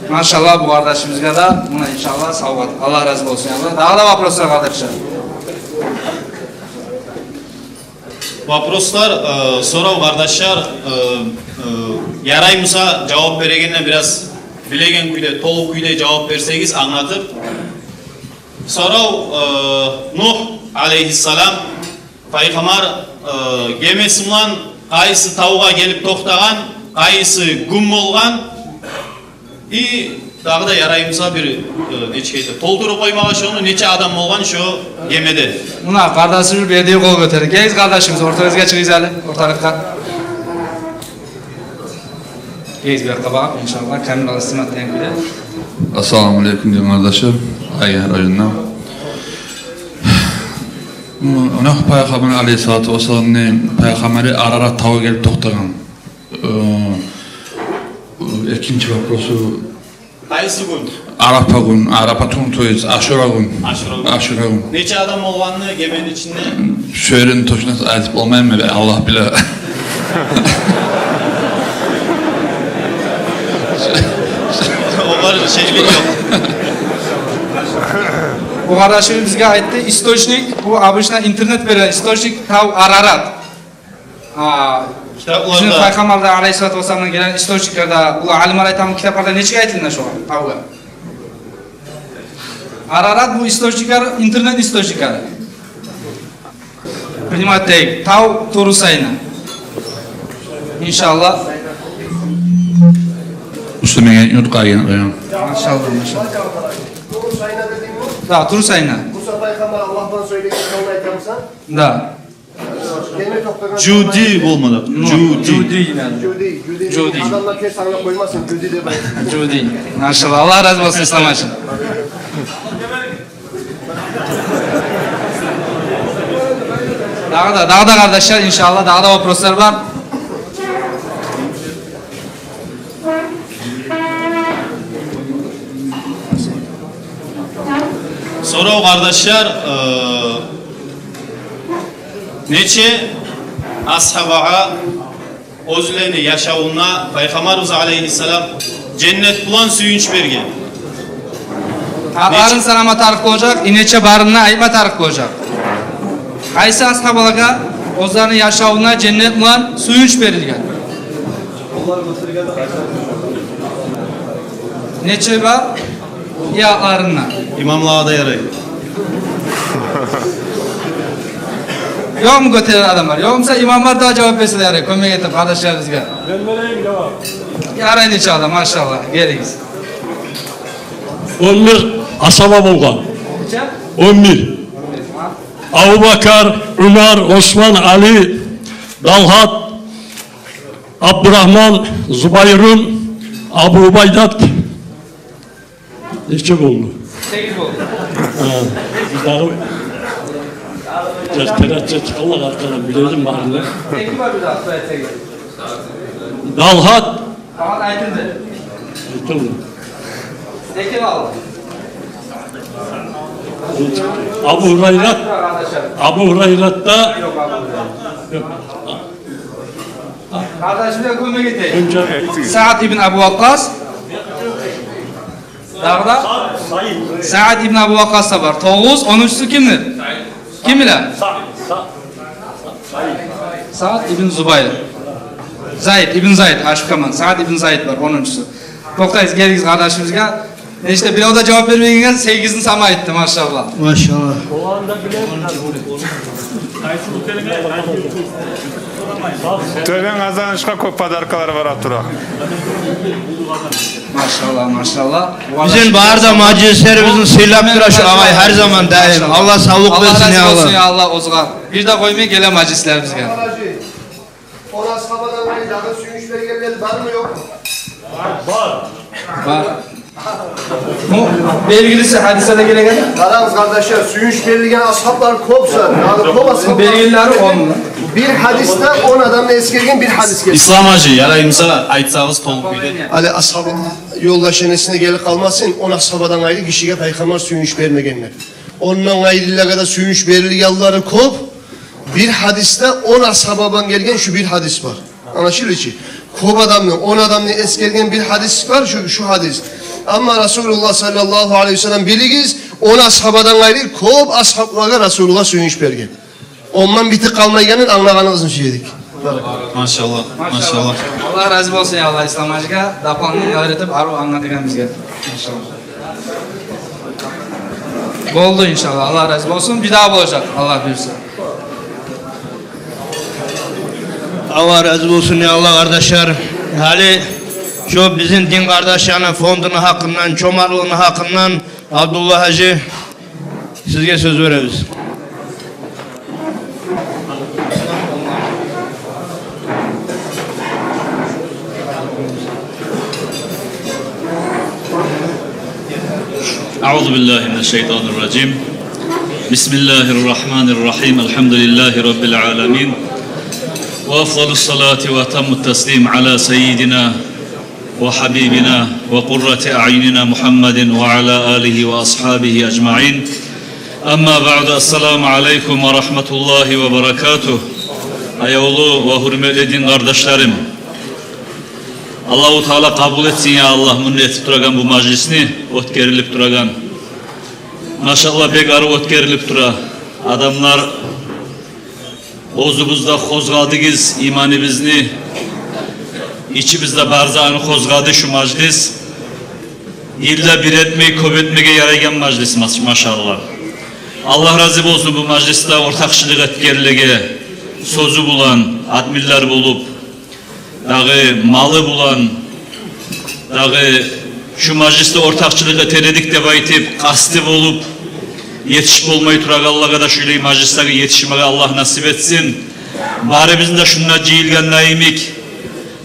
Машаллагь, бу къардашыбызгъа да муна, иншаллагь, савгъат. Аллагь рази болсун, я Аллагь. Дагъы да вопрослар, къардашлар? Вопрослар, э, сорав, къардашлар, э, э, ярай буса, жавап берегенде бираз билеген кюйде, толу кюйде жавап берсегиз, англатып. Сорав, э, Нугь алейгьиссалам, Пайхаммар, э, гемеси булан къайсы тавгъа гелип токътагъан, къайсы гюн болгъан, и Дагъы да ярай буса бир, э, нечик айтайым, толтуруп къоймагъа шону, нече адам болгъан шо гемеде. Муна къардашыбыз Бердиев къол гётерди. Гелигиз, къардашыбыз, ортагъызгъа чыгъыгъыз гьали, орталыкъгъа. Гелигиз бу якъгъа багъып, иншаллагь, камералар снимать этеген кюйде. Ассаламу алейкум, дин къардашлар. Айгер районундан. Муна Пайхаммар алейгьиссалату вассаламны, Пайхаммары Арарат тавгъа гелип токътагъан. Э, экинчи вопросу. Къайсы гюн? Арапа гюн, Арапа тюгюл, то есть Ашура гюн. Ашура гюн. Ашура гюн. Нече адам болгъанны гемени ичинде? Шо ерин точно айтып болмайман мен, Аллагь биле. Огъар шеклик ёкъ. Бу къардашыбыз бизге айтды, источник, бу обычно интернет берген источник, тав Арарат. А, китапларда, бизин Пайхаммардан алейгьиссалату вассаламдан гелген источниклерде, бу алимлер айтагъан китапларда нечик айтылгъан шогъар, тавгъа? Арарат бу источниклер, интернет источниклери. Принимать этейик. Тав Туру Сайна. Иншаллагь. Уьстюме юртгъа гелген къоян. Машаллагь, машаллагь. Туру Сайна дединг? Да, Туру Сайна. Муса пайхаммар Аллагьдан сёйлеген тавну айтамысан? Да. Жуди болмады. Ну, Жуди. Жуди, да. Жуди, Жуди. Жуди. Адамлар терс англап къоймасын, Жуди деп айтсын. Жуди. Машаллагь, Аллагь рази болсун, Ислам-гьажи. Дагъы да, дагъы да, къардашлар, иншаллагь, дагъы да вопрослар бар. Сорав, къардашлар, э, нече асгьабагъа оьзлени яшавунда Пайхаммарыбыз алейгьиссалам женнет булан сююнч берген? Атларын санама тарыкъ болажакъ, и нече барын да айтма тарыкъ болажакъ. Къайсы асгьабалагъа оьзлени яшавунда женнет булан сююнч берилген? Нече бар? Я, атларын да. Имамлагъа да ярай. Ёкъму гётереген адамлар? Ёкъ буса имамлар да жавап берсе де ярай, кёмек этип къардашларыбызгъа. Мен берейим жавап. Ярай, нече адам, машаллагь, гелигиз. Он бир асгьаба болгъан. Нече? Он бир. Абубакар, Умар, Осман, Али, Далгьат, Абдурагьман, Зубайрун, Абу Убайдат. Нече болду? Сегиз болду. Гьа, бир дагъы жаш терача чыкъгъанлар аркъадан биледим барын да. Эки бар бир дагъы, сонгра сегиз. Далгьат. Таман, айтылды. Айтылды. Эки къалды. Абу Гьурайрат. Абу Гьурайрат да. Ёкъ, Абу Гьурайрат. Ёкъ. Къардашым, бир кёмек этейик. Саад ибн Абу Вакъкъас. Дагъы да? Саад ибн Абу Вакъкъас да бар. Тогъуз, онунчусу кимдир? Ким биле? Саад ибн Зубайр. Зайд, ибн Зайд, ашыкъгъанман. Саад ибн Зайд бар, онунчусу. Токътайбыз, гелигиз къардашыбызгъа. Нечик де бирев де жавап бермегенге сегизни сама айтды, машаллагь. Машаллагь. Тёбен Къазанышгъа кёп подаркалар бара тура. Машаллагь, машаллагь. Бизин бары да мажлислерибизни сыйлап тура шу агъай, гьар заман, даим. Машаллагь. Аллагь савлукъ берсин, я Аллагь. Аллагь рази болсун, я Аллагь, огъар. Бир де къоймай геле мажлислерибизге. Он асгьабадан къайры дагъы сююнч бергенлер бармы, ёкъму? Бар. Бар. Бу белгилиси гьадисде де гелеген. Къарагъыз, къардашлар, сююнч берилген асгьаблар кёп зат. Дагъы кёп асгьаблар. Белгилилери он. Бир гьадисде он адамны эсгерген бир гьадис гелген. Ислам-гьажи, ярай буса айтсагъыз толу кюйде. Гьали асгьаб ёлдаш энесине гелип къалмасын, он асгьабадан къайры гишиге Пайхаммар сююнч бермегенлер. Ондан къайрылагъа да сююнч берилгенлери кёп. Бир гьадисде он асгьабадан гелген шу бир гьадис бар. Англашылды чы? Кёп адамны, он адамны эсгерген бир гьадис бар, шу, шу гьадис. Амма Расулуллагь саллаллагьу алайгьи ва саллам, билигиз, он асгьабадан къайры кёп асгьаблагъа Расулуллагь сююнч берген. Ондан битип къалмайгъанын англагъаныгъызны сюе эдик. Машаллагь, машаллагь. Аллагь рази болсун, я Аллагь, Ислам-гьажиге, дополнительно этип, арив англатгъан бизге. Машаллагь. Болду, иншаллагь. Аллагь рази болсун. Бир дагъы болажакъ, Аллагь буюрса. Аллагь рази болсун, я Аллагь, къардашлар. Гьали Шо бизин дин къардашланы фондуну гьакъындан, чомартлыгъыны гьакъындан Абдулла гьажи, сизге сёз беребиз. أعوذ بالله من الشيطان الرجيم. بسم الله الرحمن الرحيم. الحمد لله رب العالمين. وأفضل الصلاة وأتم التسليم على سيدنا وحبيبنا وقرة أعيننا محمد وعلى آله وأصحابه أجمعين. أما بعد، السلام عليكم ورحمة الله وبركاته. Аявлу ва гьюрметли дин къардашларым. Аллагьу Таала къабул этсин, я Аллагь, мунда этип турагъан бу мажлисни, оьтгерилип турагъан. Машаллагь, бек арив оьтгерилип тура. Адамлар, оьзюбюз де къозгъадыгъыз иманыбызны, ичибизде бар затны къозгъады шу мажлис. Йылда бир этмей, кёп этмеге ярайгъан мажлис, маш-, машаллагь. Аллагь рази болсун бу мажлисде ортакъчылыкъ этгенлеге, сёзю булан, админлер болуп, дагъы малы булан, дагъы шу мажлисде ортакъчылыкъ этер эдик деп айтып, къасты болуп, етишип болмай турагъанлагъа да шулай мажлислеге етишмеге Аллагь насип этсин. Барыбызны да шунда жыйылгъанда йимик,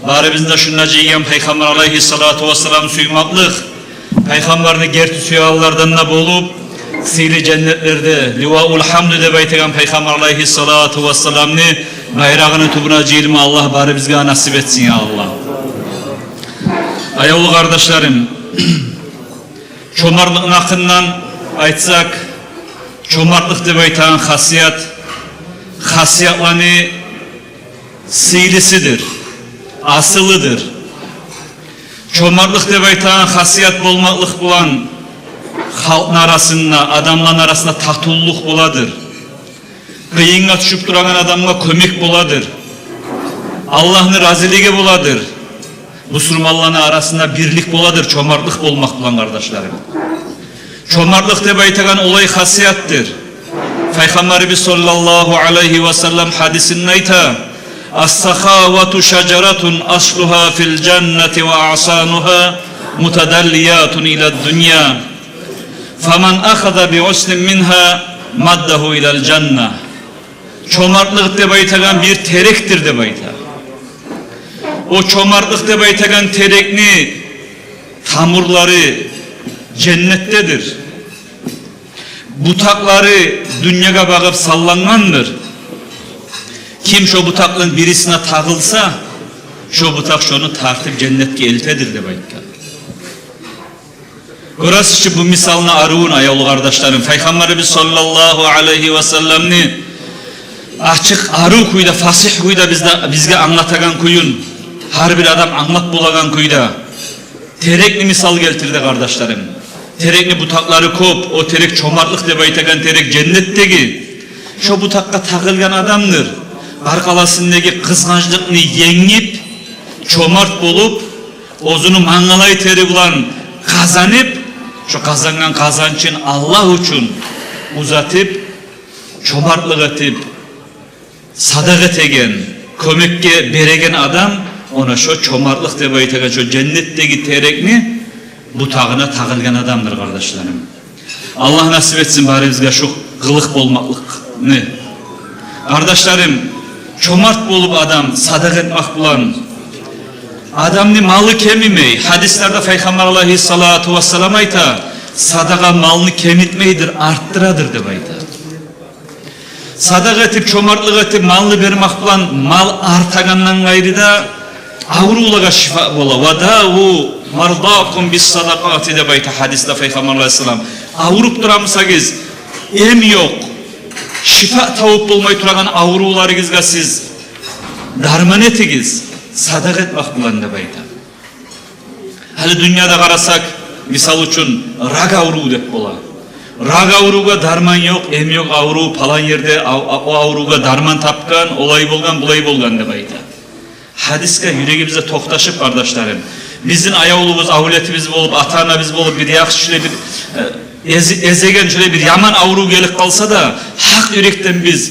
барыбызны да шунда жыйгъан Пайхаммар алайгьиссалату вассалам сюймеклик, Пайхаммарны герти сюегенлерден де болуп, сыйлы женнетлерде Ливаул Гьамду деп айтагъан Пайхаммар алайгьиссалату вассаламны байрагъыны тюбюне жыйылма Аллагь барыбызгъа насип этсин, я Аллагь. Аявлу къардашларым, чомартлыкъны гьакъындан айтсакъ, чомартлыкъ деп айтагъан хасият, хасиятланы сыйлысыдыр, асылыдыр. Чомартлыкъ деп айтагъан хасият болмакълыкъ булан халкъны арасында, адамланы арасында татывлукъ боладыр. Къыйынгъа тюшюп турагъан адамгъа кёмек боладыр. Аллагьны разилиги боладыр. Бусурманланы арасында бирлик боладыр чомартлыкъ болмакъ булан, къардашларым. Чомартлыкъ деп айтагъан олай хасиятдыр. Пайхаммарыбыз саллаллагьу алайгьи васаллам гьадисинде айта: «Ас-сахавату шажаратун аслугьа фил жаннати ва агьсанугьа мутадаллиятун илад дунья. Фаман ахаза би гъуслин мингьа маддагьу илал жанна». Чомартлыкъ деп айтагъан бир терекдир деп айта. О чомартлыкъ деп айтагъан терекни тамурлары женнетдедир. Бутакълары дюньягъа багъып саллангъандыр. Ким шо бутакъланы бирисине тагъылса, шо бутакъ шону тартып женнетге элтедир деп айтгъан. Гёресиз чи бу мисалны аривюн, аявлу къардашларым. Пайхаммарыбыз саллаллагьу алайгьи васалламны ачыкъ, арив кюйде, фасигь кюйде бизде, бизге англатагъан кююн, гьар бир адам англап болагъан кюйде терекни мисал гелтирди, къардашларым. Терекни бутакълары кёп, о терек чомартлыкъ деп айтагъан терек женнетдеги. Шо бутакъгъа тагъылгъан адамдыр къаркъарасындагъы къызгъанчлыкъны енгип, чомарт болуп, оьзюню мангалай тери булан къазанып, шо къазангъан къазанчын Аллагь учун узатып, чомартлыкъ этип, садагъа этеген, кёмекге береген адам, она шо чомартлыкъ деп айтагъан шо женнетдеги терекни бутагъына тагъылгъан адамдыр, къардашларым. Аллагь насип этсин барыбызгъа шу къылыкъ болмакълыкъны. Къардашларым, чомарт болуп адам садагъа этмакъ булан адамны малы кемимей. Гьадислерде Пайхаммар алайгьиссалату вассалам айта: «Садагъа малны кемитмейдир, артдырадыр», – деп айта. Садагъа этип, чомартлыкъ этип, малны бермакъ булан мал артагъандан къайры да, аврувлагъа шифа бола. «Ва даву мардакум бис-садакъати», – деп айта гьадисде Пайхаммар алайгьиссалам. Авруп турамысагъыз, эм ёкъ, шифа табып болмай турагъан аврувларыгъызгъа сиз дарман этигиз садагъа этмакъ булан, деп айта. Гьали дюньяда къарасакъ, мисал учун, рак авруву деп бола. Рак аврувгъа дарман ёкъ, эм ёкъ аврув, палан ерде ав-, а-, о аврувгъа дарман тапгъан, олай болгъан, булай болгъан деп айта. Гьадисге юрегибизде токъташып, къардашларым, бизин аявлубуз, авлетибиз болуп, ата-анабыз болуп, бир яхшы шулай бир, э, эзе-, эзеген шулай бир яман аврув гелип къалса да, гьакъ юрекден биз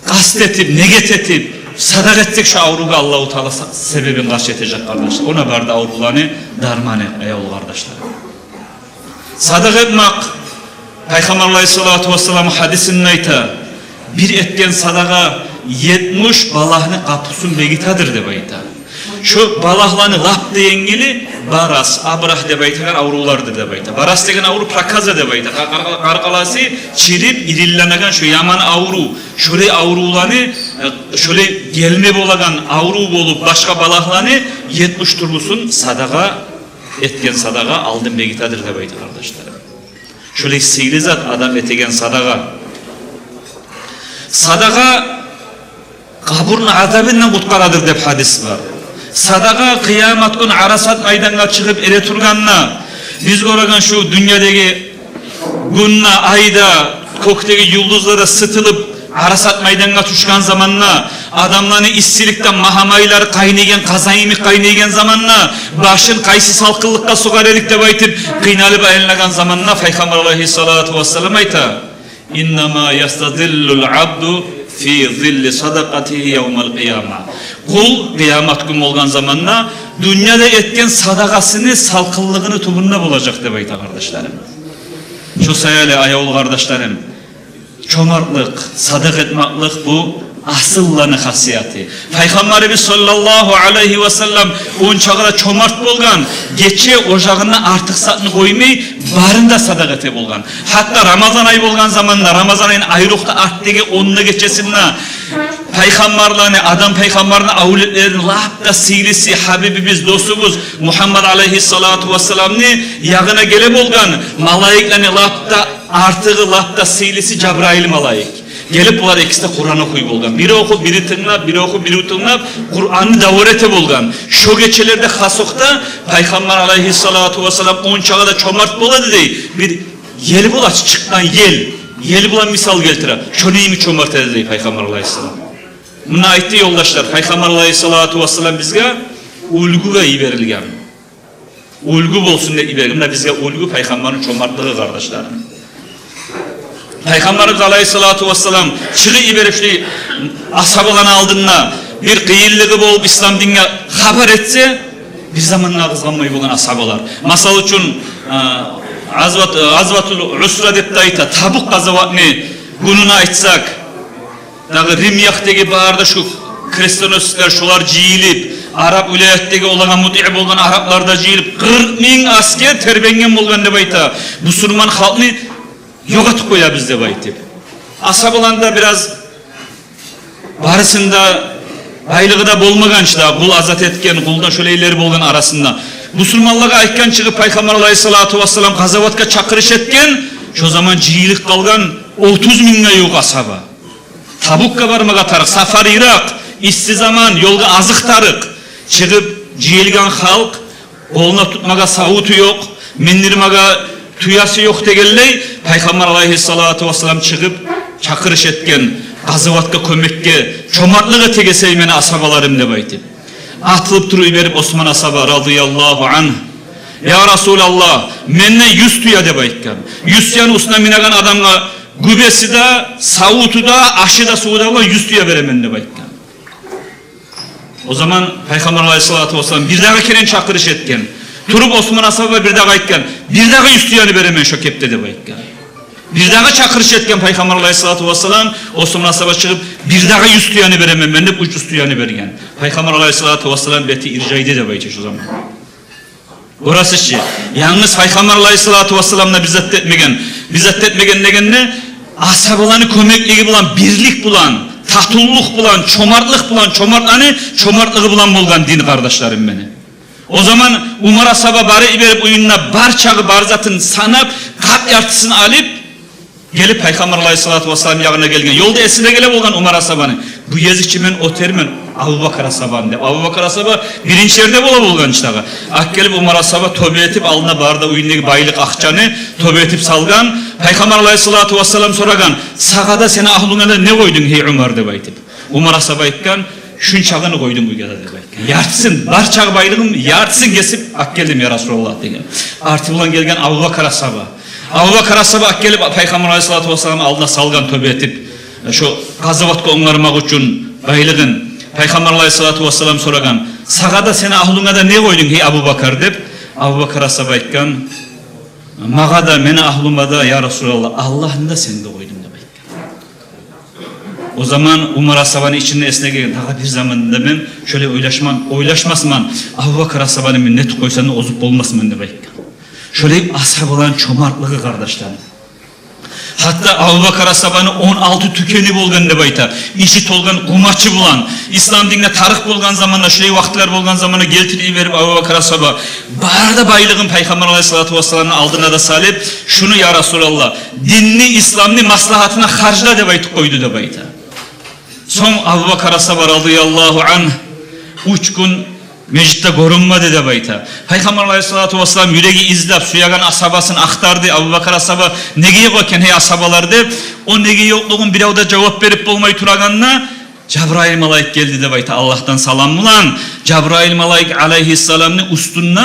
къаст этип, негет этип, Садагъа этсек, шо аврувгъа Аллагьу Таала са-, себебин къаршы этежек, къардашлар. Она бары да аврувланы дарманы, аявлу къардашлар. Садагъа этмек, Пайхаммар алайгьиссалату вассалам гьадисинде айта, бир этген садагъа етмиш балагьны къапусун бегитедир деп айта. Шо балагьланы лап да енгили барас, абрагь деп айтагъан аврувлардыр деп айта. Барас деген аврув проказа деп айта. Къа-, къа-, къаркъарасы чирип, ирилленеген шо яман аврув. Шолай аврувланы, э, шолай гелме болагъан аврув болуп, башгъа балагьланы етмиш тюрлюсюн садагъа, этген садагъа алдын бегитедир деп айта, къардашлар. Шолай сыйлы зат адам этеген садагъа. Садагъа къабурну азабындан къутгъарадыр деп гьадис бар. Садагъа къыямат гюн Арасат майдангъа чыгъып эретургъанда, биз гёреген шу дюньядагъы гюн де, ай да, кёкдеги юлдузлар да сытылып, Арасат майдангъа тюшген заманда, адамланы иссиликден магьамайлар къайнайгъан, къазан йимик къайнайгъан заманда, башын къайсы салкъынлыкъгъа сугъар эдик деп айтып, къыйналып айланагъан заманда, Пайхаммар алайгьиссалату вассалам айта: «Иннама ястазиллул абду фи зилли садакъатигьи явмал къияма». Къул къыямат гюн болгъан заманда дюньяда этген садагъасыны салкъынлыгъыны тюбюнде болажакъ деп айта, къардашларым. Шо саялы, аявлу къардашларым, чомартлыкъ, садагъа этмеклик — бу асылланы хасияты. Пайхаммарыбыз саллаллагьу алайгьи васаллам ончакъы да чомарт болгъан, гече ожагъында артыкъ затны къоймай, барын да садагъа эте болгъан. Гьатта Рамазан ай болгъан заманда, Рамазан айны айрокъда артдагъы онда гечесинде пайхаммарланы, Адам пайхаммарны авлетлерин лап да сыйлысы, гьабибибиз, досубуз Мугьаммад алайгьиссалату вассаламны ягъына геле болгъан малайикланы лап да артыгъы, лап да сыйлысы Жабрайыл малайик. Гелип, булар экиси де Къуран охуй болгъан. Бири охуп, бири тынглап, бири охуп, бири тынглап, Къуранны давам эте болгъан. Шо гечелерде хас окъда Пайхаммар алайгьиссалату вассалам ончакъы да чомарт бола эди дей. Бир ел бола чы, чыкъгъан ел. Ел булан мисал гелтире. Шону йимик чомарт эди дей Пайхаммар алайгьиссалам. Муна айтды, ёлдашлар, Пайхаммар алайгьиссалату вассалам бизге уьлгю йиберилген. Уьлгю болсун деп йиберген. Муна бизге уьлгю Пайхаммарны чомартлыгъы, къардашларым. Пайхаммарыбыз алайгьиссалату вассалам чыгъып йиберип, шулай асгьабаланы алдында бир къыйынлыгъы болуп, ислам динге хабар этсе, бир заманда къызгъанмай болгъан асгьабалар. Масал учун, а, гъазват-, гъазватул Усра деп де айта, Табук къазаватны гюнюн айтсакъ, дагъы Рим якъдагъы бары да шу крестоносецлер, шолар жыйылып, араб вилаятдагъы, олагъа мутиъ болгъан араблар да жыйылып, къыркъ минг асгер тербенген болгъан деп айта. Бусурман халкъны ёкъ этип къоябыз деп айтып. Асгьабаланы да бираз, барысыны да байлыгъы да болмагъан чы да, къул азат этген, къулдан шолайлар болгъан арасында. Бусурманлагъа айтгъан, чыгъып Пайхаммар алайгьиссалату вассалам къазаватгъа чакъырыш этген, шо заман жыйылып къалгъан отуз мингге ювукъ асгьаба. Табукгъа бармагъа тарыкъ, сапар йыракъ, исси заман, ёлгъа азыкъ тарыкъ. Чыгъып жыйылгъан халкъ, къолуна тутмагъа савуту ёкъ, миндирмеге тюеси ёкъ дегенлей, Пайхаммар алайгьиссалату вассалам чыгъып чакъырыш этген, къазаватгъа кёмекге, чомартлыкъ этегиз, эй мени асгьабаларым, деп айтып. Атылып туруп йиберип Осман асгьаба радияллагьу ангь: «Я Расулаллагь, менден юз тюе», — деп айтгъан. Юз тюени уьстюне минеген адамгъа гюбеси де, савуту да, ашы да, суву да булан юз тюе беремен деп айтгъан. О заман Пайхаммар алайгьиссалату вассалам бирдагъы керен чакъырыш этген. Туруп Осман асгьаба бирдагъы айтгъан: «Бирдагъы юз тюени беремен шо кепде», — деп айтгъан. Бирдагъы чакъырыш этген Пайхаммар алайгьиссалату вассалам, Осман асгьаба чыгъып: «Бирдагъы юз тюени беремен мен», — деп, уьч юз тюени берген. Пайхаммар алайгьиссалату вассалам бети иржайды деп айта шо заман. Гёресиз чи, янгыз Пайхаммар алайгьиссалату вассалам да бир зат этмеген. Бир зат этмеген дегенде, асгьабаланы кёмеклиги булан, бирлик булан, татывлукъ булан, чомартлыкъ булан, чомартланы чомартлыгъы булан болгъан дин, къардашларым мени. О заман Умар асгьаба барып йиберип, уьюнде бар чагъы, бар затын санап, къап яртысын алып, гелип Пайхаммар алайгьиссалату вассалам ягъына гелген. Ёлда эсине геле болгъан Умар асгьабаны: «Бу гезик чи мен оьтермен Абубакар асгьабаны», — деп. Абубакар асгьаба биринчи ерде бола болгъан чы дагъы. Алып гелип Умар асгьаба тёбе этип, алдына бары да уьюндеги байлыкъ, акъчаны тёбе этип салгъан. Пайхаммар алайгьиссалату вассалам сорагъан: «Сагъа да, сени агьлюнге де не къойдунг, гьей Умар?» — деп айтып. Умар асгьаба айтгъан: «Шунчагъыны къойдум уьйге де», — деп айтгъан. «Яртысын, бар чагъы байлыгъым яртысын гесип алып гелдим, я Расулаллагь», — деген. Арты булан гелген Абубакар асгьаба. Абубакар асгьаба алып гелип Пайхаммар алайгьиссалату вассалам алдына салгъан тёбе этип, шо къазаватгъа онгармакъ учун байлыгъын. Пайхаммар алайгьиссалату вассалам сорагъан: «Сагъа да, сени агьлюнге де не къойдунг, гьей Абубакар?» — деп. Абубакар асгьаба айтгъан: «Магъа да, мени агьлюме де, я Расулаллагь, Аллагьны да, сени де къойдум», — деп айтгъан. О заман Умар асгьабаны ичинде эсине гелген: «Дагъы бир заманда мен шолай ойлашман, ойлашмасман, Абубакар асгьабаны мен нетип къойсам да озуп болмасман», — деп айтгъан. Шолай асгьабаланы чомартлыгъы, къардашлар. Гьатта Абубакар асгьабаны он алты тюкени болгъан деп айта. Ичи толгъан къумачы булан. Ислам динге тарыкъ болгъан заманда, шулай вакътилер болгъан заманда гелтирип йиберип Абубакар асгьаба, бары да байлыгъын Пайхаммар алайгьиссалату вассаламны алдына да салып: «Шуну, я Расулаллагь, динни, исламны маслагьатына харжла», — деп айтып къойду деп айта. Сонг Абубакар асгьаба радияллагьу ангь уьч гюн межитде гёрюнмеди деп айта. Пайхаммар алайгьиссалату вассалам юреги излеп, сюеген асгьабасын ахтарды. Абубакар асгьаба: «Неге ёкъ экен, гьей асгьабалар?» — деп. О неге ёкълугъун бирев де жавап берип болмай турагъанда, Жабрайыл малайик гелди деп айта, Аллагьдан салам булан. Жабрайыл малайик алайгьиссаламны уьстюнде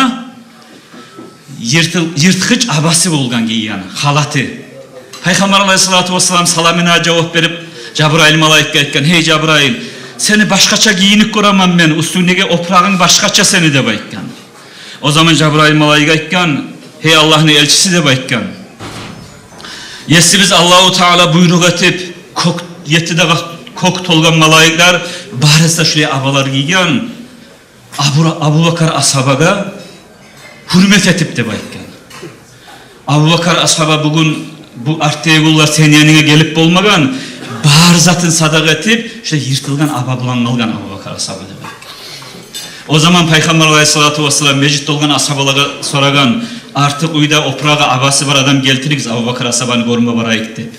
йыртыл-, йыртгъыч абасы болгъан гийген, халаты. Пайхаммар алайгьиссалату вассалам саламына жавап берип, Жабрайыл малайикге айтгъан: «Гьей Жабрайыл, сени башгъача гийинип гёремен мен, уьстюнгдеги опурагъынг башгъача сени», — деп айтгъан. О заман Жабрайыл малайик айтгъан: «Гьей Аллагьны элчиси, — деп айтгъан, — Есибиз Аллагьу Таала буйрукъ этип, кёк, етти дагъы кёк толгъан малайиклер барысы да шулай абалар гийген, Абу-, Абубакар асгьабагъа гьюрмет этип», — деп айтгъан. «Абубакар асгьаба бугюн, бу артдагъы гюнлер сени янынга гелип болмагъан, бар затын садагъа этип, шулай йыртылгъан аба булан къалгъан Абубакар асгьаба», — деп айтгъан. О заман Пайхаммар алайгьиссалату вассалам межитде болгъан асгьабалагъа сорагъан: «Артыкъ уьйде опурагъы, абасы бар адам гелтиригиз, Абубакар асгьабаны гёрме барайыкъ», — деп.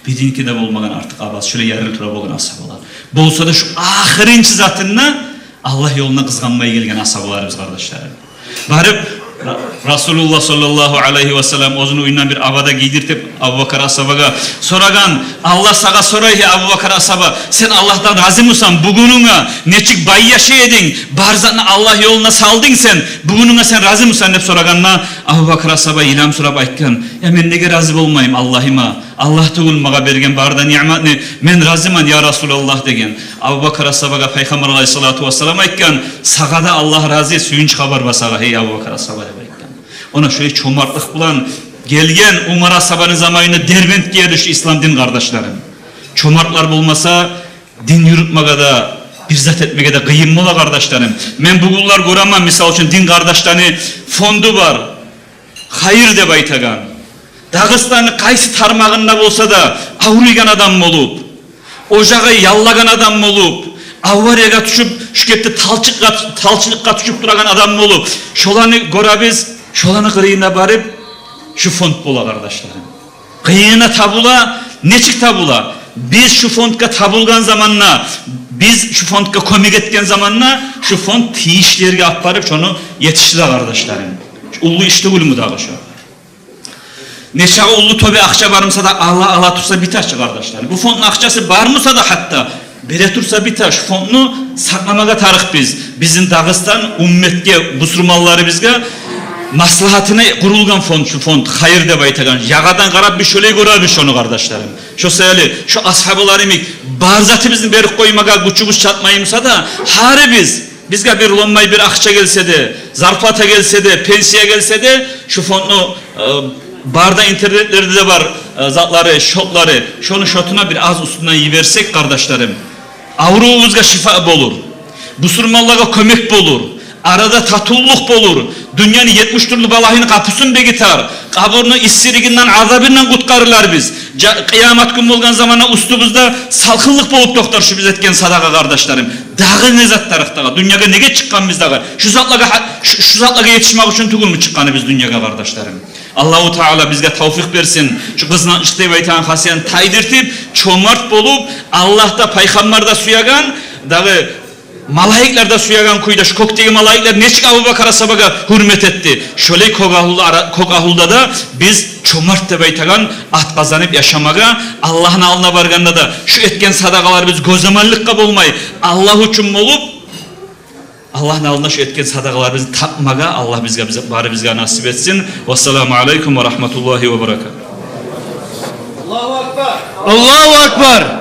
Биринки де болмагъан артыкъ абасы, шулай ярылып тура болгъан асгьабалар. Болса да шу ахырынчы затында Аллагь ёлуна къызгъанмай гелген асгьабаларыбыз, къардашларым. Барып, Ра-, Расулуллагь саллаллагьу алайгьи вассалам оьзюню уьюнден бир аба да гийдиртип Абубакар асгьабагъа, сорагъан: «Аллагь сагъа сорай, гьей Абубакар асгьаба, сен Аллагьдан разимисен? Бугюнюнге нечик бай яшай эдинг, бар затны Аллагь ёлуна салдынг сен, бугюнюнге сен разимисен?» — деп сорагъанда, Абубакар асгьаба йыламсырап айтгъан: «Я мен неге рази болмайым Аллагьыма? Аллагь тюгюл магъа берген бары да ниъматны, мен разимен, я Расулаллагь», — деген. Абубакар асгьабагъа Пайхаммар алайгьиссалату вассалам айтгъан: «Сагъа да Аллагь рази, сююнч хабар бар сагъа, гьей Абубакар асгьаба», — деп айтгъан. Она шулай чомартлыкъ булан гелген Умар асгьабаны заманында Дербентге еришди ислам дин, къардашларым. Чомартлар болмаса, дин юрютмеге де, бир зат этмеге де къыйын бола, къардашларым. Мен бугюнлер гёремен, мисал учун, дин къардашланы фонду бар, «Хайыр» деп айтагъан. Дагъыстанны къайсы тармагъында болса да, авруйгъан адам болуп, ожагъы яллагъан адам болуп, авариягъа тюшюп, шу гетде талчыкъгъа, талчылыкъгъа тюшюп турагъан адам болуп, шоланы гёребиз, шоланы къырыйына барып, шу фонд бола, къардашларым. Къыйынына табула, нечик табула? Биз шу фондгъа табулгъан заманда, биз шу фондгъа кёмек этген заманда, шу фонд тийишли ерге алып барып, шону етишдире, къардашларым. Уллу иш тюгюлмю дагъы шу? Нечакъы уллу тёбе акъча бар буса да, ала, ала турса бите чи, къардашларым. Бу фондну акъчасы бар буса да, гьатта бере турса бите, шу фондну сакъламагъа тарыкъ биз. Бизин Дагъыстан умметге, бусурманларыбызгъа маслагьатына къурулгъан фонд шу фонд, «Хайыр» деп айтагъан. Ягъадан къарап биз шолай гёребиз шону, къардашларым. Шо саялы шу асгьабалар йимик бар затыбызны берип къоймагъа гючюбюз чатмай буса да, гьарибиз, бизге бир ломай бир акъча гелсе де, зарплата гелсе де, пенсия гелсе де, шу фондну, э, бары да интернетлерде де бар, э, затлары, счётлары, шону счётуна бир аз уьстюнден йиберсек, къардашларым, аврувубузгъа шифа болур, бусурманлагъа кёмек болур, арада татывлукъ болур, дюньяны етмиш тюрлю балагьыны къапусун бегитер, къабурну иссилигинден, азабындан къутгъарылар биз. Жа-, къыямат гюн болгъан заманда уьстюбюзде салкъынлыкъ болуп токътар шу биз этген садагъа, къардашларым. Дагъы не зат тарыкъ дагъы? Дюньягъа неге чыкъгъанбыз дагъы? Шу затлагъа гьа-, шу, шу затлагъа етишмек учун тюгюлмю чыкъгъаныбыз дюньягъа, къардашларым? Аллагьу Таала бизге тавфикъ берсин. Шу къызгъанчлыкъ деп айтагъан хасиятны тайдыртып, чомарт болуп, Аллагь да, Пайхаммар да сюеген, дагъы малайиклер де сюеген кюйде, шу кёкдеги малайиклер нечик Абубакар асгьабагъа гьюрмет этди, шолай кёк агьлула ара-, кёк агьлуда да биз чомарт деп айтагъан ат къазанып яшамагъа, Аллагьны алдына баргъанда да шу этген садагъаларыбыз гёземаллыкъгъа болмай, Аллагь учун болуп, Аллагьны алдына шу этген садагъаларыбызны тапмагъа Аллагь бизге, биз, барыбызгъа насип этсин. Вассаламу алейкум ва рагьматуллагьи ва баракатугь. Аллагьу акбар! Аллагьу акбар!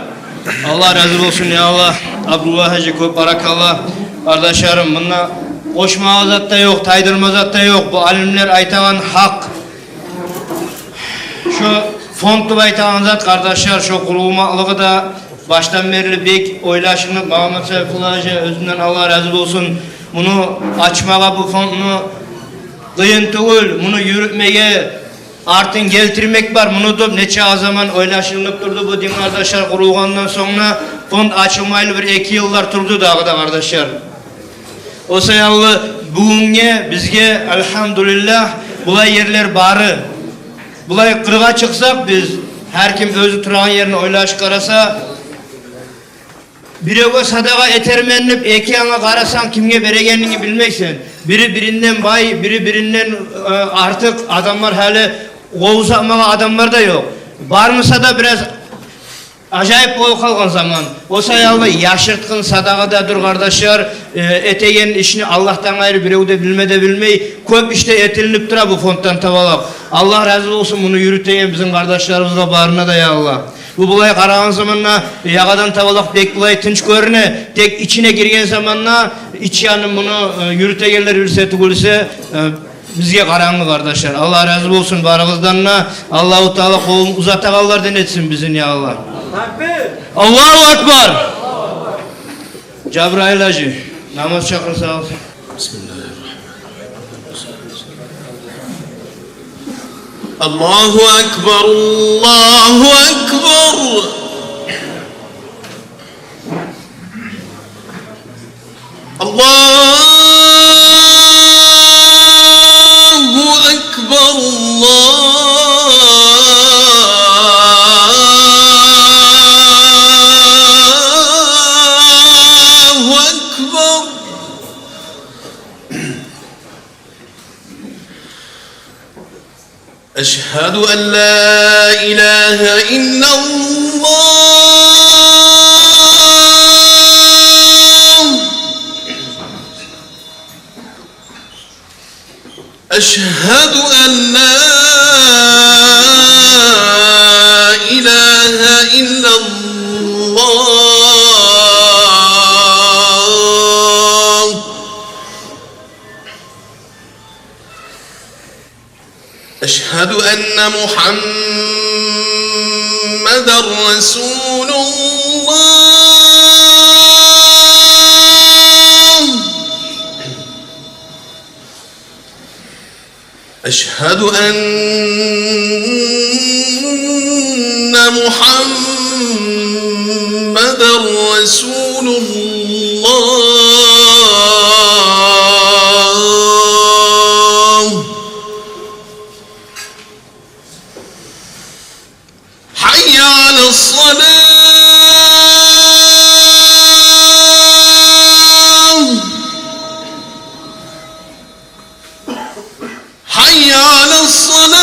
Аллагь рази болсун, я Аллагь. Абдулла гьажи, кёп баракалла. Къардашларым, мунда къошмагъа зат да ёкъ, тайдырма зат да ёкъ. Бу алимлер айтагъан гьакъ. Шо фонд деп айтагъан зат, къардашлар, шо къурулмакълыгъы да баштан берли бек ойлашынып, Магьаммат Сайфулла гьажи, оьзюнден Аллагь рази болсун, муну ачмагъа, бу фондну, къыйын тюгюл муну юрютмеге, артын гелтирмек бар муну деп, нече заман ойлашылып турду бу дин къардашлар къурулгъандан сонг да. Фонд ачылмайлы бир-эки йыллар турду дагъы да, къардашлар. О саялы бугюнге бизге, альгьамдулиллагь, булай ерлер бары. Булай къыргъа чыкъсакъ биз, гьар ким оьзю турагъан ерин ойлашып къараса, биревге садагъа этермен деп, эки янгъа къарасанг, кимге берегенинги билмейсен. Бири-биринден бай, бири-биринден, э, артыкъ адамлар, гьали къол узатмагъа адамлар да ёкъ. Бар буса да, бираз ажайып болуп къалгъан заман. О саялы яшыртгъын садагъа да дюр, къардашлар, э, этеген ишни Аллагьдан къайры бирев де билме де билмей. Кёп иш де этилинип тура бу фонддан табалакъ. Аллагь рази болсун муну юрютеген бизин къардашларыбызгъа, барына да, я Аллагь. Бу булай къарагъан заманда ягъадан табалакъ бек булай тынч гёрюне, тек ичине гирген заманда, ич янын муну, э, юрютегенлер билсе тюгюлсе, э, бизге къарангы, къардашлар. Аллагь рази болсун барыгъыздан да. Аллагьу Таала къолун узатагъанлардан этсин бизин, я Аллагь. Аллагьу акбар! Жабраил гьажи, намаз чакъырсагъыз. بسم الله الرحمن الرحيم. الله أكبر، الله أكبر. الله أكبر، الله أكبر. أشهد أن لا إله إلا الله. أشهد أن لا إله إلا الله. أشهد أن محمدا رسول الله. أشهد أن محمدا رسول الله. حي على الصلاة. حي على الصلاة.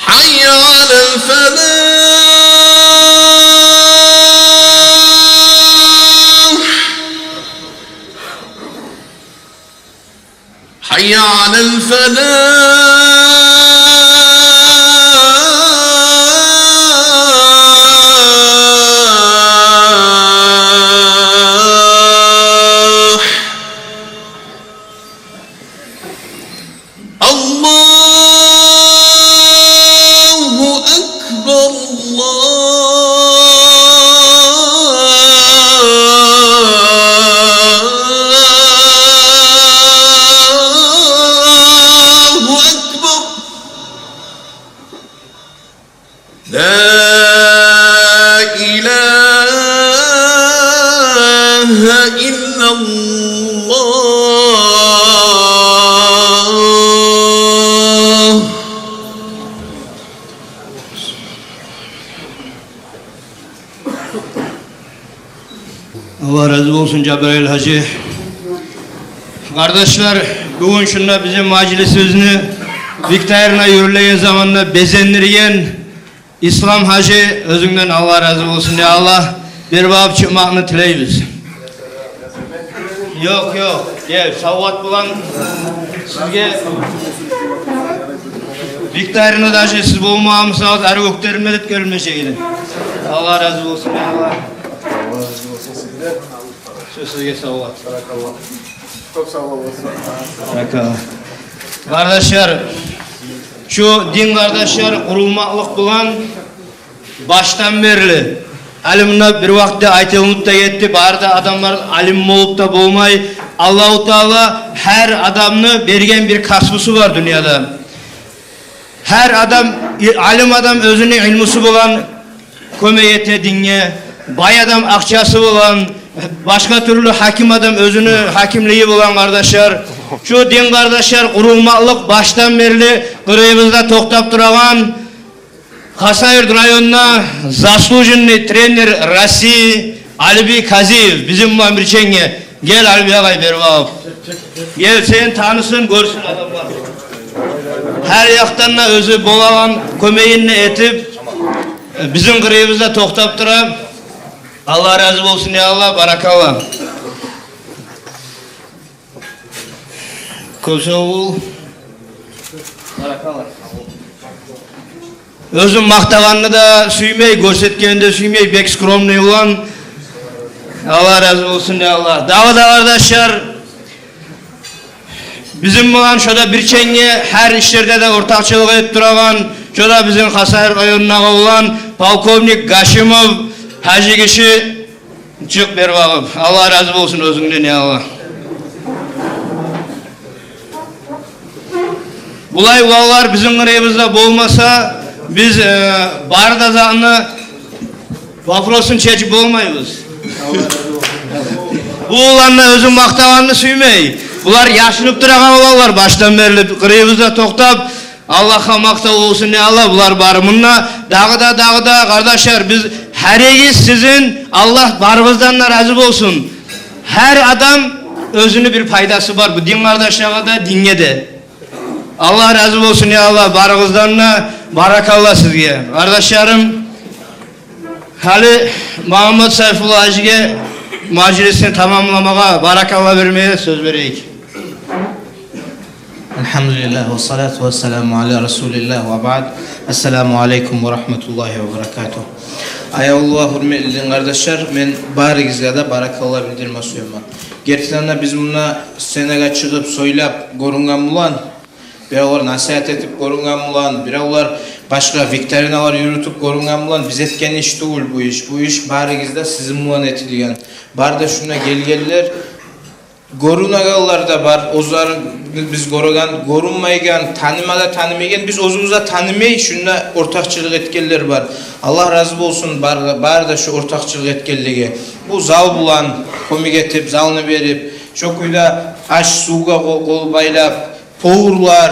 حي على الفلاح. حي على الفلاح. الله أكبر، الله أكبر. لا إله إلا الله. Аллагь рази болсун, Жабраил гьажи. Къардашлар, бугюн шунда бизин мажлисибизни викторина юрюлеген заманда безендирген Ислам гьажи, оьзюнгден Аллагь рази болсун, я Аллагь. Берип алып чыкъмакъны тилейбиз. Ёкъ, ёкъ. Гел, савгъат булан сизге викторина, даже сиз болмагъан бусагъыз, ары гётерилме деп гёрюнмежек эди. Аллагь рази болсун, я Аллагь. Аллагь рази болсун сизден. Шу сизге савгъат. Баракалла. Кёп сав болсун. Баракалла. Къардашлар, шу дин къардашлар къурулмакълыкъ булан башдан берли, алимлер бир вакътиде айтылынып да гетди, бары да адамлар алим болуп да болмай. Аллагьу Таала гьар адамны берген бир касбусу бар дюньяда. Гьар адам, алим адам оьзюню илмусу булан кёмек эте динге, бай адам акъчасы булан, башгъа тюрлю гьаким адам оьзюню гьакимлиги булан, къардашлар. Шу дин къардашлар къурулмакълыкъ башдан берли къырыйыбызда токътап турагъан Хасавюрт районуна заслуженный тренер России Алибий Казиев бизин булан бирченге. Гел, Алибий агъай, берип алып. Гел, сени танысын, гёрсюн адамлар. Гьар якъдан да оьзю болагъан кёмегин де этип, бизин къырыйыбызда токътап тура. Аллагь рази болсун, я Аллагь, баракалла. Кёп сав бол. Баракалла. Оьзюн макътагъанны да сюймей, гёрсетгенни де сюймей, бек скромный улан. Аллагь рази болсун, я Аллагь. Дагъы да, къардашлар, бизин булан шо да бирченге гьар ишлерде де ортакъчылыкъ этип турагъан, шо да бизин Хасавюрт районундагъы улан полковник Гашимов Гьажигиши. Чыкъ, берип алып. Аллагь рази болсун оьзюнгден, я Аллагь. Булай уланлар бизин къырыйыбызда болмаса, биз, э, бары да затны вопросун чечип болмайбыз. Бу улан да оьзюн макътагъанны сюймей. Булар яшынып турагъан уланлар, башдан берли къырыйыбызда токътап. Аллагьгъа макътав болсун, я Аллагь, булар бары мунда. Дагъы да, дагъы да, къардашлар, биз гьаригиз сизин, Аллагь барыгъыздан да рази болсун. Гьар адам оьзюню бир пайдасы бар бу дин къардашлагъа да, динге де. Аллагь рази болсун, я Аллагь, барыгъыздан да. Баракалла сизге, къардашларым. Гьали Магьаммат Сайфулла гьажиге мажлисни тамамламагъа, баракалла бермеге сёз берейик. Алгьамдулиллагь, ва салату ва саламу аля расулиллагь, ва баъд. Ассаламу алейкум ва рагьматуллагьи ва баракатугь. Аявлу ва гьюрметли дин къардашлар, мен барыгъызгъа да баракалла билдирме сюемен. Гертиден де, биз мунда сценагъа чыгъып сёйлеп гёрюнген булан, биревлер насигьат этип гёрюнген булан, биревлер башгъа викториналар юрютюп гёрюнген булан биз этген иш тюгюл бу иш. Бу иш барыгъыз да сизин булан этилген. Бары да шунда гелгенлер, гёрюнегенлер де бар, оьзлерин биз гёреген, гёрюнмейген, таныма да танымайгъан, биз оьзюбюз де танымай, шунда ортакъчылыкъ этгенлер бар. Аллагь рази болсун бары, бары да шу ортакъчылыкъ этгенлеге. Бу зал булан кёмек этип, залны берип, шо кюйде аш-сувгъа къо-, къол байлап, поварлар,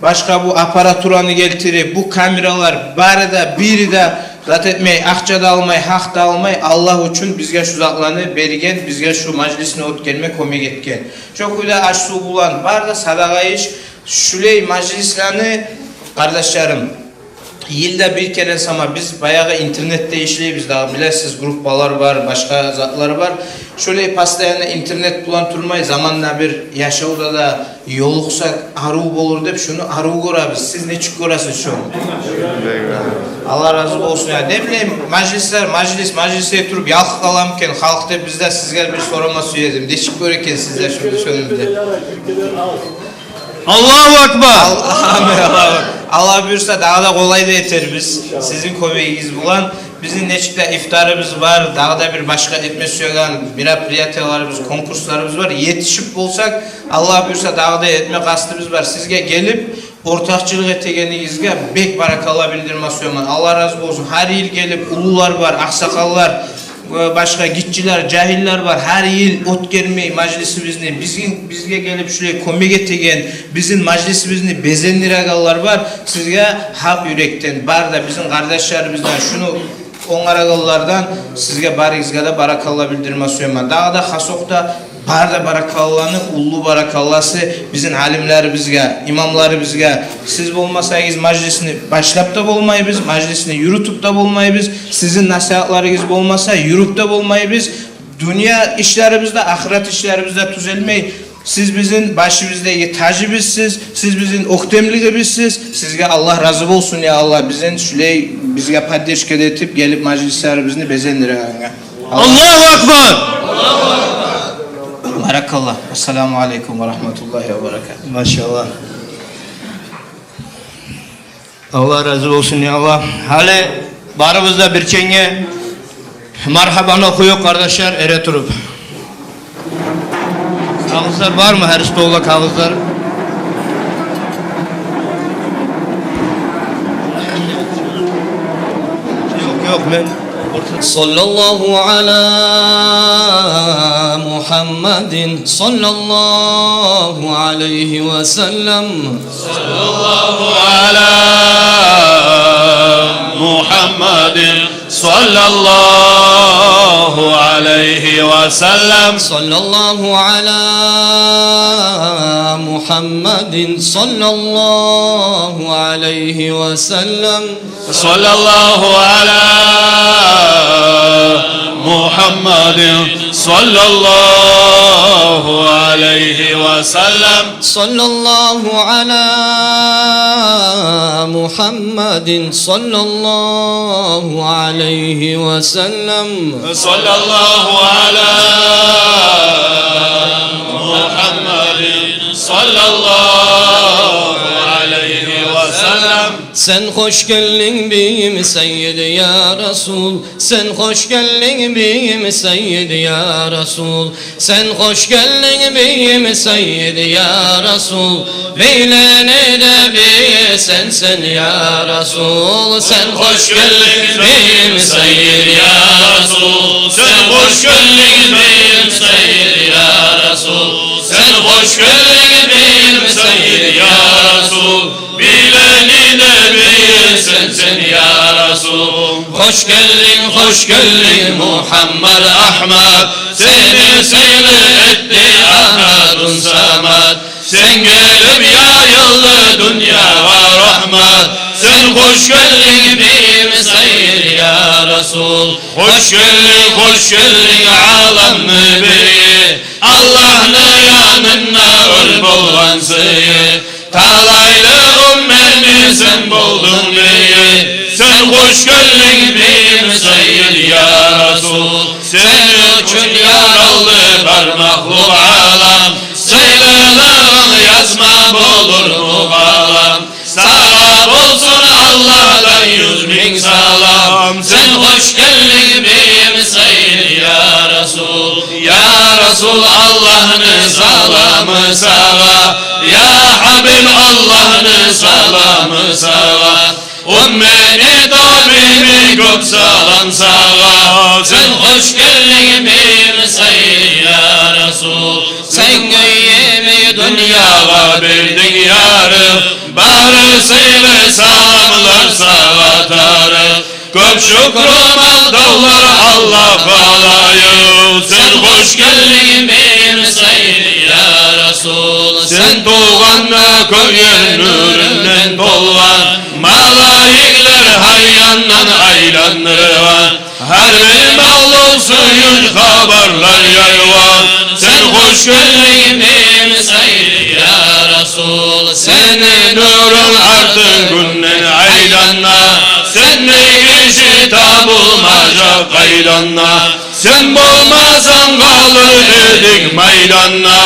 башгъа бу аппаратураны гелтирип, бу камералар, бары да, бири де зат этмей, акъча да алмай, гьакъ да алмай, Аллагь учун бизге шу затланы берген, бизге шу мажлисни оьтгерме кёмек этген. Шо кюйде аш-сув булан бары да садагъа иш, шулай мажлисланы, къардашларым, йылда бир керен сама, биз баягъы интернетде ишлейбиз дагъы, билесиз, группалар бар, башгъа затлар бар. Шолай постоянно интернет булан турмай, заман да бир, яшавда да ёлукъсакъ арив болур деп, шуну арив гёребиз. Сиз нечик гёресиз шуну? Аллагь рази болсун. Я, не билейим, мажлислер, мажлис, мажлисге туруп ялкъып къаламы экен халкъ деп, биз де сизге бир сорама сюе эдим. Нечик гёре экенсиз сиз де шуну, шуну деп? Аллагьу акбар! Ал-, амин, Аллагь, Аллагь буюрса, дагъы да къолай да этербиз сизин кёмегигиз булан. Бизин нечик де ифтарыбыз бар, дагъы да бир башгъа этме сюеген мероприятияларыбыз, конкурсларыбыз бар. Етишип болсакъ, Аллагь буюрса, дагъы да этме къастыбыз бар. Сизге гелип ортакъчылыкъ этегенигизге бек баракалла билдирме сюемен. Аллагь рази болсун. Гьар йыл гелип, уллулар бар, акъсакъаллар, э, башгъа гиччилер, жагьиллер бар. Гьар йыл оьтгермей мажлисибизни, бизин, бизге гелип шулай кёмек этеген, бизин мажлисибизни безендирегенлер бар. Сизге гьакъ юрекден, бары да бизин къардашларыбыздан, шуну онгарагъанлардан сизге, барыгъызгъа да баракалла билдирме сюемен. Дагъы да хас окъда Бары да баракалланы уллу баракалласы бизин алимлерибизге, имамларыбызгъа. Сиз болмасагъыз, мажлисни башлап да болмайбыз, мажлисни юрютюп де болмайбыз. Сизин насигьатларыгъыз болмаса, юрюп де болмайбыз. Дюнья ишлерибиз де, ахырат ишлерибиз де тюзелмей. Сиз бизин башыбыздагъы тажыбызсыз, сиз бизин оьктемлигибизсиз. Сизге Аллагь рази болсун, я Аллагь, бизин шулай бизге поддержка этип, гелип мажлислерибизни безендирегенге. Аллагьу акбар! Баракалла. Ассаламу алейкум ва рагьматуллагьи ва баракатугь. Машалла. Аллагь рази болсун, я Аллагь. Гьали барыбыз да бирче маргьабаны охуюкъ, къардашлар, эретуруп. Кагъызлар бармы? Гьар столда кагъызлар. Ёкъ, ёкъ, мен. صلى الله على محمد صلى الله عليه وسلم. صلى الله على محمد صلى الله عليه وسلم. صلى الله على محمد صلى الله عليه وسلم. صلى الله على محمد صلى الله عليه وسلم. صلى الله على محمد صلى الله عليه وسلم. صلى الله على محمد صلى الله عليه وسلم. Сен хош гелдинг, бийим сайид, я Расул. Сен хош гелдинг, бийим сайид, я Расул. Сен хош гелдинг, бийим сайид, я Расул. Бийлени де бийи сенсен, я Расул. Сен хош гелдинг, бийим сайид, я Расул. Сен хош гелдинг, бийим сайид, я Расул. Сен хош гелдинг, бийим сайид, я Расул. Бийлени де бийи сенсен, я Расул. Хош гелдинг, хош гелдинг, Мугьаммад Агьмад. Сени сыйлы этди Агьадун Самад. Сен гелип яйылды дюньягъа рагьмат. Сен хош гелдинг, бийим сайид, я Расул. Хош гелдинг, хош гелдинг, аламны бийи. Аллагьны янында оьр болгъан сыйы. Талайлы умметни сен болдунг бийи. Сен хош гелдинг, бийим сайид, я Расул. Сени учун яралды бар махлукъ алам. Сыйлылыгъынг язма болур бу къалам. Сагъа болсун Аллагьдан юз минг салам. Сен хош гелдинг, бийим сайид, я Расул. Я Расул, Аллагьны саламы сагъа. Я Гьабиб, Аллагьны саламы сагъа. Умметни табиби, кёп салам сагъа. Сен хош гелдинг, бийим сайид, я Расул. Сен гийимни дюньягъа бердинг ярыкъ. Бары сыйлы саламлар сагъа тарыкъ. Кёп шюкрю, макътавлар Аллагьгъа лайыкъ. Сен хош гелдинг, бийим сайид, я Расул. Сен тувгъанда кёк ер нюрюнден толгъан. Малайиклер гьар яндан айландыргъан. Гьар бир махлукъ сююнч хабарлар яйгъан. Сен хош гелдинг, бийим сайид, я Расул. Сени нюрюнг артын гюнден айлана. Сендей гиши табылмажакъ къайдан да. Сен болмасанг, къалыр эдик майданда.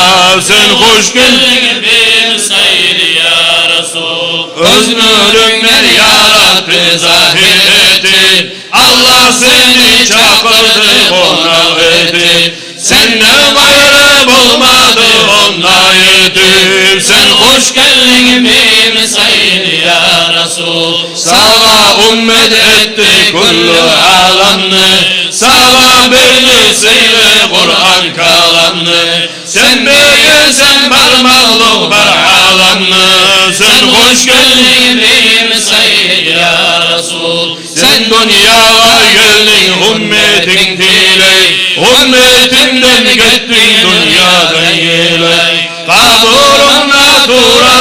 Сен хош гелдинг, бийим сайид, я Расул. Оьз нюрюнгден яратды, загьир этди. Аллагь сени чакъырды къонакъ этип. Сенден къайры болмады онда етип. Сен хош гелдинг, бийим сайид, я Расул. Сагъа уммат этди кюллю аламны. Сагъа берди сыйлы Къуран каламны. Сен бийисен бар махлукъ, бар аламны. Сен хош гелдинг, бийим сайид, я Расул. Сен дюньягъа гелдинг, умметинг тилей. Умметингден гетдинг, дюнья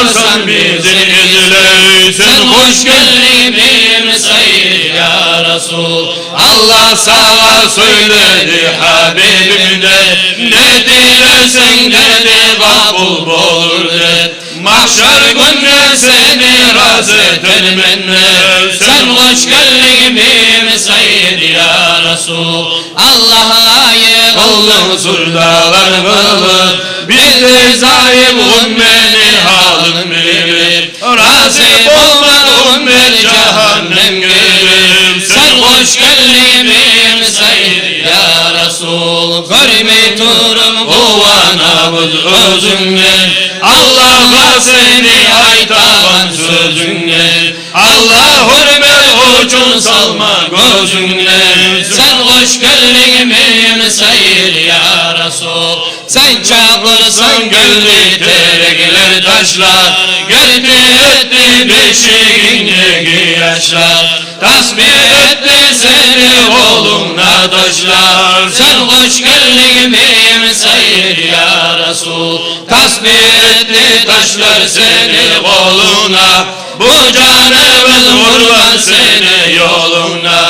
Сен бизин излей, сен хош гелдинг, бийим сайыр, я Расул. Аллагь сагъа сёйледи Гьабибим де, не тилесенг, деди, къабул болур деп. Магьшар гюнде сени рази этермен де, сен хош гелдинг, бийим сайыр, я Расул. Аллагьгъа йыгъылдынг суждалар къылып, биздей заиф уммени гьалын билип. Рази болмагъан уммат жагьаннемге гирип, сен хош гелдинг, бийим сайыр, я Расул. Гёрмей туруп къуванабыз оьзюнгден, Аллагьгъа сени айтагъан сёзюнгден. Аллагь гьюрмет учун салма гёзюнгден, сен хош гелдинг, бийим сайыр, я Расул. Сен чакъырсанг, гелди тереклер, ташлар, герти этди бешигингдеги яшлар. Тасбигь этди сени къолунгда ташлар, сен хош гелдинг, бийим сайыр, я Расул. Тасбигь этди ташлар сени къолунгда, бу жаныбыз къурбан сени ёлунгда.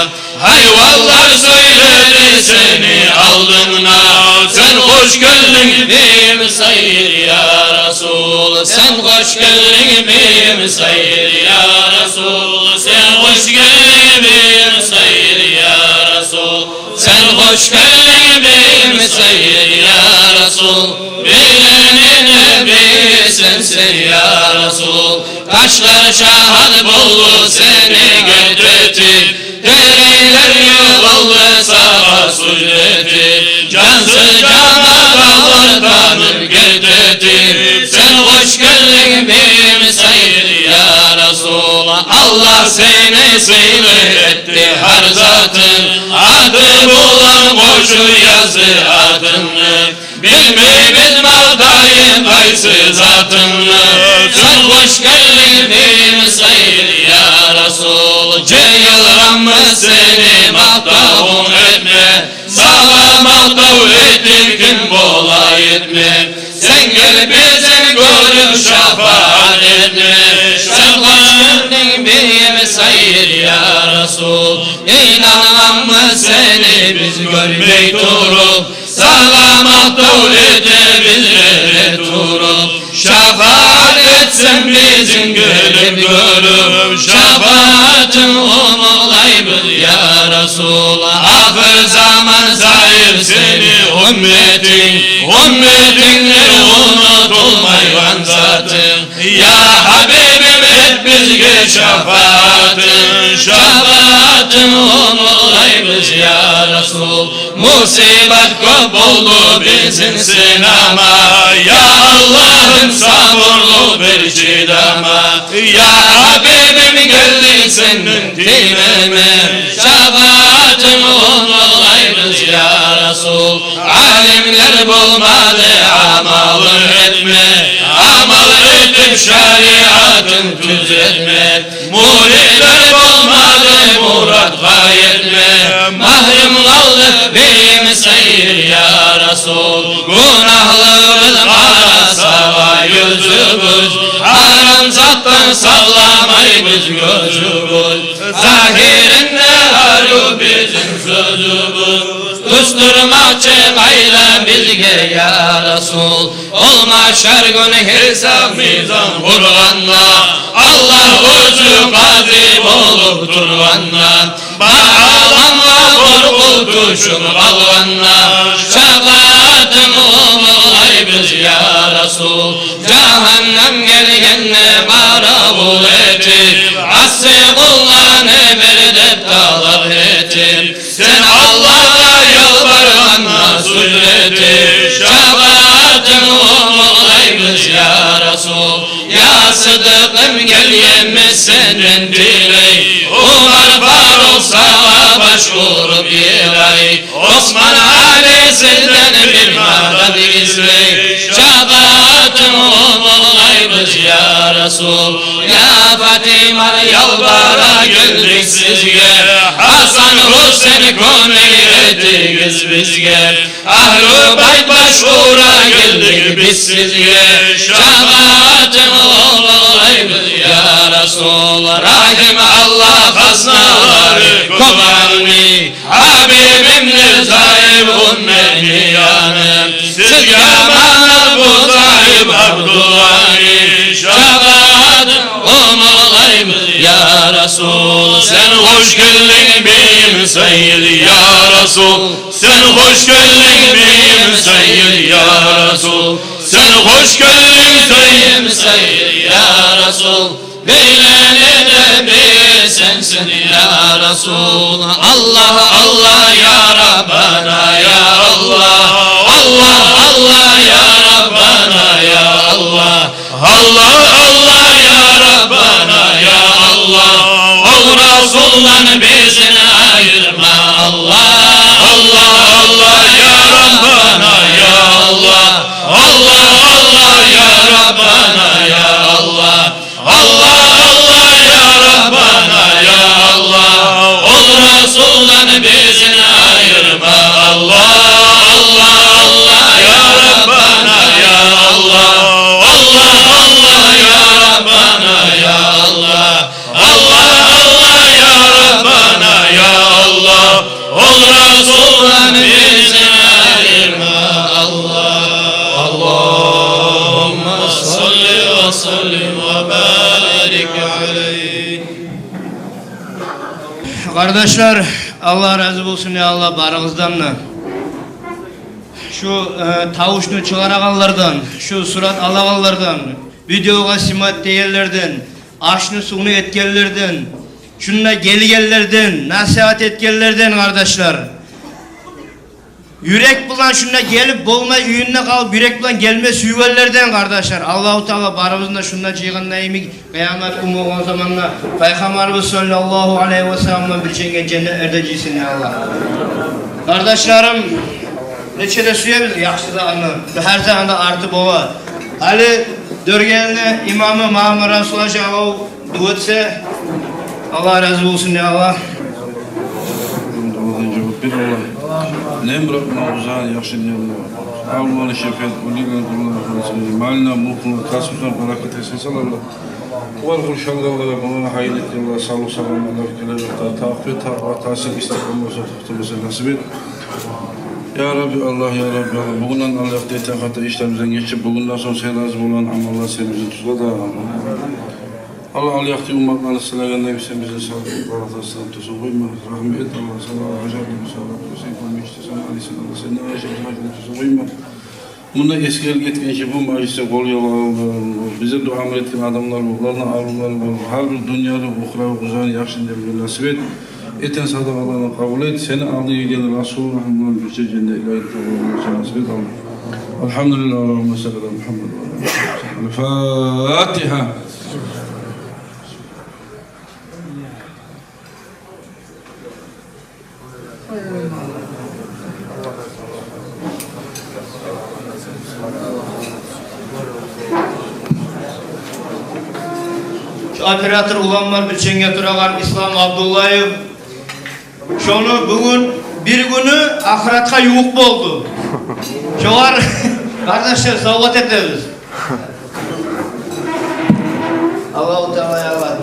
Гьайванлар сёйледи сени алдынгда, сен хош гелдинг, бийим сайыр, я Расул. Сен хош гелдинг, бийим сайыр, я Расул. Сен хош гелдинг, бийим сайыр, я Расул. Сен хош гелдинг, бийим сайыр, я Расул. Бийлени набийи сенсен, я Расул. Ташлар шагьат болду сени герти этип, терилер йыгъылды сагъа сужда этип. Жансыз жан да дагълар танып герти этип, сен хош гелдинг, бийим сайыр, я Расул. Аллагь сени сыйлы этди гьар затынг, аты булан къошуп язды атынгны. Билмейбиз макътайыкъ къайсы затынгны, сен хош гелдинг, бийим сайыр, я Расул. Жыйылгъанбыз сени макътавунг этме, сагъа макътав этип ким бола этме. Сен гел бизин гёрюп, шапаат этме, сен хош гелдинг, бийим сайыр, я Расул. Инангъанбыз сени биз гёрмей туруп, сагъа макътав этебиз эретуруп. Шапаат этсенг бизин гелип гёрюп, шапаатынг умукълайбыз, я Расул. Ахыр заман сайын сени умметинг, умметингдир унутулмайгъан затынг. Я Гьабибим, эт бизге шапаатынг, шапаатынг умукълайбыз, я Расул. Мусибат кёп болду бизин сынама, я Аллагьым, сабурлукъ бер чыдама. Я Гьабибим, гелдик сенден тилеме, шапаатынг умукълайбыз, я Расул. Алимлер болмады амалын этме, амал этип шариатын тюзетме. Муридлер болмады муратгъа етме, магьрюм къалды бийим сайыр, я Расул. Гюнагьлыбыз къара сагъа юзюбюз, гьарам затдан сакъламайбыз гёзюбюз. Загьиринде арив бизин сёзюбюз, тюз турмакъчы къайда бизге, я Расул. Ол магьшар гюн гьисап-мизан къургъанда, Аллагь оьзю къази болуп тургъанда, бар аламгъа къоркъув тюшюп къалгъанда, шапаатынг умукълайбыз, я Расул. Жагьаннем гелгенде къаравул этип, асси къулланы бер деп талап этип, сен Аллагьгъа ялбаргъанда сужда этип, шапаатынг умукълайбыз, я Расул. Я Сыдыкъым, гелгенбиз сенден тилей, Умар Фарукъ сагъа баш уруп йылай. Осман Али сизден бир мадат излей, шапаатынг умукълайбыз, я Расул. Я Фатима, ялбара гелдик сизге, Гьасан, Гьусейн, кёмек этигиз бизге. Агьлу байт баш ура гелдик биз сизге, шапаатынг Расул, рагьим Аллагь, хазналары кёп алны, гьабибимни зайып уммени яны. Сизге аманат бу зайып Абдулланы, шафагьатын умутлаймыз, я Расул. Сен хош гелдинг, бийим сайил, я Расул. Сен хош гелдинг, бийим сайил, я Расул. Сен хош гелдинг, бийим сайил, я Расул. Бейлени де бийи сенсен, я Расул. Аллагь, Аллагь, я Раббана, я Аллагь. Аллагь, Аллагь, я Раббана, я Аллагь. Аллагь, Аллагь, я Раббана, я Аллагь. Ол Расулдан бизин айырма, Аллагь. Аллагь, Аллагь, я Раббана, я Аллагь. Аллагь, Аллагь, я Раббана, я Аллагь. Аллагь, Аллагь, я Раббана, я Аллагь. Ол Расулдан бизин айырма, Аллагь. Аллагь, Аллагь, я Раббана, я Аллагь. Аллагь, Аллагь, я Раббана, я Аллагь. Аллагь, Аллагь, я Раббана, я Аллагь. Ол Расулдан бизин айырма, Аллагь. Аллагьумма салли ва саллим ва барик алайгь. Къардашлар, Аллагь рази болсун, я Аллагь, барыгъыздан да. Шу, э, тавушну чыгъарагъанлардан, шу сурат алагъанлардан, видеогъа снимать этегенлерден, ашны сувну этгенлерден, шунда гелгенлерден, насигьат этгенлерден, къардашлар. Юрек булан шунда гелип болмай, уьюнде къалып, юрек булан гелме сюйгенлерден, къардашлар. Аллагьу Таала барыбызны да шунда жыйгъанда йимик, къыямат гюн болгъан заманда Пайхаммарыбыз саллаллагьу алайгьи ва саллам булан бирче женнетлерде жыйсын, я Аллагь. Къардашларым, нече де сюебиз яхшы затны, гьар затны да арты бола. Гьали дёргенни имамы Магьаммат Расул гьажи дуа этсе, Аллагь рази болсун, я Аллагь. Аллагьдан жавап бер, Аллагь. Лем быракъма узагъын, яхшы ниятны. Авруланы шифа эт, оьлгенлени къабурлагъа насип эт. Малына, мюлкюне, касбына баракат эсе сал, Аллагь. Олар къуршалгъанлагъа, буланы гьайыр эт, Аллагь, савлукъ-саламатлыкъ, гележекде тавфикъ, такъва, тасдикъ, истикъамат, токътамаса насип эт. Я Рабби Аллагь, я Рабби Аллагь, бугюнден алда этген хата ишлерибизден гечип, бугюнден сонг сен рази болагъан амаллар сен бизин тюзле де, Аллагь. Аллагь, алда этген умматланы сыйлагъандай, сен бизин савлукъ, баракат, саламат тюзюн къойма. Рагьмат эт, Аллагь, сен Аллагь, гьажатлы бусагьат, сен гёммекчи, сен алисен, Аллагь, сен де гьажатлы тюзюн къойма. Мунда эсгерилип гетген чи бу мажлисде къол яллап, бизге дуа этген адамлар, оланы аврулары бар. Гьар бир дюньялы, ухравлы, гюзел, яхшы ниятны насип эт. Этген садагъаланы къабул эт. Сени алдынга гелген Расул Рагьман булан бирче женнетлерде къабул эт, насип эт, Аллагь. Алгьамдулиллагь, Аллагьумма салли аля Мухаммад ва аля али Мухаммад. Аль-Фатигьа. Шу оператор улан бар, бирче турагъан Ислам Абдуллаев. Шону бугюн бир гюню ахыратгъа ювукъ болду. Шогъар, къардашлар, савгъат этебиз. Аллагьу Таала, я Аллагь,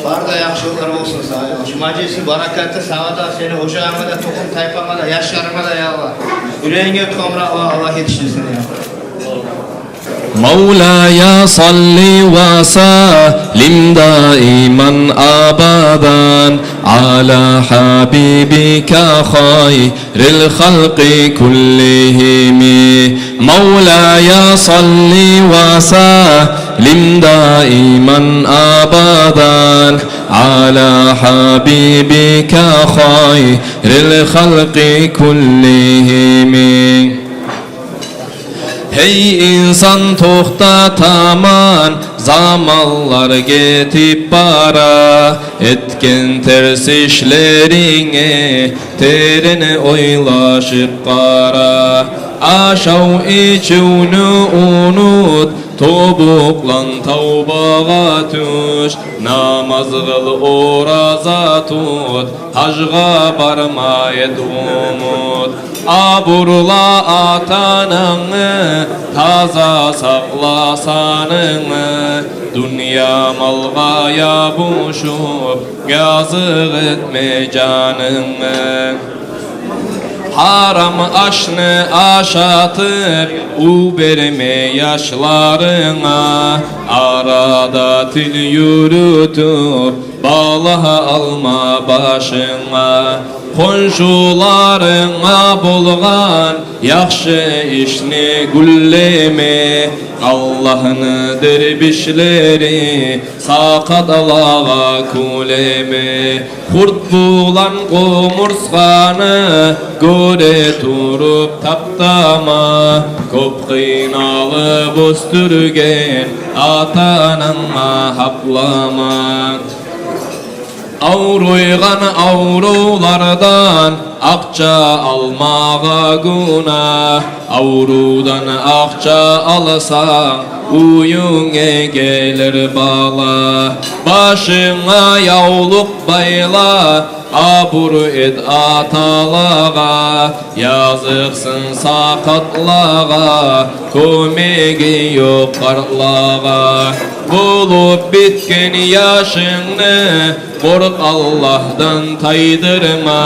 бары да яхшылыкълар болсун сагъа, я Аллагь. Шу мажлисни баракаты сагъа да, сени ожагъынга да, тухум-тайпанга да, яшларынга да, я Аллагь. Юрегинге тутгъан муратларынга Аллагь етишдирсин, я Аллагь. مولاي صل وسلم دائما أبدا على حبيبك خير الخلق كلهم. مولاي صل وسلم دائما أبدا على حبيبك خير الخلق كلهم. Гьей инсан, токътатаман, заманлар гетип бара, этген терс ишлеринге терен ойлашып къара. Ашав-ичивню унут, Тобукълан, тавбагъа тюш, намаз къыл, ораза тут, гьажгъа барма эт умут. Абурла ата-анангны, таза сакъла санынгны, дюнья малгъа ябушуп, языкъ этме жанынгны. Гьарам ашны ашатып, уьй берме яшларынга, арада тил юрютюп, бала алма башынга. Хоншуларынга болгъан яхшы ишни гюнлеме, Аллагьны дербишлери сакъатлагъа кюлеме. Хурт булан къумурсгъаны гёре туруп таптама, кёп къыйналып оьсдюрген ата-ананга гьаплама. Авруйгъан аврувлардан акъча алмагъа гюнагь, аврувдан акъча алсанг, уьюнге гелир бала. Башынга явлукъ байла, абур эт аталагъа, языкъсын сакъатлагъа, кёмеги ёкъ къартлагъа. Болуп битген яшынгны къоркъ Аллагьдан тайдырма,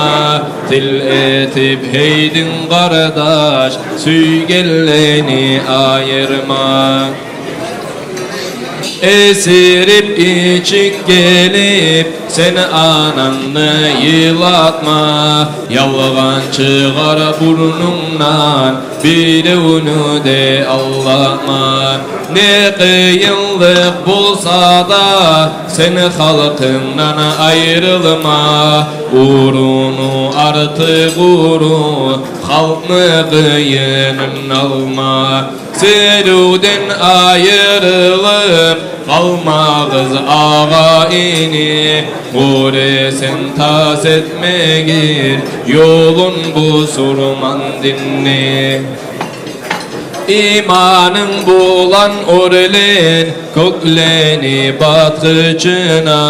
тил этип гьейдин, къардаш, сюйгенлени айырма. Эсирип ичик гелип, сен анангны йылатма, ялгъан чыгъар бурнунгдан, биревню де алдатма. Не къыйынлыкъ болса да, сен халкъынгдан айрылма, уруну артыкъ уру, халкъны къыйынын алма. Сиривден айрылып къалмагъыз, агъа-ини, гёресен, тас этмегиз ёлун бусурман динни. Иманынг булан оьрлен кёклени батгъычына,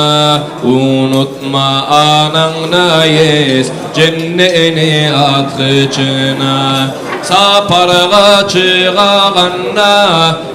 унутма анангны эс, женнетни ачгъычына. Сапаргъа чыгъагъанда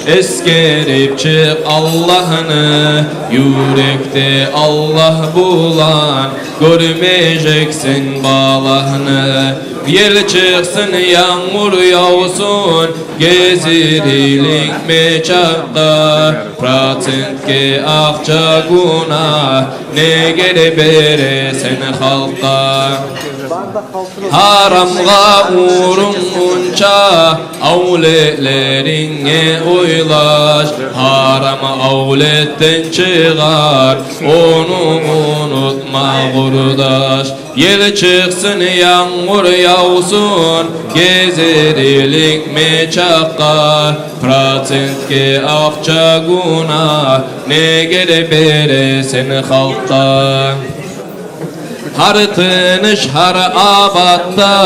эсгерип чыкъ Аллагьны, юрекде Аллагь булан гёрмежексен балагьны. Ел чыкъсын, янгур явсун, гезирийлик мечакъгъа, процентге акъча гюнагь, неге де бересен халкъгъа. Гьарамгъа урунмунча авлетлеринге ойлаш, гьарам авлетден чыгъар, ону унутма, къурдаш. Ел чыкъсын, янгур явсун, гезирийлик мечакъгъа, процентге акъча гюнагь, неге де бересен халкъгъа. Гьар тыныш, гьар абатда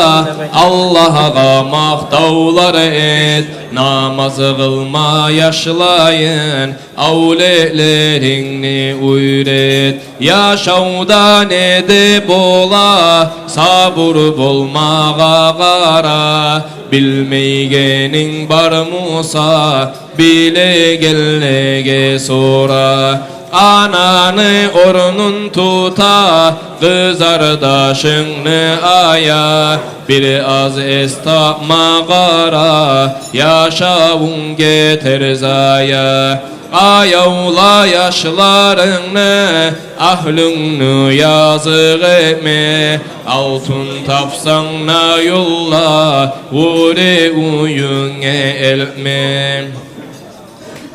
Аллагьгъа макътавлар эт, намаз къылма яшлайын, авлетлерингни уьйрет. Яшавда не де бола, сабур болмагъа къара, билмейгенинг бар буса, билегенлеге сора. Ананы орнун тута, къызардашынгны ая, бир аз эс тапма къара, яшавунг гетер зая. Аявла яшларынгны, агьлюнгню языкъ этме, алтын тапсанг да ёлда, оьри уьюнге элтме.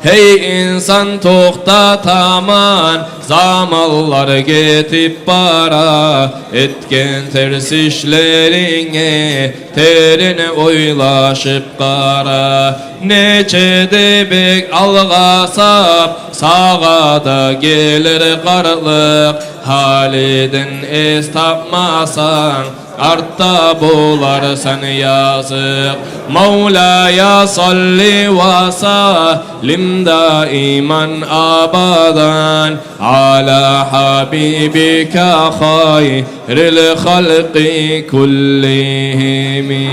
Гьей инсан, токъта таман, заманлар гетип бара, этген терс ишлеринге терен ойлашып къара. Нече де бек алгъасап, сагъа да гелер къартлыкъ, гьалиден эс тапмасанг, артда боларсан языкъ. مولاي صل وسلم دائما أبدا على حبيبك خير الخلق كلهم.